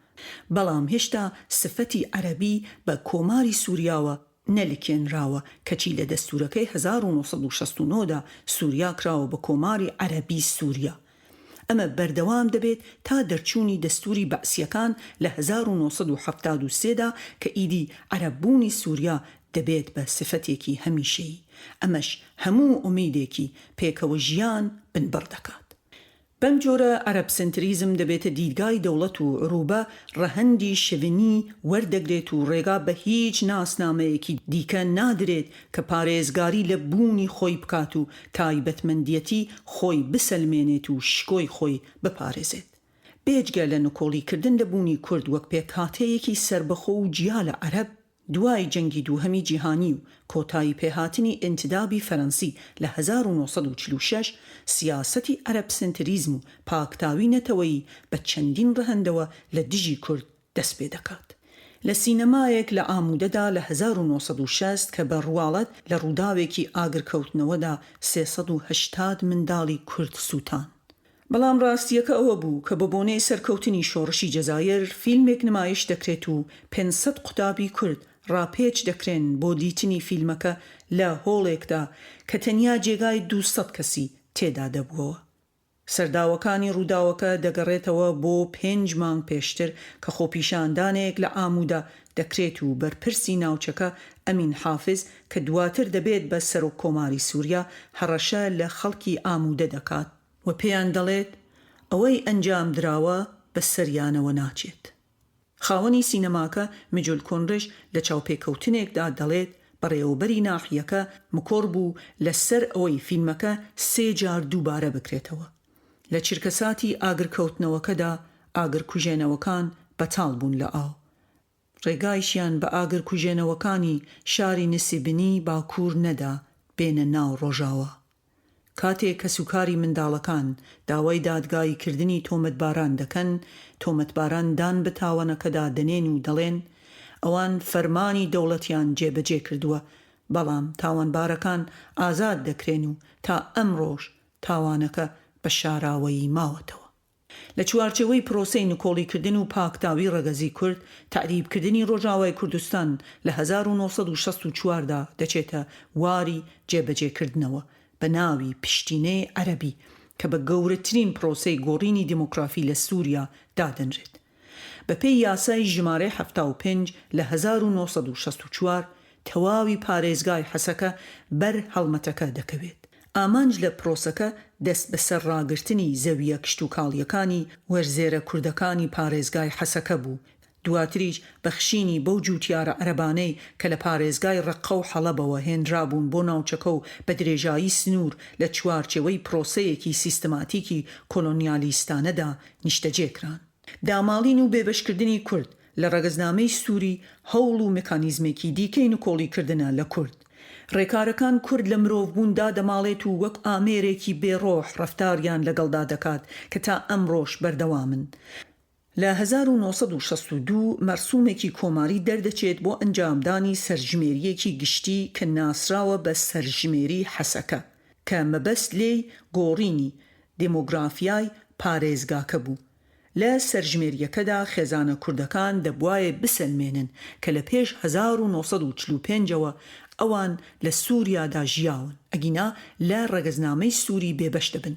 بەڵام هێشتا سفەتی عەرەبی بە کۆماری سووریاوە. نەلکێنراوە، کەچی لە دەستوورەکەی 1969 دا سووریا کراوە بە کۆماری عەرەبی سووریا. ئەمە بەردەوام دەبێت تا دەرچوونی دەستووری بەعسییەکان لە 1973 دا کە ئیدی عەرەببوونی سووریا دەبێت بە سفەتێکی هەمیشەیی. ئەمەش هەموو ئومیدێکی پێکەوە ژیان بنبڕ دەکات. بەم جۆرە عەرەب سەنتریزم دەبێتە دیدگای دەوڵەت و عروبە ڕەهەندی شڤنی وەردەگرێت و ڕێگا بە هیچ ناسنامەیەکی دیکە نادرێت کە پارێزگاری لە بوونی خۆی بکات و تایبەتمەندیەتی خۆی بسەلمێنێت و شکۆی خۆی بپارێزێت. بێجگە لە نکۆڵیکردن لە بوونی کورد وەک پێکهاتەیەکی سەربەخۆ و جیا لە عەرەب، دوای جەنگی دووهەمی جیهانی و کۆتایی پێهاتنی ئینتدابی فەرەنسی لە 1946، سیاسەتی عەرەب سەنتریزم و پاکتاوی نەتەوەیی بە چەندین ڕەهەندەوە لە دژی کورد دەست پێ دەکات. لە سینەمایەک لە عامودەدا لە 1960 کە بە ڕواڵەت لە ڕووداوێکی ئاگرکەوتنەوەدا 380 منداڵی کورد سووتان. بەڵام ڕاستییەکە ئەوە بوو کە بە بۆنەی سەرکەوتنی شۆڕشی جەزایر فیلمێک نمایش دەکرێت و 500 قوتابی کورد ڕاپێچ دەکرێن بۆ دیتنی فیلمەکە لە هۆڵێکدا کە تەنیا جێگای 200 کەسی تێدا دەبووەوە. سەرداوەکانی ڕووداوەکە دەگەڕێتەوە بۆ پێنج مانگ پێشتر کە خۆپیشاندانێک لە عامودا دەکرێت و بەرپرسی ناوچەکە ئەمین حافز کە دواتر دەبێت بە سەرۆک کۆماری سوریا هەڕەشە لە خەڵکی عامودە دەکات و پێیان دەڵێت ئەوەی ئەنجام دراوە بە سەریانەوە ناچێت. خاوەنی سینەماکە مجول کۆنرش لە چاوپێکەوتنێکدا دەڵێت بەڕێوەبەری ناحیەکە مکۆڕ بوو لە سەر ئەوەی فیلمەکە سێ جار دووبارە بکرێتەوە. لە چرکەساتی ئاگرکەوتنەوەکەدا ئاگرکوژێنەوەکان بەتاڵ بوون لە ئاو. ڕێگایشیان بە ئاگرکوژێنەوەکانی شاری نسیبنی باکوور نەدا بێنە ناو ڕۆژاوا. کاتێک کەسوکاری منداڵەکان داوای دادگاییکردنی تۆمەتباران دەکەن، تۆمەتباران دان بە تاوانەکەدا دەنێن و دەڵێن، ئەوان فەرمانی دەوڵەتیان جێبەجێ کردووە، بەڵام تاوانبارەکان ئازاد دەکرێن و تا ئەمڕۆش تاوانەکە بە شاراوەیی ماوەتەوە. لە چوارچێوەی پرۆسەی نکۆڵیکردن و پاکتاوی ڕەگەزی کورد، تەعریبکردنی ڕۆژاوای کوردستان لە 1964 دا دەچێتە واری جێبەجێکردنەوە بە ناوی پشتینەی عەرەبی کە بە گەورەترین پرۆسەی گۆڕینی دیمۆگرافی لە سوریا دادەنرێت. بەپێی یاسای ژمارەی 75 لە 1964 تەواوی پارێزگای حەسەکە بەر هەڵمەتەکە دەکەوێت. ئامانج لە پرۆسەکە دەستبەسەرڕاگرتنی زەوییە کشتوکاڵییەکانی وەرزێرە کوردەکانی پارێزگای حەسەکە بوو، دواتریش بەخشینی بەو جووتیارە عەرەبانەی کە لە پارێزگای ڕەققە و حەڵەبەوە هێنرابوون بۆ ناوچەکە و بە درێژایی سنوور لە چوارچێوەی پرۆسەیەکی سیستماتیکی کۆلۆنیالیستانەدا نیشتەجێ کران. داماڵین و بێبەشکردنی کورد لە ڕەگەزنامەی سووری هەوڵ و مکانیزمێکی دیکەی نکۆڵیکردنە لە کورد. ڕێکارەکان کورد لە مرۆڤبوون دادەماڵێت و وەک ئامێرێکی بێ ڕۆح ڕەفتاریان لەگەڵدا دەکات کە تا ئەمڕۆش بەردەوامن. لە 1962 مەرسومێکی کۆماری دەردەچێت بۆ ئەنجامدانی سەرژمێرییەکی گشتی کە ناسراوە بە سەرژمێری حەسەکە کە مەبەست لێی گۆڕینی دێمۆگرافیای پارێزگاکە بوو. لە سەرژمێرییەکەدا خێزانە کوردەکان دەبوایە بسەلمێنن کە لە پێش 1945 ەوە ئەوان لە سووریادا ژیاون، ئەگینا لە ڕەگەزنامەی سووری بێبەش دەبن.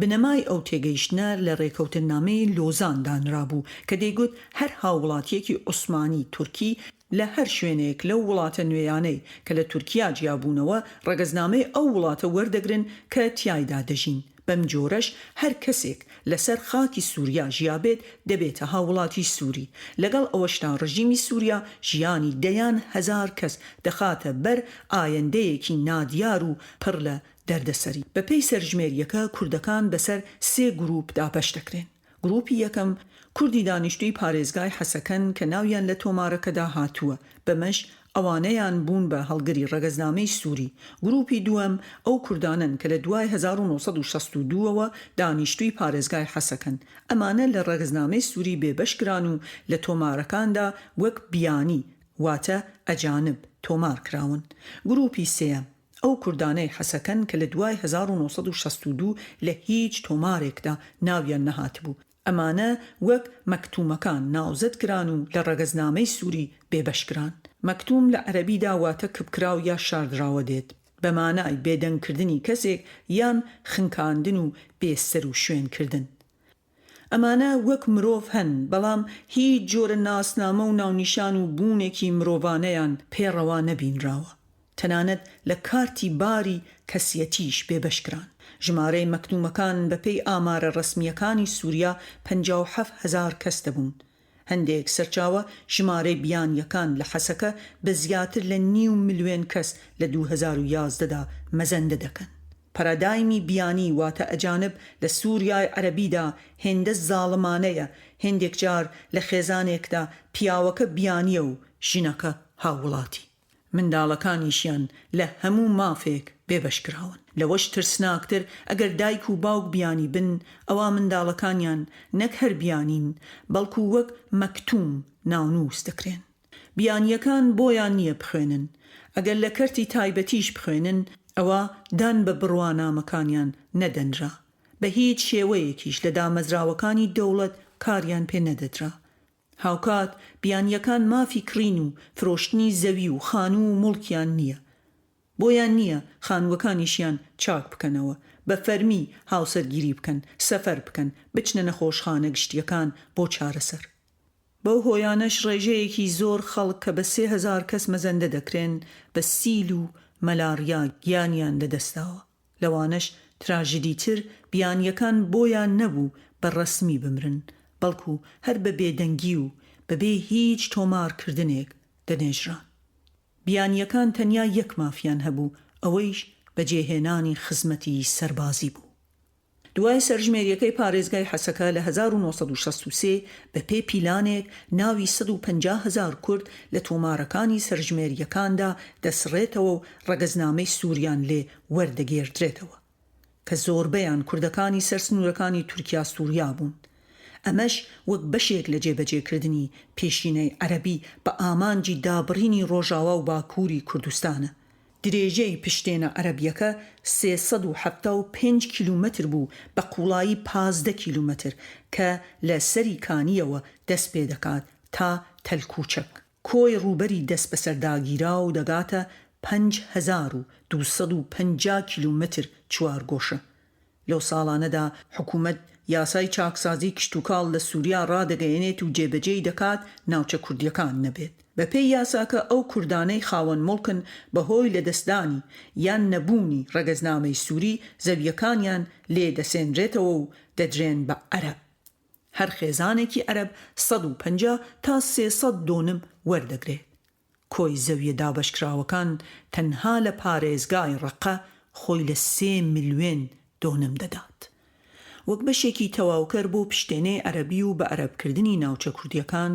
بنەمای ئەو تێگەیشتنە لە ڕێکەوتننامەی لۆزان دانرابوو کە دەیگوت هەر هاووڵاتییەکی عوسمانی تورکی لە هەر شوێنێک لەو وڵاتە نوێیانەی کە لە تورکیا جیابوونەوە ڕەگەزنامەی ئەو وڵاتە وەردەگرن کە تیایدا دەژین، بەم جۆرەش هەر کەسێک لەسەر خاکی سوریا ژیابێت دەبێتە هاووڵاتی سوری، لەگەڵ ئەوەشدا ڕژیمی سوریا ژیانی دەیان هەزار کەس دەخاتە بەر ئایەندەیەکی نادیار و پڕ لە دەردەسەری. بەپێی سەرژمێرییەکە کوردەکان بەسەر سێ گروپ دابەش دەکرێن. گروپی یەکەم، کوردی دانیشتووی پارێزگای حەسەکەن کە ناویان لە تۆمارەکەدا هاتووە، بەمەش ئەوانەیان بوون بە هەڵگری ڕەگەزنامەی سووری. گروپی دووەم، ئەو کوردانەن کە لە دوای 1962 ەوە دانیشتووی پارێزگای حەسەکەن، ئەمانە لە ڕەگەزنامەی سووری بێبەش کران و لە تۆمارەکاندا وەک بیانی، واتە ئەجانب، تۆمار کراون. گروپی سێیەم، ئەو کوردانەی حەسەکەن کە لە دوای 1962 لە هیچ تۆمارێکدا ناویان نەهاتبوو، ئەمانە وەک مەکتومەکان ناوزەد کران و لە ڕەگەزنامەی سووری بێبەش کران. مەکتوم لە عەرەبیدا واتە کپکراو یا شاردراوە دێت، بە مانای بێدەنگکردنی کەسێک یان خنکاندن و بێ سەروشوێن کردن. ئەمانە وەک مرۆڤ هەن، بەڵام هیچ جۆرە ناسنامە و ناونیشان و بوونێکی مرۆڤانەیان پێ ڕەوا نەبینراوە. تەنانەت لە کارتی باری کەسیەتیش بێبەش کران. ژمارەی مەکتومەکان بەپێی ئامارە ڕەسمییەکانی سوریا 57 هەزار کەس دەبوون. هەندێک سەرچاوە ژمارەی بیانییەکان لە حەسەکە بە زیاتر لە نیو ملوێن کەس لە 2011 دا مەزەندە دەکەن. پارادایمی بیانی واتە ئەجانب لە سوریای عەرەبیدا هێندە زاڵمانەیە، هێندێک جار لە خێزانێکدا پیاوەکە بیانییە و ژنەکە هاووڵاتی. منداڵەکانیشیان لە هەموو مافێک بێبەش کراون. لەوەش ترسناکتر ئەگەر دایک و باوک بیانی بن، ئەوا منداڵەکانیان نەک هەر بیانین، بەڵکو وەک مەکتوم ناونووس دەکرێن. بیانییەکان بۆیان نییە بخوێنن. ئەگەر لە کەرتی تایبەتیش بخوێنن، ئەوا دان بە بڕوانامەکانیان نەدەنرا. بە هیچ شێوەیەکیش لە دامەزراوەکانی دەوڵەت کاریان پێ نەدەدرا. هاوکات بیانییەکان مافی کڕین و فرۆشتنی زەوی و خانوو و موڵکیان نییە. بۆیان نییە خانووەکانیشیان چاک بکەنەوە، بە فەرمی هاوسەرگیری بکەن، سەفەر بکەن، بچنە نەخۆشخانە گشتییەکان بۆ چارەسەر. بەو هۆیانەش ڕێژەیەکی زۆر خەڵک کە بە 3000 کەس مەزەندە دەکرێن بە سیل و مەلاریا گیانیان لەدەستداوە. لەوانەش تراژیدیتر بیانییەکان بۆیان نەبوو بە ڕەسمی بمرن، بەڵکو هەر بە بێدەنگی و بەبێ هیچ تۆمارکردنێک دەنێژران. بیانییەکان تەنیا یەک مافیان هەبوو، ئەوەیش بەجێهێنانی خزمەتی سەربازی بوو. دوای سەرژمێرییەکەی پارێزگای حەسەکە لە 1963، بەپێی پیلانێک ناوی 150 هەزار کورد لە تۆمارەکانی سەرژمێرییەکاندا دەسڕێتەوە و ڕەگەزنامەی سووریان لێ وەردەگێردرێتەوە، کە زۆربەیان کوردەکانی سەر سنوورەکانی تورکیا-سووریا بوون. ئەمەش وەک بەشێک لە جێبەجێکردنی پێشینەی عەرەبی بە ئامانجی دابڕینی ڕۆژاوا و باکووری کوردستانە. درێژەی پشتێنە عەرەبییەکە 375 کیلۆمەتر بوو بە قووڵایی 15 کیلۆمەتر کە لە سەری کانییەوە دەست پێ دەکات تا تەلکوچەک. کۆی ڕووبەری دەستبەسەرداگیراو دەگاتە 5250 کیلۆمەتر چوارگۆشە. لەو ساڵانەدا حکومەت یاسای چاکسازی کشتوکاڵ لە سوریا ڕادەگەیەنێت و جێبەجێی دەکات ناوچە کوردیەکان نەبێت. بەپێی یاساکە ئەو کوردانەی خاوەن موڵکن بەهۆی لەدەستدانی یان نەبوونی ڕەگەزنامەی سوری زەویەکانیان لێ دەسێنرێتەوە و دەدرێن بە عەرەب. هەر خێزانێکی عەرەب 150 تا 300 دۆنم وەردەگرێت. کۆی زەویە دابەشکراوەکان تەنها لە پارێزگای ڕەققە خۆی لە سێ ملوێن دۆنم دەدات. وەک بەشێکی تەواوکەر بۆ پشتێنەی عەرەبی و بەعەرەبکردنی ناوچە کوردیەکان،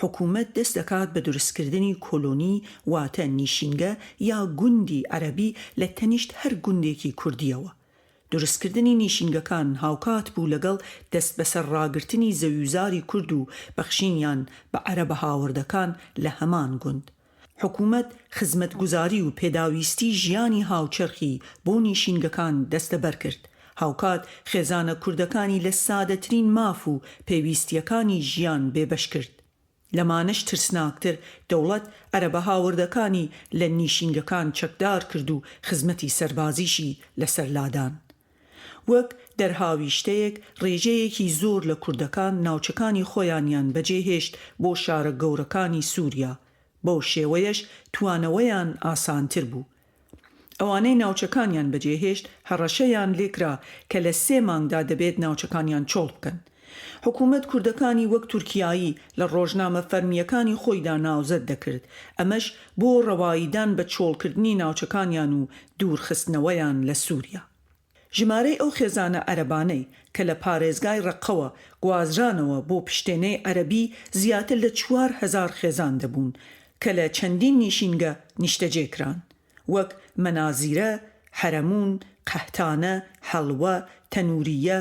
حکومەت دەست دەکات بە دروستکردنی کۆلۆنی واتە نیشینگە یا گوندی عەرەبی لە تەنیشت هەر گوندێکی کوردیەوە. دروستکردنی نیشینگەکان هاوکات بوو لەگەڵ دەستبەسەرڕاگرتنی زەویوزاری کورد و بەخشینیان بە عەرەبە هاوردەکان لە هەمان گوند. حکومەت خزمەتگوزاری و پێداویستی ژیانی هاوچەرخی بۆ نیشینگەکان دەستەبەر کرد، هاوکات خێزانە کوردەکانی لە سادەترین ماف و پێویستییەکانی ژیان بێبەش کرد. لەمانەش ترسناکتر دەوڵەت عەرەبە هاوردەکانی لە نیشینگەکان چەکدار کرد و خزمەتی سەربازیشی لەسەر لادان. وەک دەرهاویشتەیەک ڕێژەیەکی زۆر لە کوردەکان ناوچەکانی خۆیانیان بەجێهێشت بۆ شارە گەورەکانی سوریا، بەو شێوەیەش توانەوەیان ئاسانتر بوو. ئەوانەی ناوچەکانیان بەجێهێشت هەڕەشەیان لێکرا کە لە سێ مانگدا دەبێت ناوچەکانیان چۆڵ بکەن. حکومەت کوردەکانی وەک تورکیایی لە ڕۆژنامە فەرمییەکانی خۆیدا ناوزەد دەکرد، ئەمەش بۆ ڕەواییدان بە چۆڵکردنی ناوچەکانیان و دوورخستنەوەیان لە سوریا. ژمارەی ئەو خێزانە عەرەبانەی کە لە پارێزگای ڕەققەوە گوازرانەوە بۆ پشتێنەی عەرەبی زیاتر لە 4000 خێزان دەبوون کە لە چەندین نیشینگە نیشتەجێ کران وەک مەنازیرە، حەرەموون، قەهتانە، حەڵوە، تەنورییە،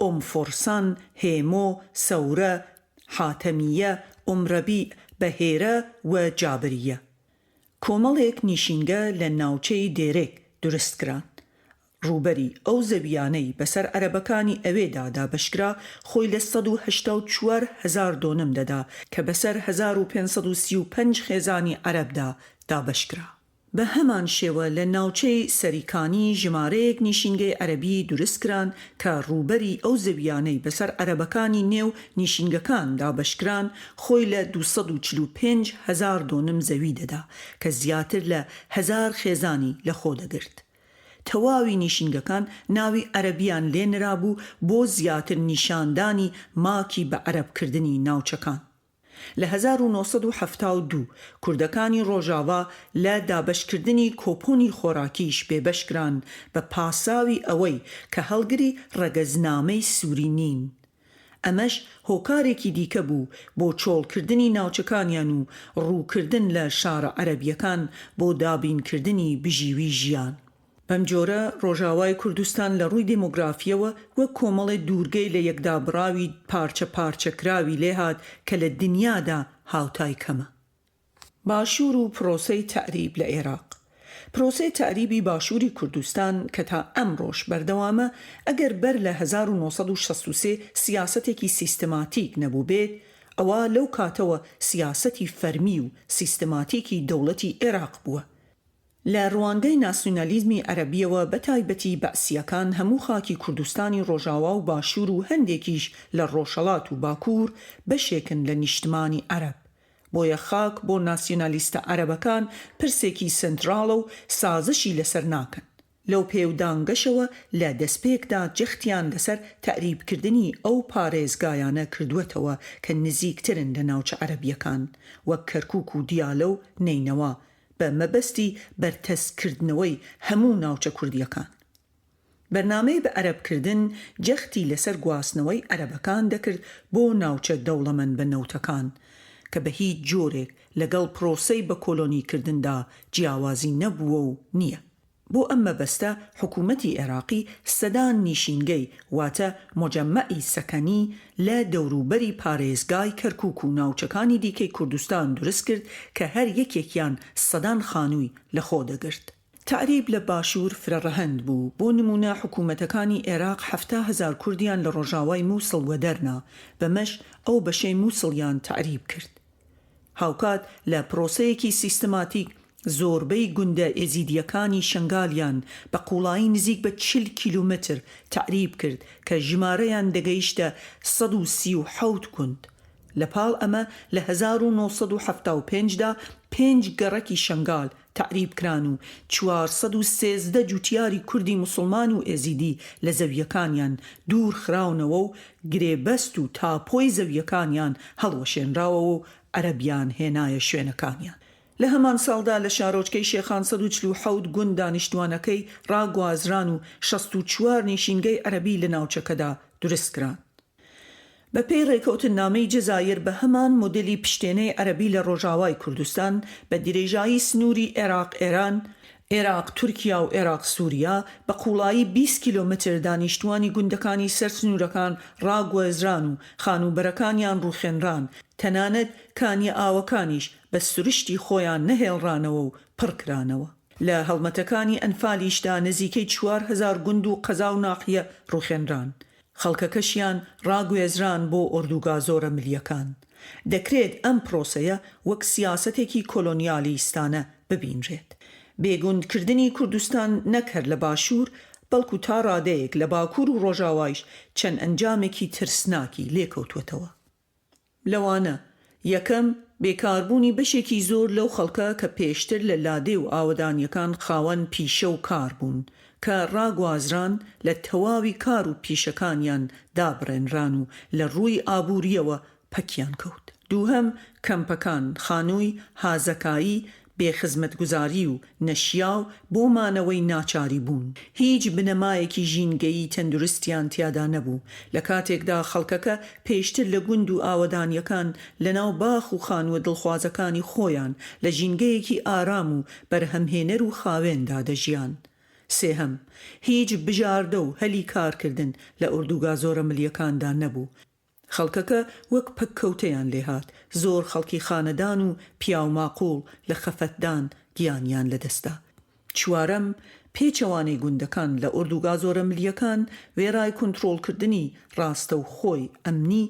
ئوم فورسان، هێمۆ، سەورە، حاتەمییە، ئوم رەبیع، بەهێرە و جابرییە. کۆمەڵێک نیشینگە لە ناوچەی دێرێک دروست کران. ڕووبەری ئەو زەوییانەی بەسەر عەرەبەکانی ئەوێدا دابەشکرا خۆی لە 184 هەزار دۆنم دەدا کە بەسەر 1535 خێزانی عەرەبدا دابەشکرا. بە هەمان شێوە لە ناوچەی سەریکانی ژمارەیەک نیشینگەی عەرەبی دروستکران کە ڕووبەری ئەو زەوییانەی بەسەر عەرەبەکانی نێو نیشینگەکان دابەشکران خۆی لە 245 هەزار دۆنم زەوی دەدا کە زیاتر لە هەزار خێزانی لەخۆ دەگرت. تەواوی نیشینگەکان ناوی عەرەبیان لێ نرابوو بۆ زیاتر نیشاندانی ماکی بە عەرەبکردنی ناوچەکان. لە 1972 کوردەکانی ڕۆژاڤا لە دابەشکردنی کۆپۆنی خۆراکیش بێبەشکران بە پاساوی ئەوەی کە هەڵگری ڕەگەزنامەی سوری نین. ئەمەش هۆکارێکی دیکە بوو بۆ چۆڵکردنی ناوچەکانیان و ڕووکردن لە شارە عەرەبییەکان بۆ دابینکردنی بژیوی ژیان. بەم جۆرە ڕۆژاوای کوردستان لە ڕووی دێمۆگرافییەوە وەک کۆمەڵێ دوورگەی لە یەکدابڕاوی پارچە پارچەکراوی لێهات کە لە دنیادا هاوتای کەمە. باشوور و پرۆسەی تەعریب لە ئێراق. پرۆسەی تەعریبی باشووری کوردستان کە تا ئەمڕۆش بەردەوامە، ئەگەر بەر لە 1963 سیاسەتێکی سیستماتیک نەبووبێت، ئەوا لەو کاتەوە سیاسەتی فەرمی و سیستماتیکی دەوڵەتی ئێراق بووە. لە ڕوانگەی ناسیونالیزمی عەرەبییەوە بە تایبەتی بەعسییەکان هەموو خاکی کوردستانی ڕۆژاوا و باشوور و هەندێکیش لە ڕۆژهەڵات و باکوور بەشێکن لە نیشتمانی عەرەب. بۆیە خاک بۆ ناسیونالیستە عەرەبەکان پرسێکی سەنتراڵە و سازشی لەسەر ناکەن. لەو پێودانگەشەوە لە دەستپێکدا جەختیان لەسەر تەعریبکردنی ئەو پارێزگایانە کردووەتەوە کە نزیکترن لە ناوچە عەرەبییەکان وەک کەرکوک و دیالە و نەینەوا بە مەبەستی بەرتەسککردنەوەی هەموو ناوچە کوردییەکان. بەرنامەی بە عەرەبکردن جەختی لەسەر گواستنەوەی عەرەبەکان دەکرد بۆ ناوچە دەوڵەمەند بە نەوتەکان، کە بە هیچ جۆرێک لەگەڵ پرۆسەی بە کۆلۆنیکردندا جیاوازی نەبووە و نییە. بۆ ئەم مەبەستە حکوومەتی عێراقی سەدان نیشینگەی واتە مۆجەمەعی سەکەنی لە دەوروبەری پارێزگای کەرکووک و ناوچەکانی دیکەی کوردستان دروست کرد کە هەر یەکێکیان سەدان خانووی لەخۆ دەگرت. تەعریب لە باشوور فرە ڕەهەند بوو، بۆ نموونە حکوومەتەکانی عێراق 70,000 کوردیان لە ڕۆژاوای مووسڵ وەدەرنا، بەمەش ئەو بەشەی مووسڵیان تەعریب کرد. هاوکات لە پرۆسەیەکی سیستماتیک زۆربەی گوندە ئێزیدییەکانی شەنگالیان بە قووڵایی نزیک بە 40 کیلۆمەتر تەعریب کرد کە ژمارەیان دەگەیشتە 137 گوند. لە پاڵ ئەمە لە 1975 دا پێنج گەڕەکی شەنگال تەعریب کران و 413 جوتیاری کوردی موسڵمان و ئێزیدی لە زەوییەکانیان دوور خراونەوە و گرێبەست و تاپۆی زەوییەکانیان هەڵوەشێنراوەوە و عەرەبیان هێنایە شوێنەکانیان. لە هەمان ساڵدا لە شارۆچکەی شێخان 147 گوند دانیشتوانەکەی ڕاگوازران و 64 نیشینگەی عەرەبی لە ناوچەکەدا دروست کران. بە پێی ڕێکەوتننامەی جەزایر بە هەمان مۆدێلی پشتێنەی عەرەبی لە ڕۆژاوای کوردستان بە درێژایی سنووری عێراق-ئێران، عێراق-تورکیا و عێراق-سووریا بە قووڵایی 20 کیلۆمەتر دانیشتووانی گوندەکانی سەر سنوورەکان ڕاگوێزران و خانووبەرەکانیان ڕووخێنران، تەنانەت کانیە ئاوەکانیش بە سروشتی خۆیان نەهێڵرانەوە و پڕکرانەوە. لە هەڵمەتەکانی ئەنفالیشدا نزیکەی 4000 گوند و قەزا و ناحیە ڕووخێنران. خەڵکەکەشیان ڕاگوێزران بۆ ئۆردوگا زۆرەملییەکان. دەکرێت ئەم پرۆسەیە وەک سیاسەتێکی کۆلۆنیالیستانە ببینرێت. بێگوندکردنی کوردستان نەک هەر لە باشوور، بەڵکو تا ڕادەیەک لە باکوور و ڕۆژاوایش چەند ئەنجامێکی ترسناکی لێکەوتووەتەوە. لەوانە، یەکەم، بێکاربوونی بەشێکی زۆر لەو خەڵکە کە پێشتر لە لادێ و ئاوەدانییەکان خاوەن پیشە و کار بوون، کە ڕاگوازران لە تەواوی کار و پیشەکانیان دابڕێنران و لە ڕووی ئابوورییەوە پەکیان کەوت. دووهەم، کەمپەکان، خانووی هازەکایی، بێ خزمەتگوزاری و نەشیاو بۆ مانەوەی ناچاری بوون. هیچ بنەمایەکی ژینگەیی تەندروستیان تیادا نەبوو، لە کاتێکدا خەڵکەکە پێشتر لە گوند و ئاوەدانییەکان لەناو باخ و خانووە دڵخوازەکانی خۆیان لە ژینگەیەکی ئارام و بەرهەمهێنەر و خاوێندا دەژیان. سێهەم، هیچ بژاردە و هەلی کارکردن لە ئۆردوگا زۆرەملییەکاندا نەبوو. خەڵکەکە وەک پەککەوتەیان لێهات، زۆر خەڵکی خانەدان و پیاو ماقوڵ لە خەفەتدان گیانیان لەدەستدا. چوارەم، پێچەوانەی گوندەکان لە ئۆردوگا زۆرەملییەکان، وێڕای کونترۆڵکردنی ڕاستەوخۆی ئەمنی،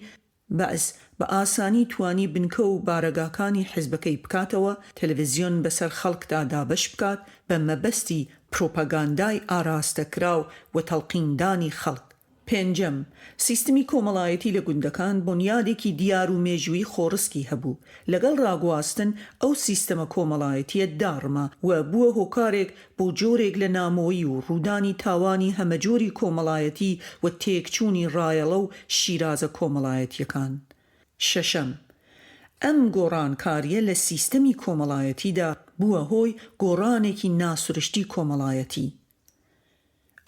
بەعس بە ئاسانی توانی بنکە و بارەگاکانی حیزبەکەی بکاتەوە، تەلەڤیزیۆن بەسەر خەڵکدا دابەش بکات بە مەبەستی پروپاگاندای ئاراستەکراو و تەڵقیندانی خەڵک. پێنجەم، سیستمی کۆمەڵایەتی لە گوندەکان بونیادێکی دیار و مێژوویی خۆڕسکی هەبوو، لەگەڵ ڕاگواستن ئەو سیستەمە کۆمەڵایەتییە داڕما و بووە هۆکارێک بۆ جۆرێک لە نامۆیی و ڕوودانی تاوانی هەمەجۆری کۆمەڵایەتی و تێکچوونی ڕایەڵە و شیرازە کۆمەڵایەتییەکان. شەشەم، ئەم گۆڕانکارییە لە سیستەمی کۆمەڵایەتیدا بووە هۆی گۆڕانێکی ناسروشتی کۆمەڵایەتی.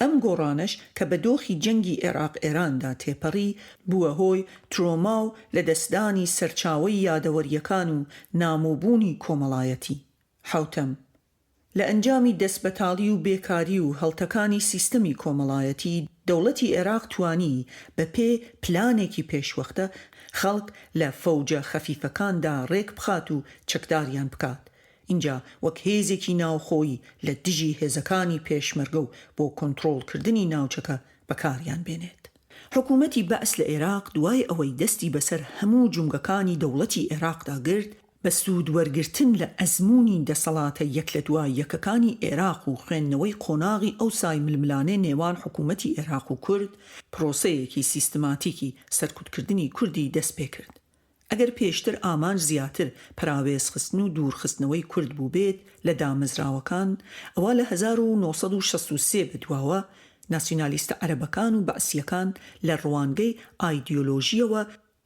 ئەم گۆڕانەش کە بە دۆخی جەنگی ئێراق-ئێراندا تێپەڕی، بووە هۆی ترۆما و لەدەستدانی سەرچاوەی یادەوەرییەکان و نامۆبوونی کۆمەڵایەتی. حەوتەم، لە ئەنجامی دەستبەتاڵی و بێکاری و هەڵتەکانی سیستەمی کۆمەڵایەتی، دەوڵەتی ئێراق توانی بە پێ پلانێکی پێشوەختە خەڵک لە فەوجە خەفیفەکاندا ڕێک بخات و چەکداریان بکات، ئینجا وەک هێزێکی ناوخۆیی لە دژی هێزەکانی پێشمەرگە و بۆ کۆنتڕۆڵکردنی ناوچەکە بەکاریان بێنێت. حکوومەتی بەعس لە ئێراق دوای ئەوەی دەستی بەسەر هەموو جومگەکانی دەوڵەتی ئێراقدا گرت، بە سوود وەرگرتن لە ئەزموونی دەسەڵاتە یەک لە دوای یەکەکانی ئێراق و خوێندنەوەی قۆناغی ئەوسای ململانێ نێوان حکوومەتی ئێراق و کورد، پرۆسەیەکی سیستماتیکی سەرکوتکردنی کوردی دەست پێکرد. ئەگەر پێشتر ئامانج زیاتر پەراوێزخستن و دوورخستنەوەی کورد بووبێت لە دامەزراوەکان، ئەوا لە 1963 بەدواوە ناسیونالیستە عەرەبەکان و بەعسییەکان لە ڕوانگەی ئایدیۆلۆژییەوە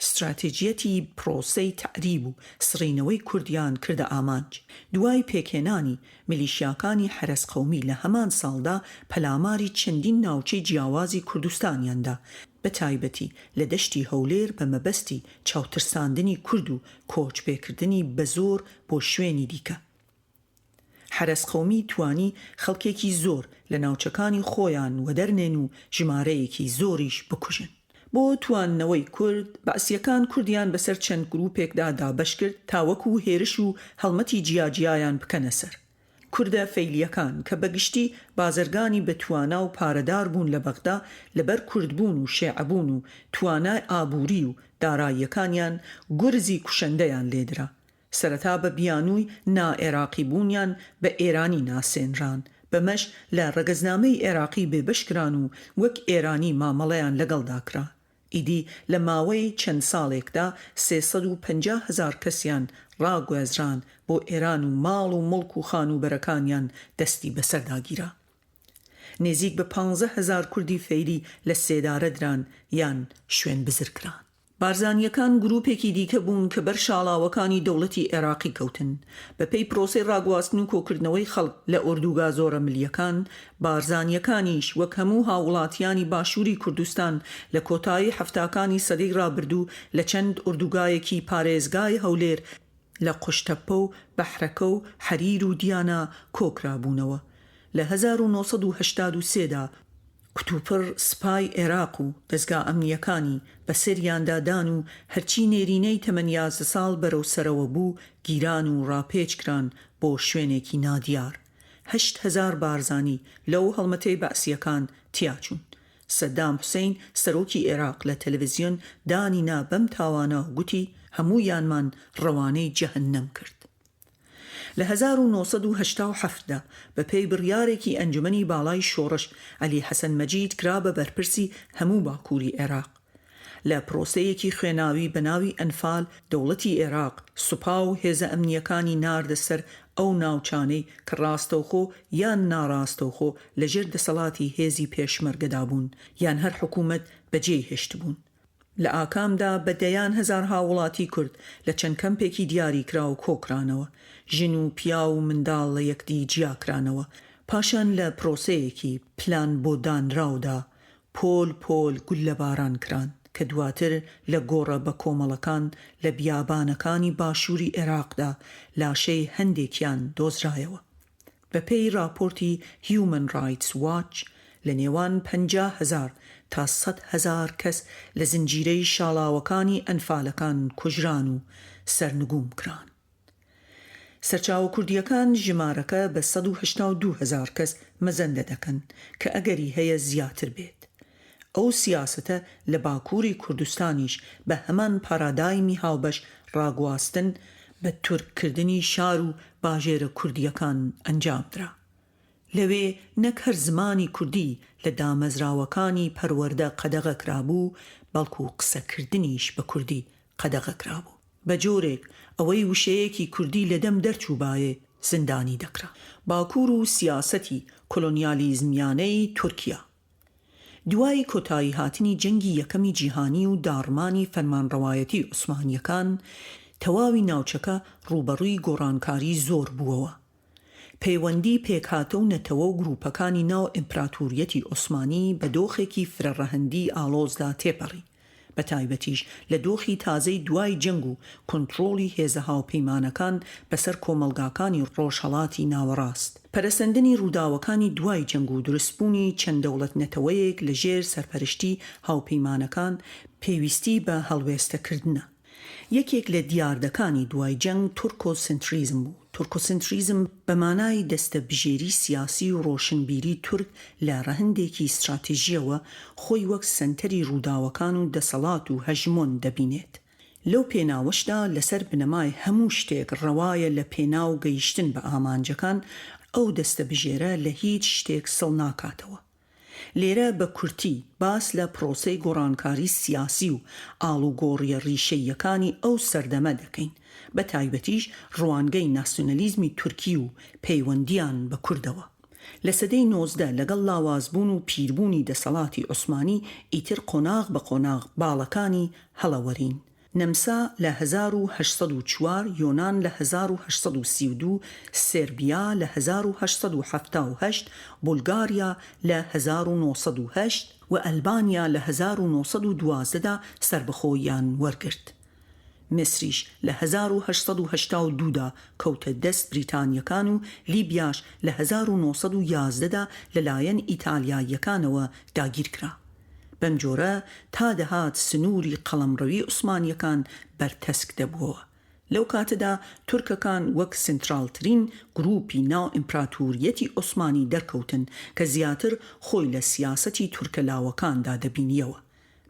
ستراتیجیەتی پرۆسەی تەعریب و سڕینەوەی کوردیان کردە ئامانج. دوای پێکهێنانی میلیشیاکانی حەرەس قەومی لە هەمان ساڵدا پەلاماری چەندین ناوچەی جیاوازی کوردستانیان دا، بە تایبەتی لە دەشتی هەولێر بە مەبەستی چاوترساندنی کورد و کۆچپێکردنی بەزۆر بۆ شوێنی دیکە. حەرەس قەومی توانی خەڵکێکی زۆر لە ناوچەکانی خۆیان وەدەرنێن و ژمارەیەکی زۆریش بکوژن. بۆ تواندنەوەی کورد، بەعسییەکان کوردیان بەسەر چەند گرووپێکدا دابەش کرد تا وەکوو هێرش و هەڵمەتی جیاجیایان بکەنە سەر. کوردە فەیلییەکان کە بە گشتی بازرگانی بە توانا و پارەدار بوون لە بەغدا لەبەر کوردبوون و شێعەبوون و توانای ئابووری و داراییەکانیان گورزی کوشەندەیان لێدرا. سەرەتا بە بیانووی نا ئێراقی بوونیان بە ئێرانی ناسێنران، بەمەش لە ڕەگەزنامەی ئێراقی بێبەش کران و وەک ئێرانی مامەڵەیان لەگەڵدا کرا. ئیدی لە ماوەی چەند ساڵێکدا 350 هەزار کەسیان ڕاگوێزران بۆ ئێران و ماڵ و موڵک و خانووبەرەکانیان دەستی بەسەردا گیرا. نێزیک بە پانزە هەزار کوردی فەیلی لە سێدارە دران یان شوێنبزر کران. بارزانییەکان گرووپێکی دیکە بوون کە بەر شاڵاوەکانی دەوڵەتی عێراقی کەوتن. بە پێی پرۆسەی ڕاگواستن و کۆکردنەوەی خەڵک لە ئۆردوگا زۆرەملییەکان، بارزانییەکانیش وەک هەموو هاووڵاتیانی باشووری کوردستان لە کۆتایی حەفتاکانی سەدەی ڕابردوو لە چەند ئۆردوگایەکی پارێزگای هەولێر لە قوشتەپە و بەحرەکە و حەریر و دیانا کۆکرابوونەوە. لە 1983 دا کوتوپڕ سپای عێراق و دەزگا ئەمنییەکانی بە سەریاندا دان و هەرچی نێرینەی تەمەن 11 ساڵ بەرەو سەرەوە بوو گیران و ڕاپێچ کران بۆ شوێنێکی نادیار. 8000 بارزانی لەو هەڵمەتەی بەعسییەکان تیاچوون. سەدام حوسەین سەرۆکی عێراق لە تەلەڤزیۆن دانی نا بەم تاوانە و گوتی هەموویانمان ڕەوانەی جەهەنەم کرد. لە 1987 دا بە پێی بڕیارێکی ئەنجومەنی باڵای شۆڕش عەلی حەسەن مەجید کرا بە بەرپرسی هەموو باکووری عێراق. لە پرۆسەیەکی خوێناوی بە ناوی ئەنفال دەوڵەتی عێراق سوپا و هێزە ئەمنییەکانی ناردە سەر ئەو ناوچانەی کە ڕاستەوخۆ یان ناڕاستەوخۆ لە ژێر دەسەڵاتی هێزی پێشمەرگەدا بوون یان هەر حکوومەت بەجێی هێشتبوون. لە ئاکامدا بە دەیان هەزار هاووڵاتی کورد لە چەند کەمپێکی دیاریکراو کۆکرانەوە، ژن و پیاو و منداڵ لە یەکدی جیاکرانەوە، پاشان لە پرۆسەیەکی پلان بۆ دانراودا پۆل پۆل گوللەباران کران کە دواتر لە گۆڕە بەکۆمەڵەکان لە بیابانەکانی باشووری عێراقدا لاشەی هەندێکیان دۆزرایەوە. بەپێی ڕاپۆرتی هیومەن ڕایتس واچ، لە نێوان 50 هەزار تا 100 هەزار کەس لە زنجیرەی شاڵاوەکانی ئەنفالەکان کوژران و سەرنگوم کران. سەرچاوە کوردییەکان ژمارەکە بە 182 هەزار کەس مەزەندە دەکەن کە ئەگەری هەیە زیاتر بێت. ئەو سیاسەتە لە باکووری کوردستانیش بە هەمان پارادایمی هاوبەش ڕاگواستن بە تورک کردنی شار و باژێرە کوردییەکان ئەنجام درا. لەوێ نەک هەر زمانی کوردی لە دامەزراوەکانی پەروەردە قەدەغە کرابوو، بەڵکو قسەکردنیش بە کوردی قەدەغە کرابوو. بە جۆرێک ئەوەی وشەیەکی کوردی لە دەم دەرچووبایێ زیندانی دەکرا. باکوور و سیاسەتی کۆلۆنیالیزمیانەی تورکیا. دوای کۆتاییهاتنی جەنگی یەکەمی جیهانی و داڕمانی فەرمانڕەوایەتی عوسمانییەکان، تەواوی ناوچەکە ڕووبەڕووی گۆڕانکاری زۆر بووەوە. پەیوەندی پێکهاتە و نەتەوە و گرووپەکانی ناو ئیمپراتوریەتی عوسمانی بە دۆخێکی فرەڕەهەندی ئاڵۆزدا تێپەڕی، بە تایبەتیش لە دۆخی تازەی دوای جەنگ و کونتڕۆڵی هێزە هاوپەیمانەکان بەسەر کۆمەڵگاکانی ڕۆژهەڵاتی ناوەڕاست. پەرەسەندنی ڕووداوەکانی دوای جەنگ و دروستبوونی چەند دەوڵەت-نەتەوەیەک لە ژێر سەرپەرشتی هاوپەیمانەکان پێویستی بە هەڵوێستەکردنە. یەکێک لە دیاردەکانی دوای جەنگ تورکۆسنتریزم بوو. تورکۆسنتریزم بە مانای دەستەبژێری سیاسی و ڕۆشنبیری تورک لە ڕەهەندێکی ستراتیژییەوە خۆی وەک سەنتەری ڕووداوەکان و دەسەڵات و هەژمۆن دەبینێت. لەو پێناوەشدا لەسەر بنەمای هەموو شتێک ڕەوایە لە پێناو گەیشتن بە ئامانجەکان، ئەو دەستەبژێرە لە هیچ شتێک سڵ ناکاتەوە. لێرە بە کورتی باس لە پرۆسەی گۆڕانکاری سیاسی و ئاڵوگۆڕیە ڕیشەییەکانی ئەو سەردەمە دەکەین، بە تایبەتیش ڕوانگەی ناسیونالیزمی تورکی و پەیوەندیان بە کوردەوە. لە سەدەی 19 لەگەڵ لاوازبوون و پیربوونی دەسەڵاتی عوسمانی ئیتر قۆناغ بە قۆناغ باڵەکانی هەڵەوەرین. نەمسا لە 1804، یۆنان لە 1832، سێربیا لە 1878، بولگاریا لە 1908 و ئەلبانیا لە 1912 دا سەربەخۆییان وەرگرت. میسریش لە 1882 دا کەوتە دەست بریتانییەکان و لیبیاش لە 1911 دا لەلایەن ئیتالیاییەکانەوە داگیرکرا. بەم جۆرە تا دەهات سنووری قەڵەمڕەوی عوسمانییەکان بەرتەسک دەبووەوە. لەو کاتەدا تورکەکان وەک سەنتراڵترین گرووپی ناو ئیمپراتورییەتی عوسمانی دەرکەوتن کە زیاتر خۆی لە سیاسەتی تورکە لاوەکاندا دەبینییەوە.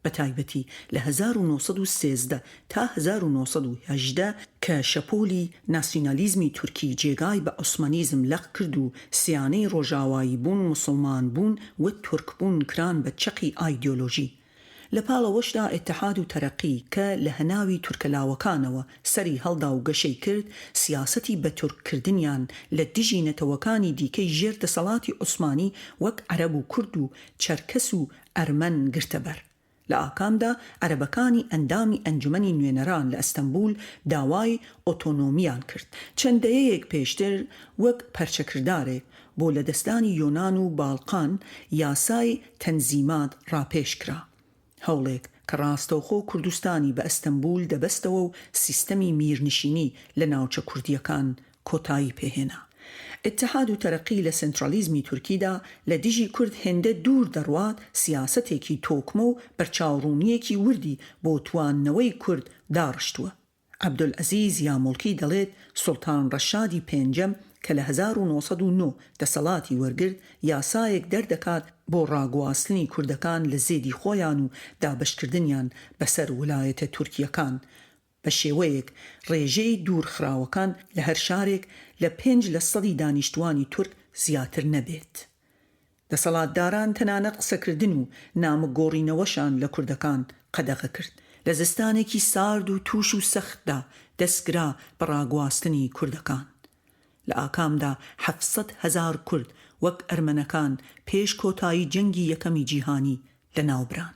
بە تایبەتی لە 1913 تا 1918 کە شەپۆلی ناسیونالیزمی تورکی جێگای بە عوسمانیزم لەق کرد و سیانەی ڕۆژاوایی بوون، موسڵمان بوون و تورک بوون کران بە چەقی ئایدیۆلۆژی. لە پاڵ ئەوەشدا ئیتحاد و تەرەقی کە لە هەناوی تورکە لاوەکانەوە سەری هەڵدا و گەشەی کرد، سیاسەتی بە تورک کردنیان لە دژی نەتەوەکانی دیکەی ژێر دەسەڵاتی عوسمانی وەک عەرەب و کورد و چەرکەس و ئەرمەن گرتە بەر. لە ئاکامدا عەرەبەکانی ئەندامی ئەنجومەنی نوێنەران لە ئەستەنبول داوای ئۆتۆنۆمیان کرد. چەند دەیەیەک پێشتر وەک پەرچەکردارێک بۆ لەدەستدانی یۆنان و باڵقان یاسای تەنزیمات ڕاپێش کرا. هەوڵێک کە ڕاستەوخۆ کوردستانی بە ئەستەنبول دەبەستەوە و سیستەمی میرنشینی لە ناوچە کوردییەکان کۆتایی پێهێنا. ئیتحاد و تەرەقی لە سێنترالیزمی تورکیدا لە دژی کورد هێندە دوور دەڕوات سیاسەتێکی تۆکمە و بەرچاوڕوونییەکی وردی بۆ تواندنەوەی کورد داڕشتووە. عەبدولعەزیز یاموڵکی دەڵێت سوڵتان ڕەشادی پێنجەم کە لە 1909 دەسەڵاتی وەرگرت یاسایەک دەردەکات بۆ ڕاگواستنی کوردەکان لە زێدی خۆیان و دابەشکردنیان بەسەر ولایەتە تورکییەکان بە شێوەیەک ڕێژەی دوورخراوەکان لە هەر شارێک لە پێنج لە سەدی دانیشتووانی تورک زیاتر نەبێت. دەسەڵاتداران تەنانەت قسەکردن و نامک گۆڕینەوەشان لە کوردەکان قەدەغە کرد. لە زستانێکی سارد و تووش و سەختدا دەستکرا بە ڕاگواستنی کوردەکان. لە ئاکامدا 700 هەزار کورد وەک ئەرمەنەکان پێش کۆتایی جەنگی یەکەمی جیهانی لەناوبران.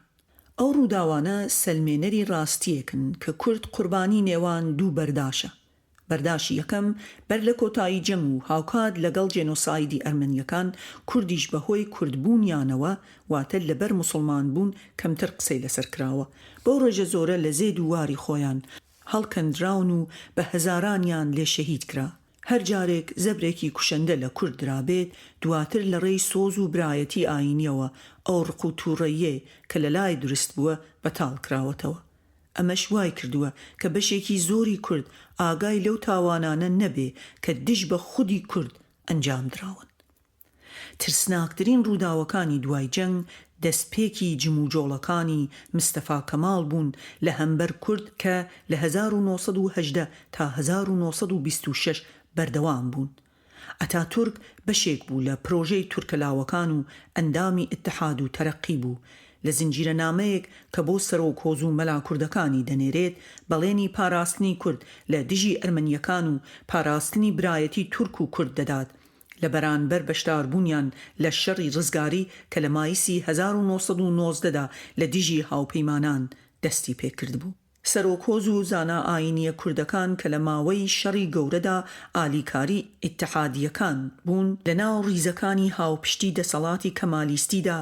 ئەو ڕووداوانە سەلمێنەری ڕاستییەکن کە کورد قوربانی نێوان دوو بەرداشە. بەرداشی یەکەم، بەر لە کۆتایی جەنگ و هاوکات لەگەڵ جێنۆسایدی ئەرمەنییەکان، کوردیش بە هۆی کوردبوونیانەوە، واتە لەبەر موسڵمانبوون کەمتر قسەی لەسەر کراوە، بەو ڕێژە زۆرە لە زێد و واری خۆیان هەڵکەندراون و بە هەزارانیان لێ شەهید کرا. هەر جارێک زەبرێکی کوشەندە لە کورد درابێت، دواتر لە ڕێی سۆز و برایەتی ئایینییەوە ئەو ڕق و تووڕەییەی کە لە لای دروست بووە بەتاڵ کراوەتەوە. ئەمەش وای کردووە کە بەشێکی زۆری کورد ئاگای لەو تاوانانە نەبێ کە دژ بە خودی کورد ئەنجام دراون. ترسناکترین ڕووداوەکانی دوای جەنگ دەستپێکی جموجۆڵەکانی مستەفا کەماڵ بوون لە هەمبەر کورد کە لە 1918 تا 1926 بەردەوام بوون. ئەتاتورک بەشێک بوو لە پرۆژەی تورکە لاوەکان و ئەندامی ئیتحاد و تەرەقی بوو. لە زنجیرە نامەیەک کە بۆ سەرۆک هۆز و مەلا کوردەکانی دەنێرێت، بەڵێنی پاراستنی کورد لە دژی ئەرمەنییەکان و پاراستنی برایەتی تورک و کورد دەدات لە بەرانبەر بەشداربوونیان لە شەڕی ڕزگاری کە لە مایسی 1919 دا لە دژی هاوپەیمانان دەستی پێکردبوو. سەرۆک هۆز و زانا ئایینییە کوردەکان کە لە ماوەی شەڕی گەورەدا ئالیکاری ئیتحادییەکان بوون، لە ناو ڕیزەکانی هاوپشتی دەسەڵاتی کەمالیستیدا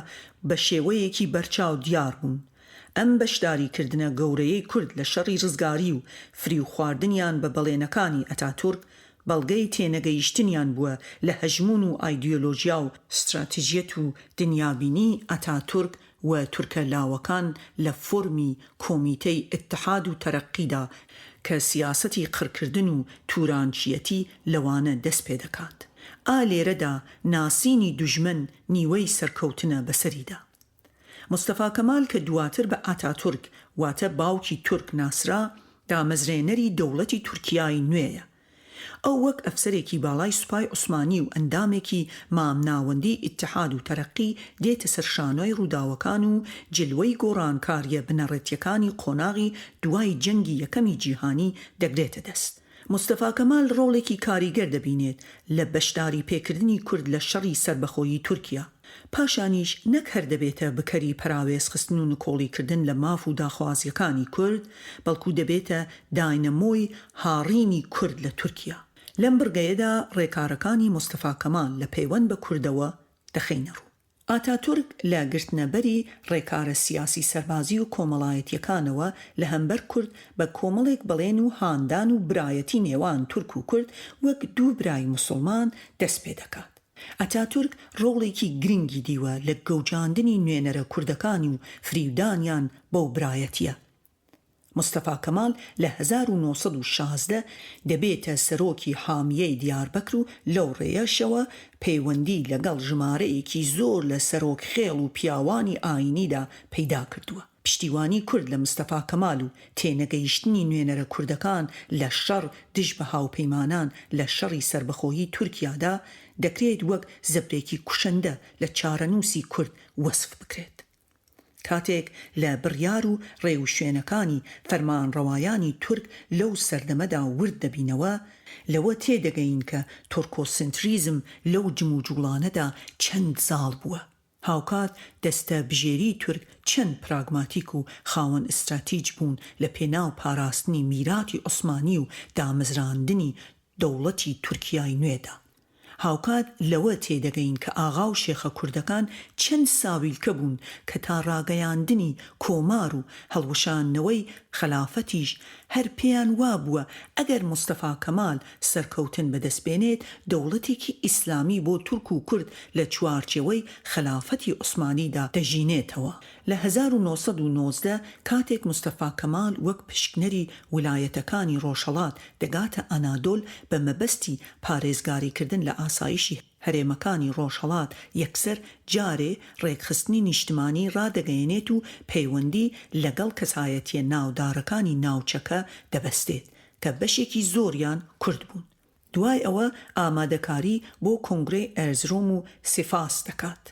بە شێوەیەکی بەرچاو دیار بوون. ئەم بەشداریکردنە گەورەیەی کورد لە شەڕی ڕزگاری و فریوخواردنیان بە بەڵێنەکانی ئەتاتورک بەڵگەی تێنەگەیشتنیان بووە لە هەژموون و ئایدیۆلۆژیا و ستراتیژیەت و دنیابینی ئەتاتورک و تورکە لاوەکان لە فۆرمی کۆمیتەی ئیتحاد و تەرەقیدا کە سیاسەتی قڕکردن و تورانچیەتی لەوانە دەست پێدەکات. ئا لێرەدا ناسینی دوژمن نیوەی سەرکەوتنە بەسەریدا. مستەفا کەمال کە دواتر بە ئاتاتورک واتە باوکی تورک ناسرا، دامەزرێنەری دەوڵەتی تورکیای نوێیە. ئەو وەک ئەفسەرێکی باڵای سوپای عوسمانی و ئەندامێکی مامناوەندی ئیتحاد و تەرەقی دێتە سەر شانۆی ڕووداوەکان و جلوەی گۆڕانکارییە بنەڕەتییەکانی قۆناغی دوای جەنگی یەکەمی جیهانی دەگرێتە دەست. مستەفا کەمال ڕۆڵێکی کاریگەر دەبینێت لە بەشداریپێکردنی کورد لە شەڕی سەربەخۆیی تورکیا. پاشانیش نەک هەر دەبێتە بکەری پەراوێزخستن و نکۆڵیکردن لە ماف و داخوازییەکانی کورد، بەڵکو دەبێتە داینەمۆی هاڕینی کورد لە تورکیا. لەم بڕگەیەدا ڕێکارەکانی مستەفا کەمال لە پەیوەند بە کوردەوە دەخەینە ڕوو. ئاتاتورک لە گرتنەبەری ڕێکارە سیاسی سەربازی و کۆمەڵایەتیەکانەوە لە هەمبەر کورد بە کۆمەڵێک بەڵێن و هاندان و برایەتی نێوان تورک و کورد وەک دوو برای موسوڵمان دەست پێدەکات. ئەتاتورک ڕۆڵێکی گرنگی دیوە لە گەوجاندنی نوێنەرە کوردەکانی و فریودانیان بەو برایەتیە. مستەفا کەمال لە 1916 دەبێتە سەرۆکی حامیەی دیاربەکر و لەو ڕێیەشەوە پەیوەندی لەگەڵ ژمارەیەکی زۆر لە سەرۆک خێڵ و پیاوانی ئایینیدا پەیدا کردووە. پشتیوانی کورد لە مستەفا کەمال و تێنەگەیشتنی نوێنەرە کوردەکان لە شەڕ دژ بە هاوپەیمانان لە شەڕی سەربەخۆیی تورکیادا، دەکرێت وەک زەبرێکی کوشندە لە چارەنووسی کورد وەسف بکرێت. کاتێک لە بڕیار و ڕێوشوێنەکانی فەرمانڕەوایانی تورک لەو سەردەمەدا ورد دەبینەوە، لەوە تێدەگەین کە تورکۆسنتریزم لەو جموجوڵانەدا چەند زاڵ بووە. هاوکات دەستە بژێری تورک چەند پراگماتیک و خاوەن ئیستراتیج بوون لە پێناو پاراستنی میراتی عوسمانی و دامەزراندنی دەوڵەتی تورکیای نوێدا. هاوکات لەوە تێدەگەین کە ئاغا و شێخە کوردەکان چەند ساویلکە بوون کە تا ڕاگەیاندنی کۆمار و هەڵوەشاندنەوەی خەلافەتیش هەر پێیان وابووە ئەگەر مستەفا کەمال سەرکەوتن بەدەست بێنێت دەوڵەتێکی ئیسلامی بۆ تورک و کورد لە چوارچێوەی خەلافەتی عوسمانیدا دەژینێتەوە. لە 1919 کاتێک مستەفا کەمال وەک پشکنەری ولایەتەکانی ڕۆژهەڵات دەگاتە ئەنادۆل بە مەبەستی پارێزگاریکردن لە ئاسایشی هەرێمەکانی ڕۆژهەڵات یەکسەر جارێ ڕێکخستنی نیشتمانی ڕادەگەیەنێت و پەیوەندی لەگەڵ کەسایەتیە ناودارەکانی ناوچەکە دەبەستێت کە بەشێکی زۆریان کورد بوون. دوای ئەوە ئامادەکاری بۆ کۆنگرەی ئەرزرۆم و سیفاس دەکات.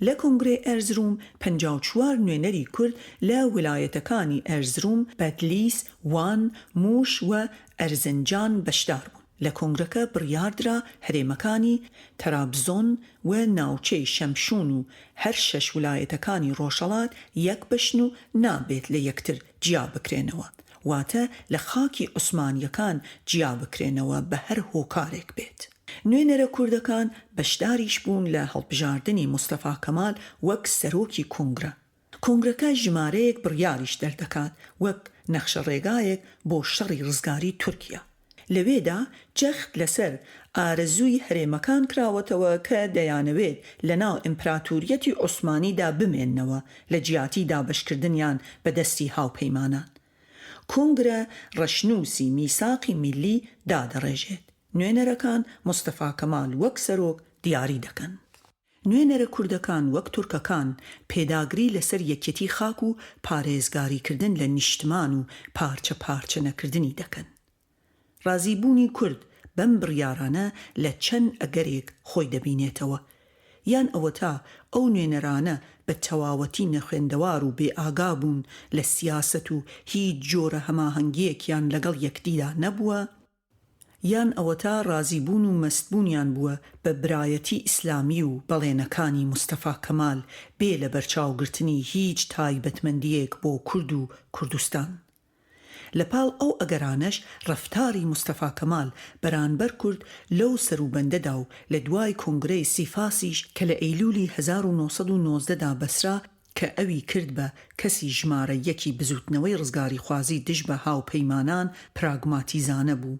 لە کۆنگرەی ئەرزروم 54 نوێنەری کورد لە ویلایەتەکانی ئەرزروم، بەدلیس، وان، موش و ئەرزنجان بەشدار بوون. لە کۆنگرەکە بڕیاردرا هەرێمەکانی، تەرابزۆن، و ناوچەی شەمشون و هەر شەش ولایەتەکانی ڕۆژهەڵات یەک بەشن و نابێت لە یەکتر جیا بکرێنەوە، واتە لە خاکی عوسمانییەکان جیا بکرێنەوە بە هەر هۆکارێک بێت. نوێنەرە کوردەکان بەشداریش بوون لە هەڵبژاردنی مستەفا کەمال وەک سەرۆکی کۆنگرە. کۆنگرەکە ژمارەیەک بڕیاریش دەردەکات وەک نەخشەڕێگایەک بۆ شەڕی ڕزگاری تورکیا. لەوێدا جەخت لەسەر ئارەزووی هەرێمەکان کراوەتەوە کە دەیانەوێت لەناو ئیمپراتوریەتی عوسمانیدا بمێننەوە لە جیاتی دابەشکردنیان بە دەستی هاوپەیمانان. کۆنگرە ڕەشنووسی میساقی میللی دادەڕێژێت. نوێنەرەکان مستەفا کەمال وەک سەرۆک دیاری دەکەن. نوێنەرە کوردەکان وەک تورکەکان پێداگری لەسەر یەکیەتی خاک و پارێزگاریکردن لە نیشتمان و پارچە پارچە نەکردنی دەکەن. ڕازی بوونی کورد بەم بڕیارانە لە چەند ئەگەرێک خۆی دەبینێتەوە. یان ئەوەتا ئەو نوێنەرانە بە تەواوەتی نەخوێندەوار و بێ ئاگا بوون لە سیاسەت و هیچ جۆرە هەماهەنگیەکیان لەگەڵ یەکدیدا نەبووە، یان ئەوەتا ڕازیبوون و مەستبوونیان بووە بە برایەتی ئیسلامی و بەڵێنەکانی مستەفا کەمال بێ لەبەرچاوگرتنی هیچ تایبەتمەندییەک بۆ کورد و کوردستان. لەپاڵ ئەو ئەگەرانەش ڕەفتاری مستەفا کەمال بەرانبەر کورد لەو سەروبەندەدا و لە دوای کۆنگرەی سیفاسیش کە لە ئەیلولی 1919 دا بەسرا کە ئەوی کرد بە کەسی ژمارە یەکی بزووتنەوەی ڕزگاریخوازی دژ بە هاوپەیمانان پراگماتیزانە بوو.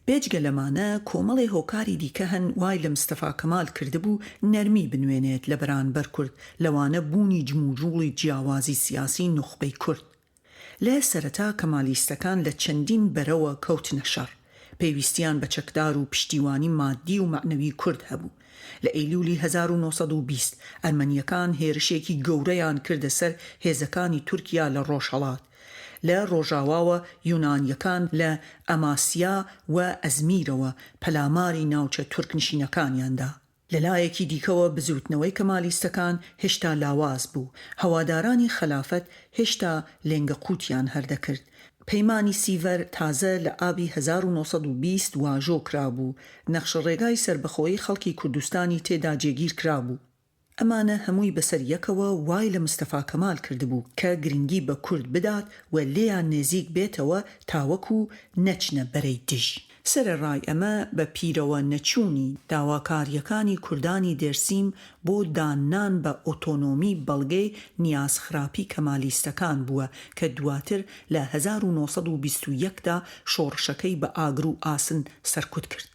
بێجگە لەمانە کۆمەڵێ هۆکاری دیکە هەن وای لە مستەفا کەمال کردبوو نەرمی بنوێنێت لە بەرانبەر کورد لەوانە بوونی جموجوڵی جیاوازی سیاسی نوخبەی کورد. لە سەرەتا کەمالیستەکان لە چەندین بەرەوە کەوتنە شەڕ. پێویستیان بە چەکدار و پشتیوانی مادی و مەعنەوی کورد هەبوو. لە ئەیلولی 1920 ئەرمەنییەکان هێرشێکی گەورەیان کردە سەر هێزەکانی تورکیا لە ڕۆژهەڵات. لە ڕۆژاواوە یونانییەکان لە ئەماسیا و ئەزمیرەوە پەلاماری ناوچە تورکنشینەکانیان دا. لە لایەکی دیکەوە بزووتنەوەی کەمالیستەکان هێشتا لاواز بوو، هەوادارانی خەلافەت هێشتا لێنگە قووتیان هەر دەکرد. پەیمانی سیڤەر تازە لە ئابی 1920 واژۆ کرابوو، نەخشەڕێگای سەربەخۆیی خەڵکی کوردستانی تێدا جێگیر کرابوو. ئەمانە هەمووی بەسەر یەکەوە وای لە مستەفا کەمال کردبوو کە گرنگی بە کورد بدات و لێیان نێزیک بێتەوە تاوەکو نەچنە بەرەی دژ. سەرەڕای ئەمە بە پیرەوە نەچوونی داواکارییەکانی کوردانی دێرسیم بۆ داننان بە ئۆتۆنۆمی بەڵگەی نیازخراپی کەمالیستەکان بووە کە دواتر لە 1921 دا شۆڕشەکەی بە ئاگر و ئاسن سەرکوت کرد.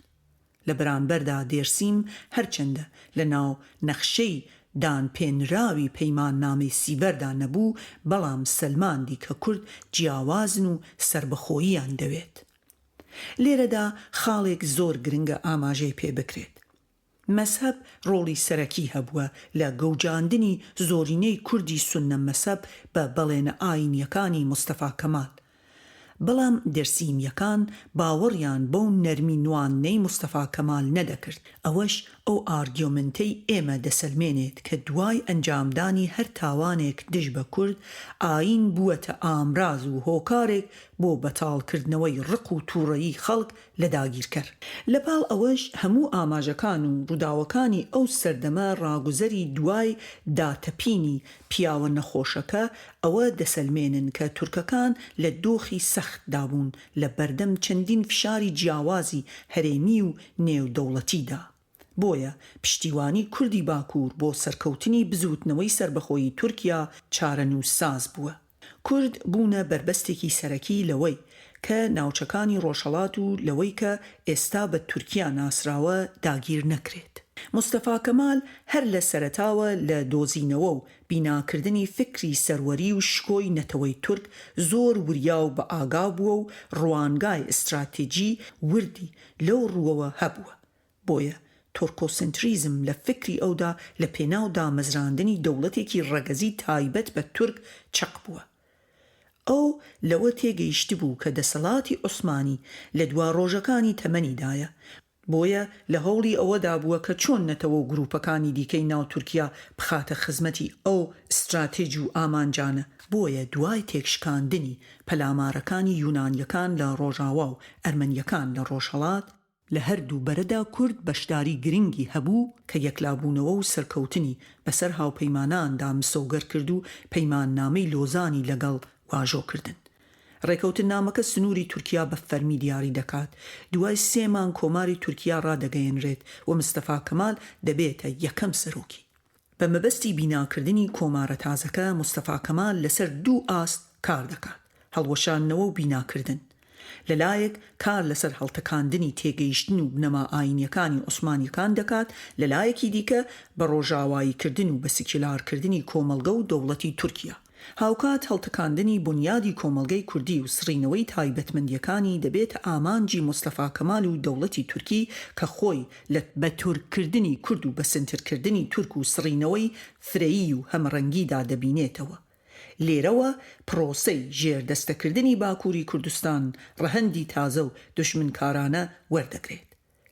لە بەرانبەردا دێرسیم هەرچەندە لە ناو نەخشەی دانپێنراوی پەیماننامەی سیڤەردا نەبوو، بەڵام سەلماندی کە کورد جیاوازن و سەربەخۆییان دەوێت. لێرەدا خاڵێک زۆر گرنگە ئاماژەی پێ بکرێت. مەزهەب ڕۆڵی سەرەکی هەبووە لە گەوجاندنی زۆرینەی کوردی سوننە مەزهەب بە بەڵێنە ئایینییەکانی مستەفا کەمال. بەڵام دێرسیمییەکان باوەڕیان بەو نەرمی نواندنەی مستەفا کەمال نەدەکرد، ئەوەش ئەو ئارگیۆمنتەی ئێمە دەسەلمێنێت کە دوای ئەنجامدانی هەر تاوانێک دژ بە کورد، ئایین بووەتە ئامراز و هۆکارێک بۆ بەتاڵکردنەوەی ڕق و تووڕەیی خەڵک لە داگیرکەر. لەپاڵ ئەوەش هەموو ئاماژەکان و ڕووداوەکانی ئەو سەردەمە ڕاگوزەری دوای داتەپینی پیاوە نەخۆشەکە ئەوە دەسەلمێنن کە تورکەکان لە دۆخی سەختدا بوون لە بەردەم چەندین فشاری جیاوازی هەرێمی و نێودەوڵەتیدا. بۆیە پشتیوانی کوردی باکوور بۆ سەرکەوتنی بزووتنەوەی سەربەخۆیی تورکیا چارەنووسساز بووە. کورد بوونە بەربەستێکی سەرەکی لەوەی کە ناوچەکانی ڕۆژهەڵات و لەوەی کە ئێستا بە تورکیا ناسراوە داگیر نەکرێت. مستەفا کەمال هەر لە سەرەتاوە لە دۆزینەوە و بیناکردنی فکری سەروەری و شکۆی نەتەوەی تورک زۆر وریا و بەئاگا بووە و ڕوانگای ئیستراتیجی وردی لەو ڕووەوە هەبووە. بۆیە تورکۆسنتریزم لە فکری ئەودا لە پێناو دامەزراندنی دەوڵەتێکی ڕەگەزی تایبەت بە تورک چەق بووە. ئەو لەوە تێگەیشتبوو کە دەسەڵاتی عوسمانی لە دوا ڕۆژەکانی تەمەنیدایە، بۆیە لە هەوڵی ئەوەدا بووە کە چۆن نەتەوە و گرووپەکانی دیکەی ناو تورکیا بخاتە خزمەتی ئەو ستراتێج و ئامانجانە. بۆیە دوای تێکشکاندنی پەلامارەکانی یونانیەکان لە ڕۆژاوا و ئەرمەنیەکان لە ڕۆژهەڵات، لە هەردوو بەرەدا کورد بەشداری گرنگی هەبوو کە یەکلابوونەوە و سەرکەوتنی بەسەر هاوپەیماناندا مسۆگەر کرد و پەیماننامەی لۆزانی لەگەڵ واژۆ کردن. ڕێکەوتننامەکە سنووری تورکیا بە فەرمی دیاری دەکات. دوای سێ مانگ کۆماری تورکیا ڕادەگەیەنرێت و مستەفا کەمال دەبێتە یەکەم سەرۆکی. بە مەبەستی بیناکردنی کۆمارە تازەکە مستەفا کەمال لەسەر دوو ئاست کار دەکات، هەڵوەشاندنەوە و بیناکردن. لە لایەک کار لەسەر هەڵتەکاندنی تێگەیشتن و بنەما ئایینیەکانی عوسمانیەکان دەکات، لە لایەکی دیکە بە ڕۆژاواییکردن و بە سکیولارکردنی کۆمەڵگە و دەوڵەتی تورکیا. هاوکات هەڵتەکاندنی بونیادی کۆمەڵگەی کوردی و سڕینەوەی تایبەتمەندیەکانی دەبێتە ئامانجی مستەفا کەمال و دەوڵەتی تورکی کە خۆی لە بە تورککردنی کورد و بە سەنتەرکردنی تورک و سڕینەوەی فرەیی و هەمەڕەنگیدا دەبینێتەوە. لێرەوە پڕۆسەی ژێردەستەکردنی باکووری کوردستان ڕەهەندی تازە و دوژمنکارانە وەردەگرێت.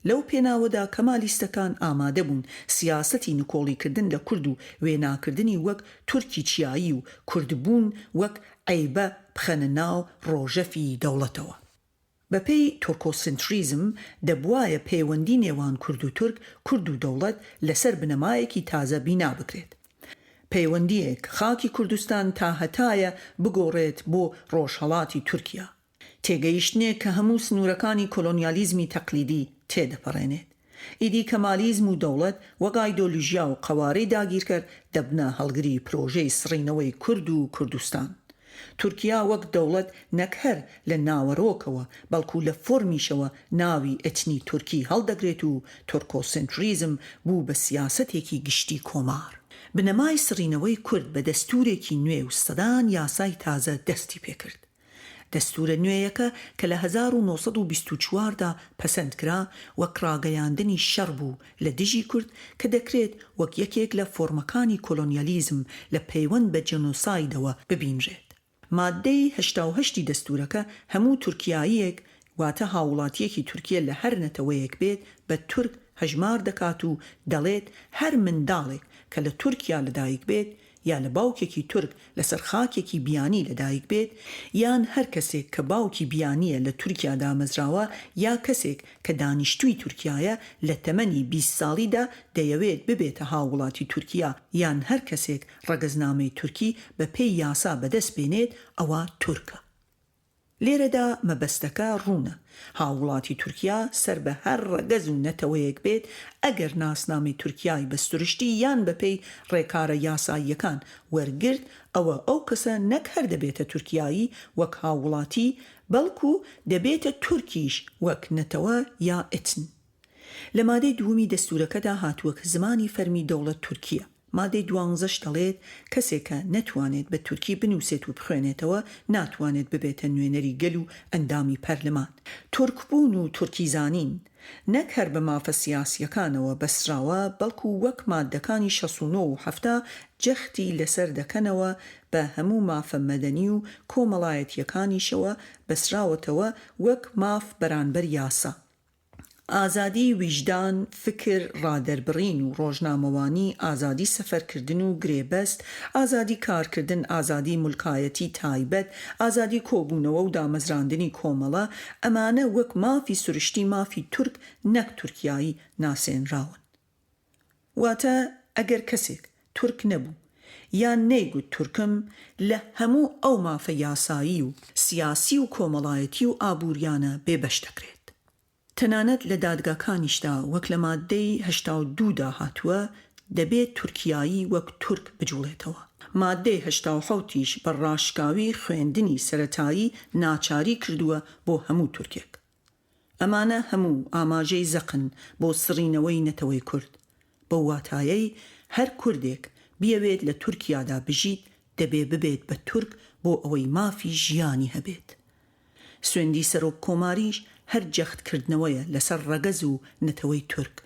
لەو پێناوەدا کەمالیستەکان ئامادەبوون سیاسەتی نکۆڵیکردن لە کورد و وێناکردنی وەک تورکی چیایی و کوردبوون وەک عەیبە بخەنە ناو ڕۆژەفی دەوڵەتەوە. بەپێی تورکۆسنتریزم دەبوایە پەیوەندی نێوان کورد و تورک، کورد و دەوڵەت لەسەر بنەمایەکی تازە بینا بکرێت. پەیوەندییەک خاکی کوردستان تا هەتایە بگۆڕێت بۆ ڕۆژهەڵاتی تورکیا. تێگەیشتنێک کە هەموو سنوورەکانی کۆلۆنیالیزمی تەقلیدی تێدەپەڕێنێت. ئیدی کەمالیزم و دەوڵەت وەک ئایدۆلۆژیا و قەوارەی داگیرکەر دەبنە هەڵگری پرۆژەی سڕینەوەی کورد و کوردستان. تورکیا وەک دەوڵەت نەک هەر لە ناوەرۆکەوە بەڵکو لە فۆرمیشەوە ناوی ئەتنی تورکی هەڵدەگرێت و تورکۆسێنتریزم بوو بە سیاسەتێکی گشتی کۆمار. بنەمای سڕینەوەی کورد بە دەستوورێکی نوێ و سەدان یاسای تازە دەستی پێکرد. دەستوورە نوێیەکە کە لە 1924 دا پەسەند کرا، وەک ڕاگەیاندنی شەڕ بوو لە دژی کورد کە دەکرێت وەک یەکێک لە فۆرمەکانی کۆلۆنیالیزم لە پەیوەند بە جینۆسایدەوە ببینرێت. ماددەی 88 ی دەستوورەکە هەموو تورکیاییەک واتە هاووڵاتییەکی تورکیە لە هەر نەتەوەیەک بێت بە تورک هەژمار دەکات و دەڵێت هەر منداڵێک کە لە تورکیا لەدایک بێت یا لە باوکێکی تورک لەسەر خاکێکی بیانی لەدایک بێت، یان هەر کەسێک کە باوکی بیانییە لە تورکیا دامەزراوە یا کەسێک کە دانیشتووی تورکیایە لە تەمەنی 20 ساڵیدا دەیەوێت ببێتە هاووڵاتی تورکیا یان هەر کەسێک ڕەگەزنامەی تورکی بە پێی یاسا بەدەست بێنێت ئەوا تورکە. لێرەدا مەبەستەکە ڕوونە، هاووڵاتی تورکیا سەر بە هەر ڕەگەز و نەتەوەیەک بێت، ئەگەر ناسنامەی تورکیای بە سروشتی یان بەپێی ڕێکارە یاساییەکان وەرگرت، ئەوە ئەو کەسە نەک هەر دەبێتە تورکیایی وەک هاووڵاتی، بەڵکو دەبێتە تورکیش وەک نەتەوە یا ئتن. لە مادەی دووەمی دەستوورەکەدا هاتووە کە زمانی فەرمی دەوڵەت تورکییە. مادەی دوانزەش دەڵێت، کەسێک کە نەتوانێت بە تورکی بنووسێت و بخوێنێتەوە، ناتوانێت ببێتە نوێنەری گەل و ئەندامی پەرلەمان. تورکبوون و تورکیزانین، نەک هەر بە مافە سیاسییەکانەوە بەستراوە، بەڵکو وەک ماددەکانی 69 و 70 جەختی لەسەر دەکەنەوە، بە هەموو مافە مەدەنی و کۆمەڵایەتییەکانیشەوە بەسراوەتەوە وەک ماف بەرانبەر یاسا. ئازادی ویژدان، فکر، ڕادەربڕین و ڕۆژنامەوانی، ئازادی سەفەرکردن و گرێبەست، ئازادی کارکردن، ئازادی مولکایەتی تایبەت، ئازادی کۆبوونەوە و دامەزراندنی کۆمەڵە، ئەمانە وەک مافی سروشتی مافی تورک نەک تورکیایی ناسێنراون. واتە ئەگەر کەسێک تورک نەبوو یان نەیگوت تورکم، لە هەموو ئەو مافە یاسایی و سیاسی و کۆمەڵایەتی و ئابووریانە بێبەش دەکرێت. تەنانەت لە دادگاکانیشدا وەک لە ماددەی 82 دا هاتووە، دەبێت تورکیایی وەک تورک بجوڵێتەوە. ماددەی 87 یش بە ڕاشکاوی خوێندنی سەرەتایی ناچاری کردووە بۆ هەموو تورکێک. ئەمانە هەموو ئاماژەی زەقن بۆ سڕینەوەی نەتەوەی کورد، بەو واتایەی هەر کوردێک بیەوێت لە تورکیادا بژیت دەبێ ببێت بە تورک بۆ ئەوەی مافی ژیانی هەبێت. سوێندی سەرۆک کۆماریش هەر جەخت کردنەوەیە لەسەر ڕەگەز و نەتەوەی تورک.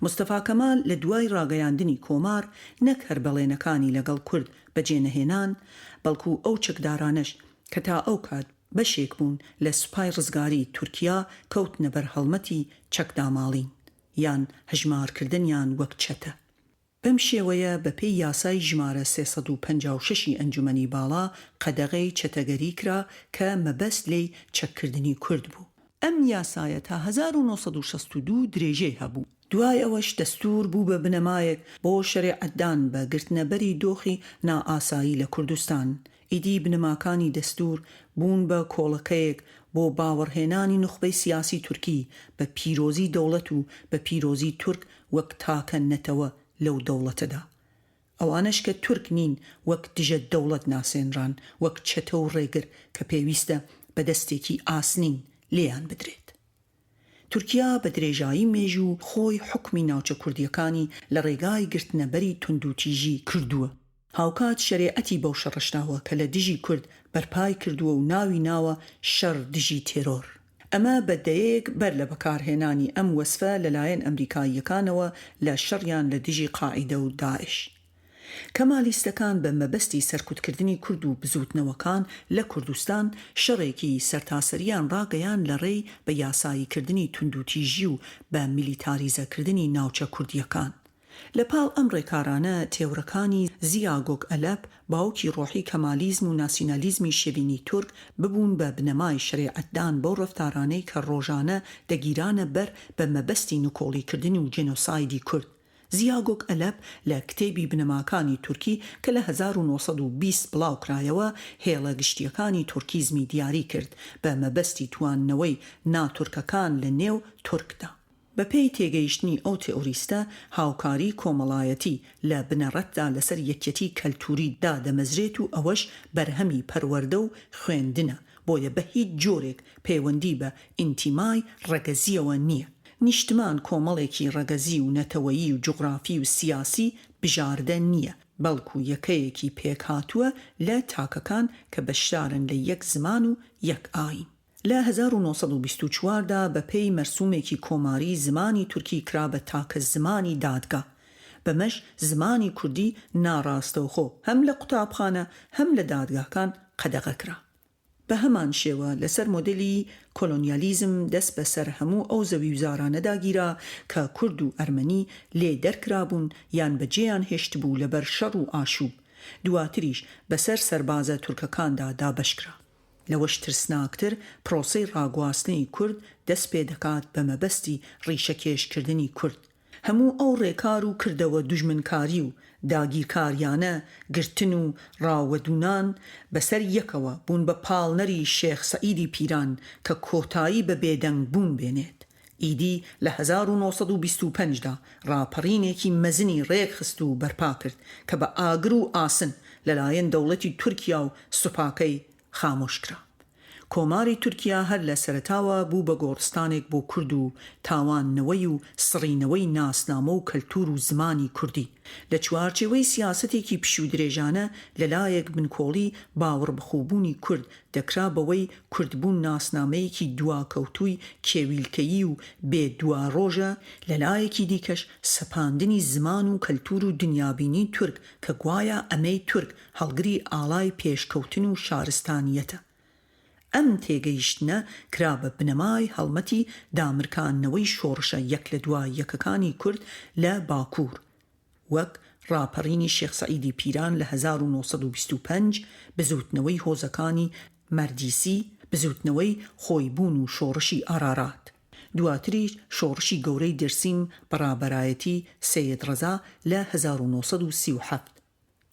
مستەفا کەمال لە دوای ڕاگەیاندنی کۆمار نەک هەر بەڵێنەکانی لەگەڵ کورد بەجێ نەهێنان، بەڵکو ئەو چەکدارانەش کە تا ئەو کات بەشێک بوون لە سوپای ڕزگاری تورکیا کەوتنە بەر هەڵمەتی چەکداماڵین یان هەژمارکردنیان وەک چەتە. بەم شێوەیە بە پێی یاسای ژمارە 356 ی ئەنجومەنی باڵا قەدەغەی چەتەگەری کرا کە مەبەست لێی چەککردنی کورد بوو. ئەم یاسایە تا 1962 درێژەی هەبوو. دوای ئەوەش دەستوور بوو بە بنەمایەک بۆ شەریعەتدان بە گرتنەبەری دۆخی نائاسایی لە کوردستان. ئیدی بنەماکانی دەستوور بوون بە کۆڵەکەیەک بۆ باوەڕهێنانی نوخبەی سیاسی تورکی بە پیرۆزی دەوڵەت و بە پیرۆزی تورک وەک تاکە نەتەوە لەو دەوڵەتەدا. ئەوانەش کە تورک نین وەک دژە دەوڵەت ناسێنران، وەک چەتە و ڕێگر کە پێویستە. بە دەستێکی ئاسنین لێیان بدرێت. تورکیا بە درێژایی مێژوو خۆی حوکمی ناوچە کوردییەکانی لە ڕێگای گرتنەبەری توندوتیژی کردووە. هاوکات شەریعەتی بەو شەڕەش داوە کە لە دژی کورد بەرپای کردووە و ناوی ناوە شەڕ دژی تێرۆر. ئەمە بە دەیەیەک بەر لە بەکارهێنانی ئەم وەسفە لەلایەن ئەمریکاییەکانەوە لە شەڕیان لە دژی قاعیدە و داعش. کەمالیستەکان بە مەبەستی سەرکوتکردنی کورد و بزووتنەوەکان لە کوردستان شەڕێکی سەرتاسەریان ڕاگەیان لە ڕێی بە یاساییکردنی توندوتیژی و بە میلیتاریزەکردنی ناوچە کوردییەکان. لە پاڵ ئەم ڕێکارانە تێورەکانی زیا گۆکئەلەپ، باوکی ڕۆحی کەمالیزم و ناسیونالیزمی شێڤینی تورک ببوون بە بنەمای شەریعەتدان بەو ڕەفتارانەی کە ڕۆژانە دەگیرانە بەر بە مەبەستی نکۆڵیکردن و جێنۆسایدی کورد. زیا گۆکئەلەپ لە کتێبی بنەماکانی تورکی کە لە 1920 بڵاوکرایەوە هێڵە گشتییەکانی تورکیزمی دیاری کرد بە مەبەستی تواندنەوەی ناتورکەکان لە نێو تورکدا. بەپێی تێگەیشتنی ئەو تئوریستە، هاوکاری کۆمەڵایەتی لە بنەڕەتدا لەسەر یەکیەتی کەلتووری دادەمەزرێت و ئەوەش بەرهەمی پەروەردە و خوێندنە، بۆیە بە هیچ جۆرێک پەیوەندی بە ئینتیمای ڕەگەزییەوە نییە. نیشتمان کۆمەڵێکی ڕەگەزی و نەتەوەیی و جوغرافی و سیاسی بژاردە نییە، بەڵکو یەکەیەکی پێکهاتووە لە تاکەکان کە بەشدارن لە یەک زمان و یەک ئایین. لە 1924 دا بە پێی مەرسومێکی کۆماری زمانی تورکی کرا بە تاکە زمانی دادگا، بەمەش زمانی کوردی ناڕاستەوخۆ هەم لە قوتابخانە هەم لە دادگاکان قەدەغە کرا. بە هەمان شێوە لەسەر مۆدێلی کۆلۆنیالیزم دەست بە سەر هەموو ئەو زەویوزارانەدا گیرا کە کورد و ئەرمەنی لێ دەرکرابوون یان بە جێیان هێشتبوو لەبەر شەڕ و ئاشوب، دواتریش بەسەر سەربازە تورکەکاندا دابەشکرا. لەوەش ترسناکتر پرۆسەی ڕاگواستنی کورد دەست پێ دەکات بە مەبەستی ڕیشەکێش کردنی کورد. هەموو ئەو ڕێکار و کردەوە دوژمنکاری و داگیرکاریانە گرتن و ڕاوەدوونان بەسەر یەکەوە بوون بە پاڵنەری شێخ سەعیدی پیران کە کۆتایی بە بێدەنگ بوون بێنێت. ئیدی لە 1925 دا ڕاپەڕینێکی مەزنی ڕێکخست و بەرپا کرد کە بە ئاگر و ئاسن لەلایەن دەوڵەتی تورکیا و سوپاکەی خامۆش کرا. کۆماری تورکیا هەر لە سەرەتاوە بوو بە گۆڕستانێک بۆ کورد و تاواندنەوەی و سڕینەوەی ناسنامە و کەلتوور و زمانی کوردی لە چوارچێوەی سیاسەتێکی پشوودرێژانە لەلایەک بنکۆڵی باوەڕبەخۆبوونی کورد دەکرا بەوەی کوردبوون ناسنامەیەکی دواکەوتووی کێویلکەیی و بێ دواڕۆژە، لەلایەکی دیکەش سەپاندنی زمان و کەلتوور و دنیابینی تورک کە گوایا ئەمەی تورک هەڵگری ئاڵای پێشکەوتن و شارستانیەتە. ئەم تێگەیشتنە کرا بە بنەمای هەڵمەتی دامرکاندنەوەی شۆڕشە یەک لە دوای یەکەکانی کورد لە باکوور، وەک ڕاپەڕینی شێخ سەعیدی پیران لە 1925، بزووتنەوەی هۆزەکانی مەردیسی، بزووتنەوەی خۆیبوون و شۆڕشی ئارارات. دواتریش شۆڕشی گەورەی دێرسیم بە ڕابەرایەتی سەید ڕەزا لە 1937.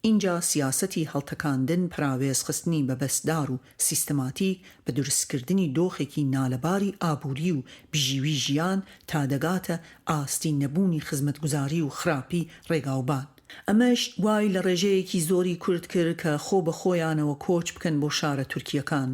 ئینجا سیاسەتی هەڵتەکاندن پەراوێزخستنی مەبەستدار و سیستەماتیک بە دروستکردنی دۆخێکی نالەباری ئابووری و بژیوی ژیان تا دەگاتە ئاستی نەبوونی خزمەتگوزاری و خراپی ڕێگاوبان. ئەمەش وای لە ڕێژەیەکی زۆری کورد کرد کە خۆ بە خۆیانەوە کۆچ بکەن بۆ شارە تورکییەکان،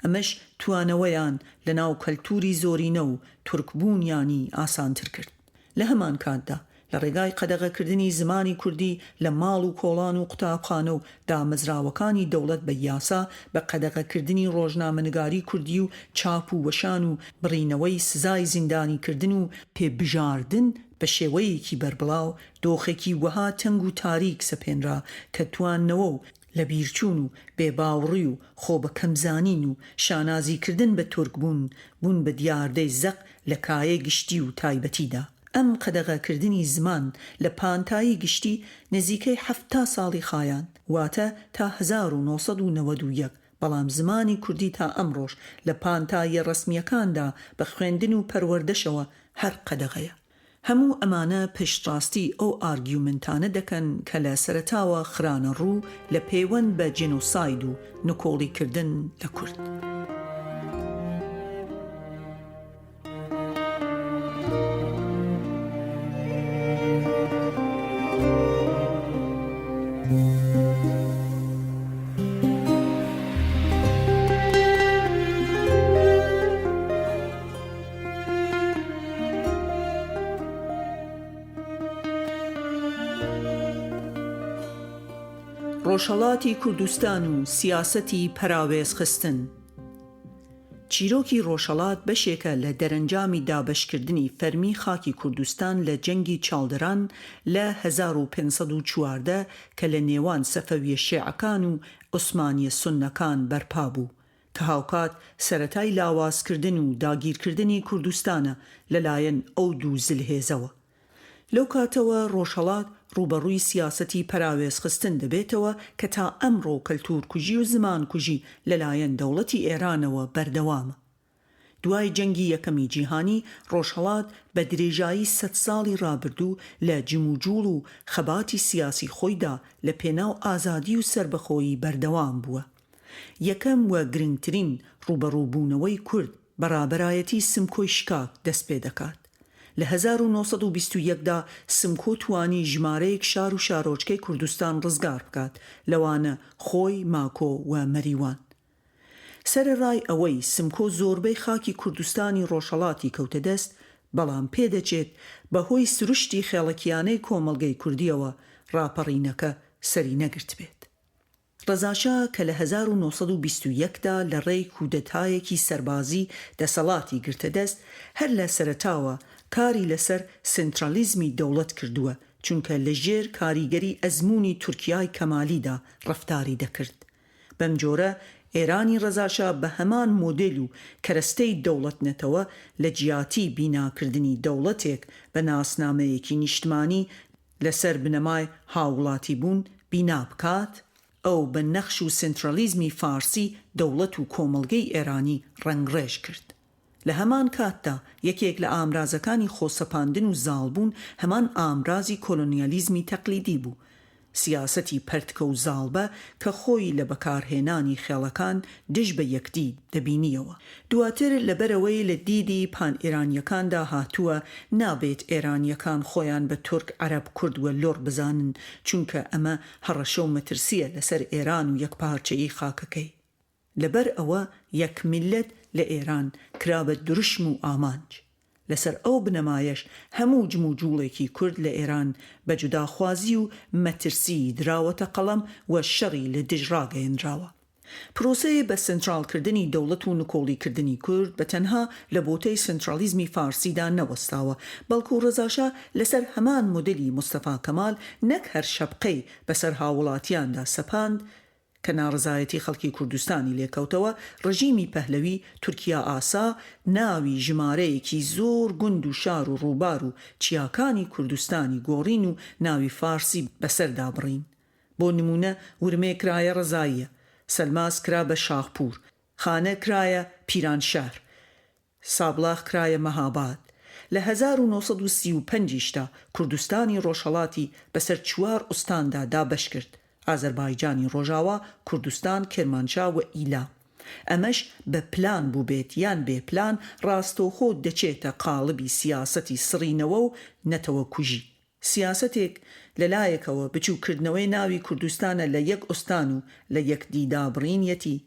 ئەمەش توانەوەیان لەناو کەلتووری زۆرینە و تورکبوونیانی ئاسانتر کرد. لە هەمان کاتدا لە ڕێگای قەدەغەکردنی زمانی کوردی لە ماڵ و کۆڵان و قوتابخانە و دامەزراوەکانی دەوڵەت بە یاسا بە قەدەغەکردنی ڕۆژنامەنگاری کوردی و چاپ و وەشان و بڕینەوەی سزای زیندانیکردن و پێبژاردن بە شێوەیەکی بەربڵاو دۆخێکی وەها تەنگ و تاریک سەپێنرا کە تواندنەوە و لەبیرچوون و بێباوڕی و خۆبەکەمزانین و شانازیکردن بە تورکبوون بوون بە دیاردەی زەق لە کایەی گشتی و تایبەتیدا. ئەم قەدەغەکردنی زمان لە پانتایی گشتی نزیکەی 70 ساڵی خایاند، واتە تا 1991، بەڵام زمانی کوردی تا ئەمڕۆش لە پانتاییە ڕەسمییەکاندا بە خوێندن و پەروەردەشەوە هەر قەدەغەیە. هەموو ئەمانە پشتڕاستی ئەو ئارگیومنتانە دەکەن کە لە سەرەتاوە خرانە ڕوو لە پێوەند بە جینۆساید و نکۆڵی کردن لە کورد. ڕۆژهەڵاتی کوردستان و سیاسەتی پەراوێزخستن چیرۆکی ڕۆژهەڵات بەشێکە لە دەرەنجامی دابەشکردنی فەرمی خاکی کوردستان لە جەنگی چاڵدران لە 1514 کە لە نێوان سەفەویە شێعەکان و عوسمانیە سوننەکان بەرپا بوو کە هاوکات سەرەتای لاوازکردن و داگیرکردنی کوردستانە لەلایەن ئەو دوو زلهێزەوە. لەو کاتەوە ڕۆژهەڵات ڕووبەڕووی سیاسەتی پەراوێزخستن دەبێتەوە کە تا ئەمڕۆ کەلتوورکوژی و زمانکوژی لەلایەن دەوڵەتی ئێرانەوە بەردەوامە. دوای جەنگی یەکەمی جیهانی، ڕۆژهەڵات بە درێژایی سەدساڵی ڕابردوو لە جموجوڵ و خەباتی سیاسی خۆیدا لە پێناو ئازادی و سەربەخۆیی بەردەوام بووە. یەکەم و گرنگترین ڕووبەڕووبوونەوەی کورد بە ڕابەرایەتی سمکۆی شکاک دەست پێ دەکات. لە 1921 دا سمکۆ توانی ژمارەیەک شار و شارۆچکەی کوردستان ڕزگار بکات، لەوانە خۆی، ماکۆ و مەریوان. سەرەڕای ئەوەی سمکۆ زۆربەی خاکی کوردستانی ڕۆژهەڵاتی کەوتە دەست، بەڵام پێدەچێت بە هۆی سروشتی خێڵەکیانەی کۆمەڵگەی کوردییەوە ڕاپەڕینەکە سەری نەگرتبێت. ڕەزاشا کە لە 1921 دا لە ڕێی کودەتایەکی سەربازی دەسەڵاتی گرتە دەست، هەر لە سەرەتاوە کاری لەسەر سێنترالیزمی دەوڵەت کردووە، چونکە لە ژێر کاریگەری ئەزموونی تورکیای کەمالیدا ڕەفتاری دەکرد. بەم جۆرە ئێرانی ڕەزاشا بە هەمان مۆدێل و کەرەستەی دەوڵەت-نەتەوە لە جیاتی بیناکردنی دەوڵەتێک بە ناسنامەیەکی نیشتمانی لەسەر بنەمای هاووڵاتیبوون بینا بکات، ئەو بە نەخش و سێنترالیزمی فارسی دەوڵەت و کۆمەڵگەی ئێرانی ڕەنگڕێژ کرد. لە هەمان کاتدا یەکێک لە ئامرازەکانی خۆسەپاندن و زاڵبوون هەمان ئامرازی کۆلۆنیالیزمی تەقلیدی بوو، سیاسەتی پەرتکە و زاڵبە کە خۆی لە بەکارهێنانی خێڵەکان دژ بە یەکدی دەبینییەوە. دواتر لەبەرئەوەی لە دیدی پان-ئێرانییەکاندا هاتووە نابێت ئێرانییەکان خۆیان بە تورک، عەرەب، کورد و لوڕ بزانن، چونکە ئەمە هەڕەشە و مەترسییە لەسەر ئێران و یەکپارچەیی خاکەکەی. لەبەر ئەوە یەک میللەت لە ئێران کرا بە دروشم و ئامانج. لەسەر ئەو بنەمایەش هەموو جموجوڵێکی کورد لە ئێران بە جوداخوازی و مەترسیی دراوەتە قەڵەم و شەڕی لە دژ ڕاگەیەنراوە. پرۆسەی بە سەنتراڵکردنی دەوڵەت و نکۆڵیکردنی کورد بە تەنها لە بۆتەی سەنتراڵیزمی فارسیدا نەوەستاوە، بەڵکو ڕەزاشا لەسەر هەمان مۆدێلی مستەفا کەمال نەک هەر شەپقەی بەسەر هاووڵاتیاندا سەپاند، کە ناڕەزایەتی خەڵکی کوردستانی لێکەوتەوە، ڕژیمی پەهلەوی تورکیائاسا ناوی ژمارەیەکی زۆر گوند و شار و ڕووبار و چیاکانی کوردستانی گۆڕین و ناوی فارسی بەسەردا بڕین. بۆ نموونە ورمێ کرایە ڕەزاییە، سەلماس کرا بە شاهپوور، خانە کرایە پیرانشەهر، سابڵاغ کرایە مەهاباد. لە 1935 یشدا کوردستانی ڕۆژهەڵاتی بەسەر چوار ئوستاندا دابەش کرد، ئازەربایجانی ڕۆژاوا، کوردستان، کرمانشا و ئیلام. ئەمەش بە پلان بووبێت یان بێ پلان ڕاستەوخۆ دەچێتە قاڵبی سیاسەتی سڕینەوە و نەتەوەکوژی. سیاسەتێک لە لایەکەوە بچووککردنەوەی ناوی کوردستانە لە یەک ئوستان و لە یەکدی دابڕینیەتی،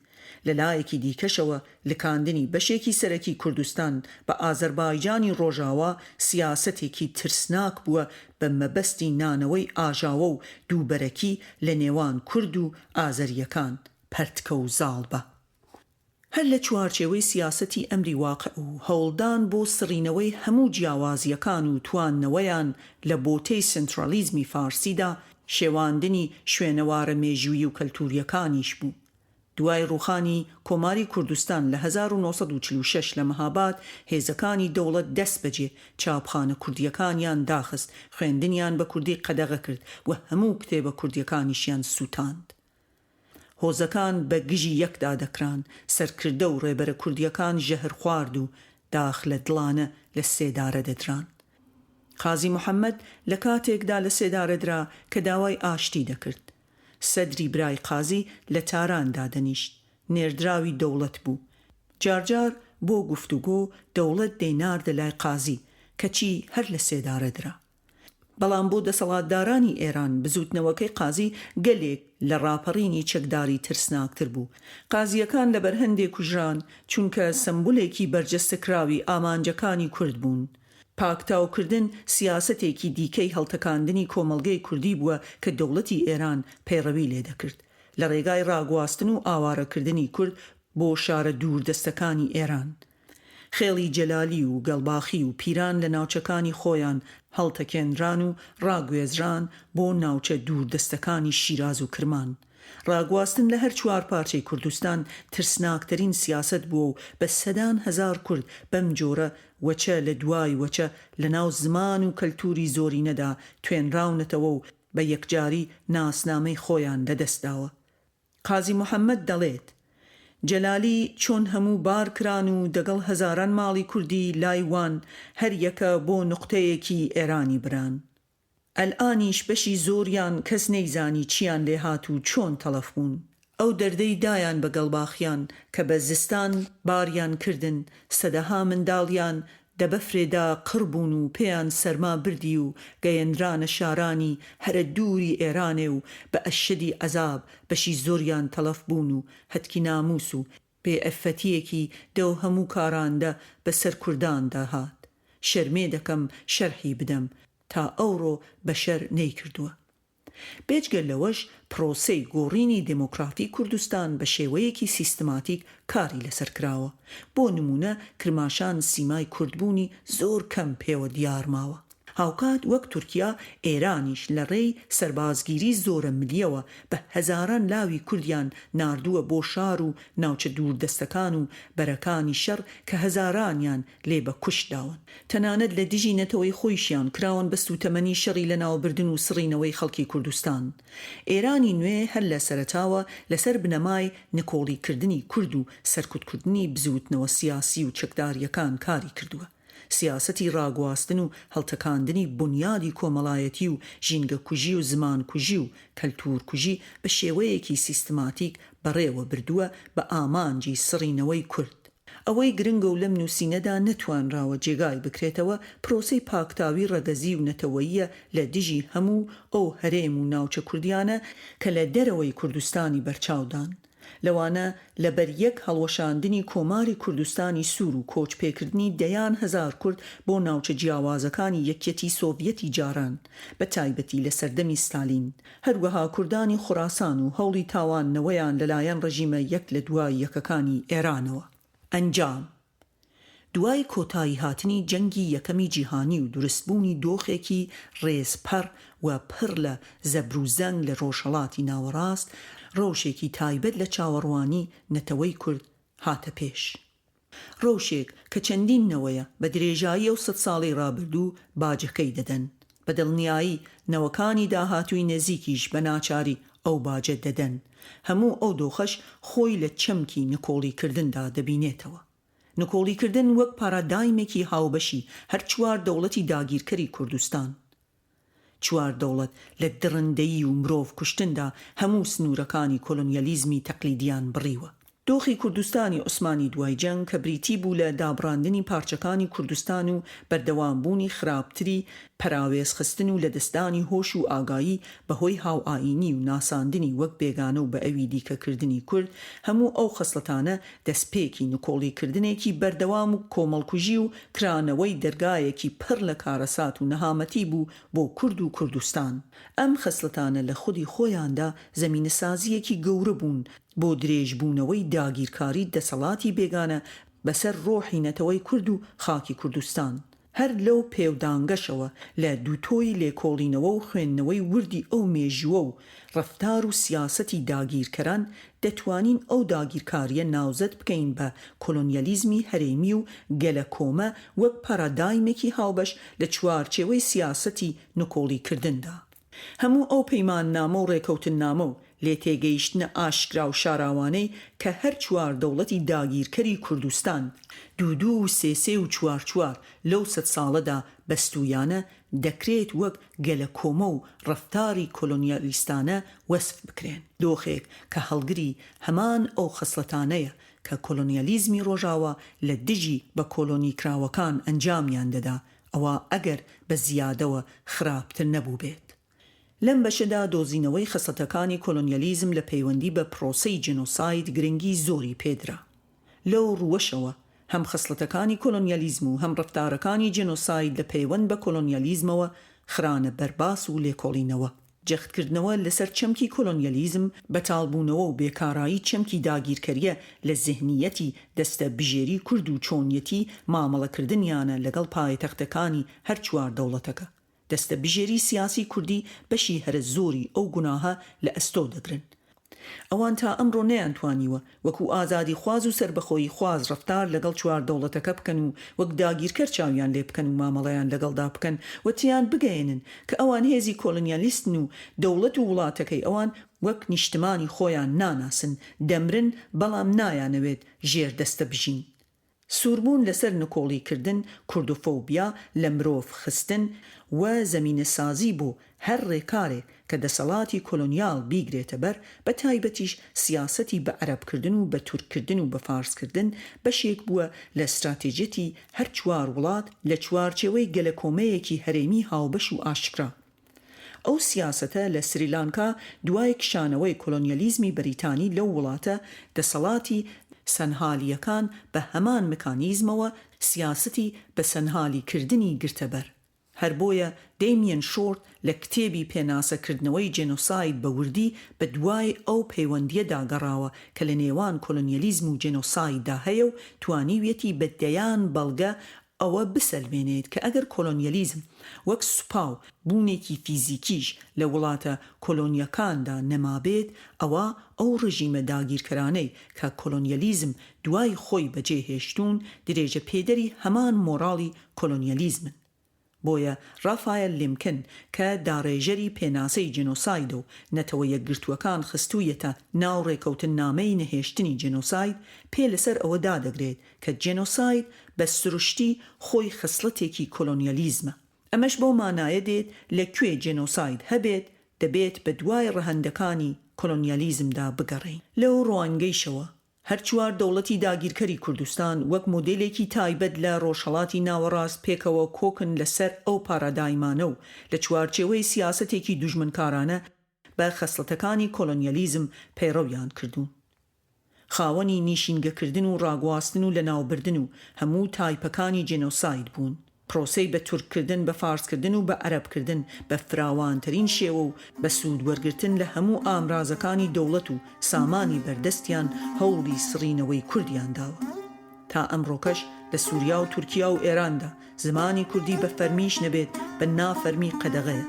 لە لایەکی دیکەشەوە لکاندنی بەشێکی سەرەکی کوردستان بە ئازەربایجانی ڕۆژاوا سیاسەتێکی ترسناک بووە بە مەبەستی نانەوەی ئاژاوە و دووبەرەکی لە نێوان کورد و ئازەرییەکان پەرتکە و زاڵبە. هەر لە چوارچێوەی سیاسەتی ئەمری واقع و هەوڵدان بۆ سڕینەوەی هەموو جیاوازییەکان و تواندنەوەیان لە بۆتەی سەنترالیزمی فارسیدا، شێواندنی شوێنەوارە مێژوویی و کەلتوورییەکانیش بوو. دوای ڕووخانی کۆماری کوردستان لە 1946 لە مەهاباد، هێزەکانی دەوڵەت دەستبەجێ چاپخانە کوردییەکانیان داخست، خوێندنیان بە کوردی قەدەغە کرد و هەموو کتێبە کوردییەکانیشیان سووتاند. هۆزەکان بە گژی یەکدا دەکران، سەرکردە و ڕێبەرە کوردییەکان ژەهرخوارد و داخ لە دڵانە لە سێدارە دەدران. قازی محەمەد لە کاتێکدا لە سێدارە درا کە داوای ئاشتی دەکرد. سەدری برای قازی لە تاران دادەنیشت. نێردراوی دەوڵەت بوو. جارجار بۆ گفتوگۆ دەوڵەت دەیناردە لای قازی، کەچی هەر لە سێدارە درا. بەڵام بۆ دەسەڵاتدارانی ئێران بزووتنەوەکەی قازی گەلێک لە ڕاپەڕینی چەکداری ترسناکتر بوو. قازییەکان لەبەر هەندێ کوژران، چونکە سەمبولێکی بەرجەستەکراوی ئامانجەکانی کورد بوون. پاکتاوکردن سیاسەتێکی دیکەی هەڵتەکاندنی کۆمەڵگەی کوردی بووە کە دەوڵەتی ئێران پەیڕەوی لێ دەکرد لە ڕێگای ڕاگواستن و ئاوارەکردنی کورد بۆ شارە دووردەستەکانی ئێران. خێڵی جەلالی و گەڵباخی و پیران لە ناوچەکانی خۆیان هەڵتەکێنران و ڕاگوێزران بۆ ناوچە دووردەستەکانی شیراز و کرمان. ڕاگواستن لە هەر چوارپارچەی کوردستان ترسناکترین سیاسەت بووە و بە سەدان هەزار کورد بەم جۆرە وەچە لە دوای وەچە لە ناو زمان و کەلتووری زۆرینەدا توێنراونەتەوە و بە یەکجاری ناسنامەی خۆیان لە دەست داوە. قازی محەممەد دەڵێت، جەلالی چۆن هەموو بار کران و دەگەڵ هەزاران ماڵی کوردی لای وان هەر یەکە بۆ نوقتەیەکی ئێرانی بران. ئەلئانیش بەشی زۆریان کەس نەیزانی چیان لێ هات و چۆن تەڵەف بوون. ئەو دەردەی دایان بە گەڵباخیان کە بە زستان باریان کردن، سەدەها منداڵیان دە بەفرێدا قڕ بوون و پێیان سەرما بردی و گەیەنرانە شارانی هەرە دووری ئێرانێ و بە ئەشەدی عەزاب بەشی زۆریان تەڵەف بوون و هەتکی نامووس و بێ عفەتیەکی دەو هەموو کاراندە بە سەر کورداندا هات. شەرمێ دەکەم شەرحی بدەم. تا ئەوڕۆ بەشەر نەیکردووە. بێجگە لەوەش پڕۆسەی گۆڕینی دێمۆکرافی کوردستان بە شێوەیەکی سیستماتیک کاری لەسەر کراوە. بۆ نموونە کرماشان سیمای کوردبوونی زۆر کەم پێوە دیار ماوە. هاوکات وەک تورکیا، ئێرانیش لە ڕێی سەربازگیری زۆرە ملیەوە بە هەزاران لاوی کوردیان ناردووە بۆ شار و ناوچە دووردەستەکان و بەرەکانی شەڕ کە هەزارانیان لێ بە کوشت داون. تەنانەت لە دژی نەتەوەی خۆیشیان کراون بە سووتەمەنی شەڕی لەناوبردن و سڕینەوەی خەڵکی کوردستان. ئێرانی نوێ هەر لە سەرەتاوە لەسەر بنەمای نکۆڵیکردنی کورد و سەرکوتکردنی بزووتنەوە سیاسی و چەکدارییەکان کاری کردووە. سیاسەتی ڕاگواستن و هەڵتەکاندنی بونیادی کۆمەڵایەتی و ژینگەکوژی و زمانکوژی و کەلتوورکوژی بە شێوەیەکی سیستماتیک بەڕێوە بردووە بە ئامانجی سڕینەوەی کورد. ئەوەی گرنگە و لەم نووسینەدا نەتوانراوە جێگای بکرێتەوە، پرۆسەی پاکتاوی ڕەگەزی و نەتەوەییە لە دژی هەموو ئەو هەرێم و ناوچە کوردیانە کە لە دەرەوەی کوردستانی بەرچاودان. لەوانە لەبەر یەک هەڵوەشاندنی کۆماری کوردستانی سوور و کۆچ پێکردنی دەیان هەزار کورد بۆ ناوچە جیاوازەکانی یەکیەتی سۆڤیەتی جاران بە تایبەتی لە سەردەمی ستالین هەروەها کوردانی خوراسان و هەوڵی تاواندنەوەیان لەلایەن ڕژیمە یەک لە دوای یەکەکانی ئێرانەوە. ئەنجام، دوای کۆتاییهاتنی جەنگی یەکەمی جیهانی و دروستبوونی دۆخێکی ڕێزپەڕ و پڕ لە زەبروزەنگ لە ڕۆژهەڵاتی ناوەڕاست، ڕەوشێکی تایبەت لە چاوەڕوانی نەتەوەی کورد هاتە پێش. ڕەوشێک کە چەندین نەوەیە بە درێژایی ئەو سەد ساڵەی ڕابردوو باجەکەی دەدەن. بە دڵنیایی نەوەکانی داهاتووی نزیکیش بە ناچاری ئەو باجە دەدەن. هەموو ئەو دۆخەش خۆی لە چەمکی نکۆڵیکردندا دەبینێتەوە. نکۆڵیکردن وەک پارادایمێکی هاوبەشی هەر چوار دەوڵەتی داگیرکەری کوردستان. چوار دەوڵەت لە دڕندەیی و مرۆڤ کوشتندا هەموو سنوورەکانی کۆلۆنیالیزمی تەقلیدیان بڕیوە. دۆخی کوردستانی عوسمانی دوای جەنگ کە بریتی بوو لە دابڕاندنی پارچەکانی کوردستان و بەردەوامبوونی خراپتری پەراوێزخستن و لەدەستدانی هۆش و ئاگایی بەهۆی هاوئایینی و ناساندنی وەک بێگانە و بەئەوی دیکە کردنی کورد هەموو ئەو خەسڵەتانە دەستپێکی نکۆڵیکردنێکی بەردەوام و کۆمەڵکوژی و کرانەوەی دەرگایەکی پڕ لە کارەسات و نەهامەتی بوو بۆ کورد و کوردستان. ئەم خەسڵەتانە لە خودی خۆیاندا زەمینەسازییەکی گەورە بوون بۆ درێژبوونەوەی داگیرکاری دەسەڵاتی بێگانە بەسەر ڕۆحی نەتەوەی کورد و خاکی کوردستان. هەر لەو پێودانگەشەوە لە دووتۆی لێکۆڵینەوە و خوێندنەوەی وردی ئەو مێژووە و ڕەفتار و سیاسەتی داگیرکەران دەتوانین ئەو داگیرکارییە ناوزەد بکەین بە کۆلۆنیالیزمی هەرێمی و گەلەکۆمە وەک پارادایمێکی هاوبەش لە چوارچێوەی سیاسەتی نکۆڵیکردندا. هەموو ئەو پەیماننامە و ڕێکەوتننامە و لێتێگەیشتنە ئاشکرا و شاراوانەی کە هەر چوار دەوڵەتی داگیرکەری کوردستان، دوو دوو و سێ سێ و چوار چوار لەو سەد ساڵەدا بەستوویانە، دەکرێت وەک گەلەکۆمە و ڕەفتاری کۆلۆنیالیستانە وەسف بکرێن. دۆخێک کە هەڵگری هەمان ئەو خەسڵەتانەیە کە کۆلۆنیالیزمی ڕۆژاوا لە دژی بە کۆلۆنیکراوەکان ئەنجامیان دەدا، ئەوا ئەگەر بە زیادەوە خراپتر نەبووبێت. لەم بەشەدا دۆزینەوەی خەسڵەتەکانی کۆلۆنیالیزم لە پەیوەندی بە پرۆسەی جینۆساید گرنگی زۆری پێدرا. لەو ڕووەشەوە. هەم خەسڵەتەکانی کۆلۆنیالیزم و هەم ڕەفتارەکانی جێنۆساید لە پەیوەند بە کۆلۆنیالیزمەوە خرانە بەر باس و لێکۆڵینەوە. جەختکردنەوە لەسەر چەمکی کۆلۆنیالیزم، بەتاڵبوونەوە و بێکارایی چەمکی داگیرکەرییە لە زهنییەتی دەستە بژێری کورد و چۆنیەتی مامەڵەکردنیانە لەگەڵ پایتەختەکانی هەر چوار دەوڵەتەکە. دەستە بژێری سیاسی کوردی بەشی هەرە زۆری ئەو گوناهە لە ئەستۆ دەگرن. ئەوان تا ئەمڕۆ نەیانتوانیوە وەکو ئازادیخواز و سەربەخۆییخواز ڕەفتار لەگەڵ چوار دەوڵەتەکە بکەن و وەک داگیرکەر چاویان لێ بکەن و مامەڵەیان لەگەڵدا بکەن و تێیان بگەیەنن کە ئەوان هێزی کۆلۆنیالیستن و دەوڵەت و وڵاتەکەی ئەوان وەک نیشتمانی خۆیان ناناسن، دەمرن بەڵام نایانەوێت ژێردەستە بژین. سووربوون لەسەر نکۆڵیکردن، کوردۆفۆبیا، لە مرۆڤ خستن، و زەمینەسازی بۆ هەر ڕێکارێک کە دەسەڵاتی کۆلۆنیال بیگرێتە بەر، بە تایبەتیش سیاسەتی بە عەرەبکردن و بە تورککردن و بە فارسکردن، بەشێک بووە لە ستراتێجیەتی هەر چوار وڵات لە چوارچێوەی گەلەکۆمەیەکی هەرێمی هاوبەش و ئاشکرا. ئەو سیاسەتە لە سریلانکا دوای کشانەوەی کۆلۆنیالیزمی بەریتانی لەو وڵاتە، دەسەڵاتی سەنهالییەکان بە هەمان مکانیزمەوە سیاسەتی بە سەنهالی کردنی گرتە بەر. هەر بۆیە دەیمیەن شۆرت لە کتێبی پێناسە کردنەوەی جێنۆساید بە وردی بە دوای ئەو پەیوەندییەدا گەڕاوە کە لە نێوان کۆلۆنیالیزم و جێنۆسایددا هەیە و توانیویەتی بە دەیان بەڵگە ئەوە بسەلمێنێت کە ئەگەر کۆلۆنیالیزم وەک سوپا و بوونێکی فیزیکیش لە وڵاتە کۆلۆنییەکاندا نەمابێت، ئەوا ئەو ڕژیمە داگیرکەرانەی کە کۆلۆنیالیزم دوای خۆی بەجێ هێشتوون، درێژەپێدەری هەمان مۆراڵی کۆلۆنیالیزمن. بۆیە ڕافایەل لیمکن کە داڕێژەری پێناسەی جێنۆسایدە و نەتەوە یەکگرتووەکان خستوویەتە ناو ڕێکەوتننامەی نەهێشتنی جێنۆساید، پێ لەسەر ئەوە دادەگرێت کە جێنۆساید بە سروشتی خۆی خەسڵەتێکی کۆلۆنیالیزمە. ئەمەش بەو مانایە دێت لە کوێ جێنۆساید هەبێت، دەبێت بە دوای ڕەهەندەکانی کۆلۆنیالیزمدا بگەڕێین. لەو ڕوانگەیشەوە هەر چوار دەوڵەتی داگیرکەری کوردستان وەک مۆدێلێکی تایبەت لە ڕۆژهەڵاتی ناوەڕاست پێکەوە کۆکن لە سەر ئەو پارادایمانە و لە چوارچێوەی سیاسەتێکی دوژمنکارانە بە خەسڵەتەکانی کۆلۆنیالیزم پەیڕەویان کردوون. خاوەنی نیشینگەکردن و ڕاگواستن و لەناوبردن و هەموو تایپەکانی جێنۆساید بوون. پرۆسەی بە تورککردن، بە فارسکردن و بە عەرەبکردن بە فراوانترین شێوە و بە سوود وەرگرتن لە هەموو ئامرازەکانی دەوڵەت و سامانی بەردەستیان هەوڵی سڕینەوەی کوردیان داوە. تا ئەمڕۆکەش لە سوریا و تورکیا و ئێراندا زمانی کوردی بە فەرمیش نەبێت بە نافەرمی قەدەغەیە.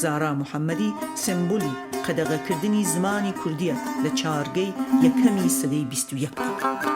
زارا محەمەدی سێمبولی قەدەغەکردنی زمانی کوردیە لە چارگەی یەکەمی سەدەی 21 دا.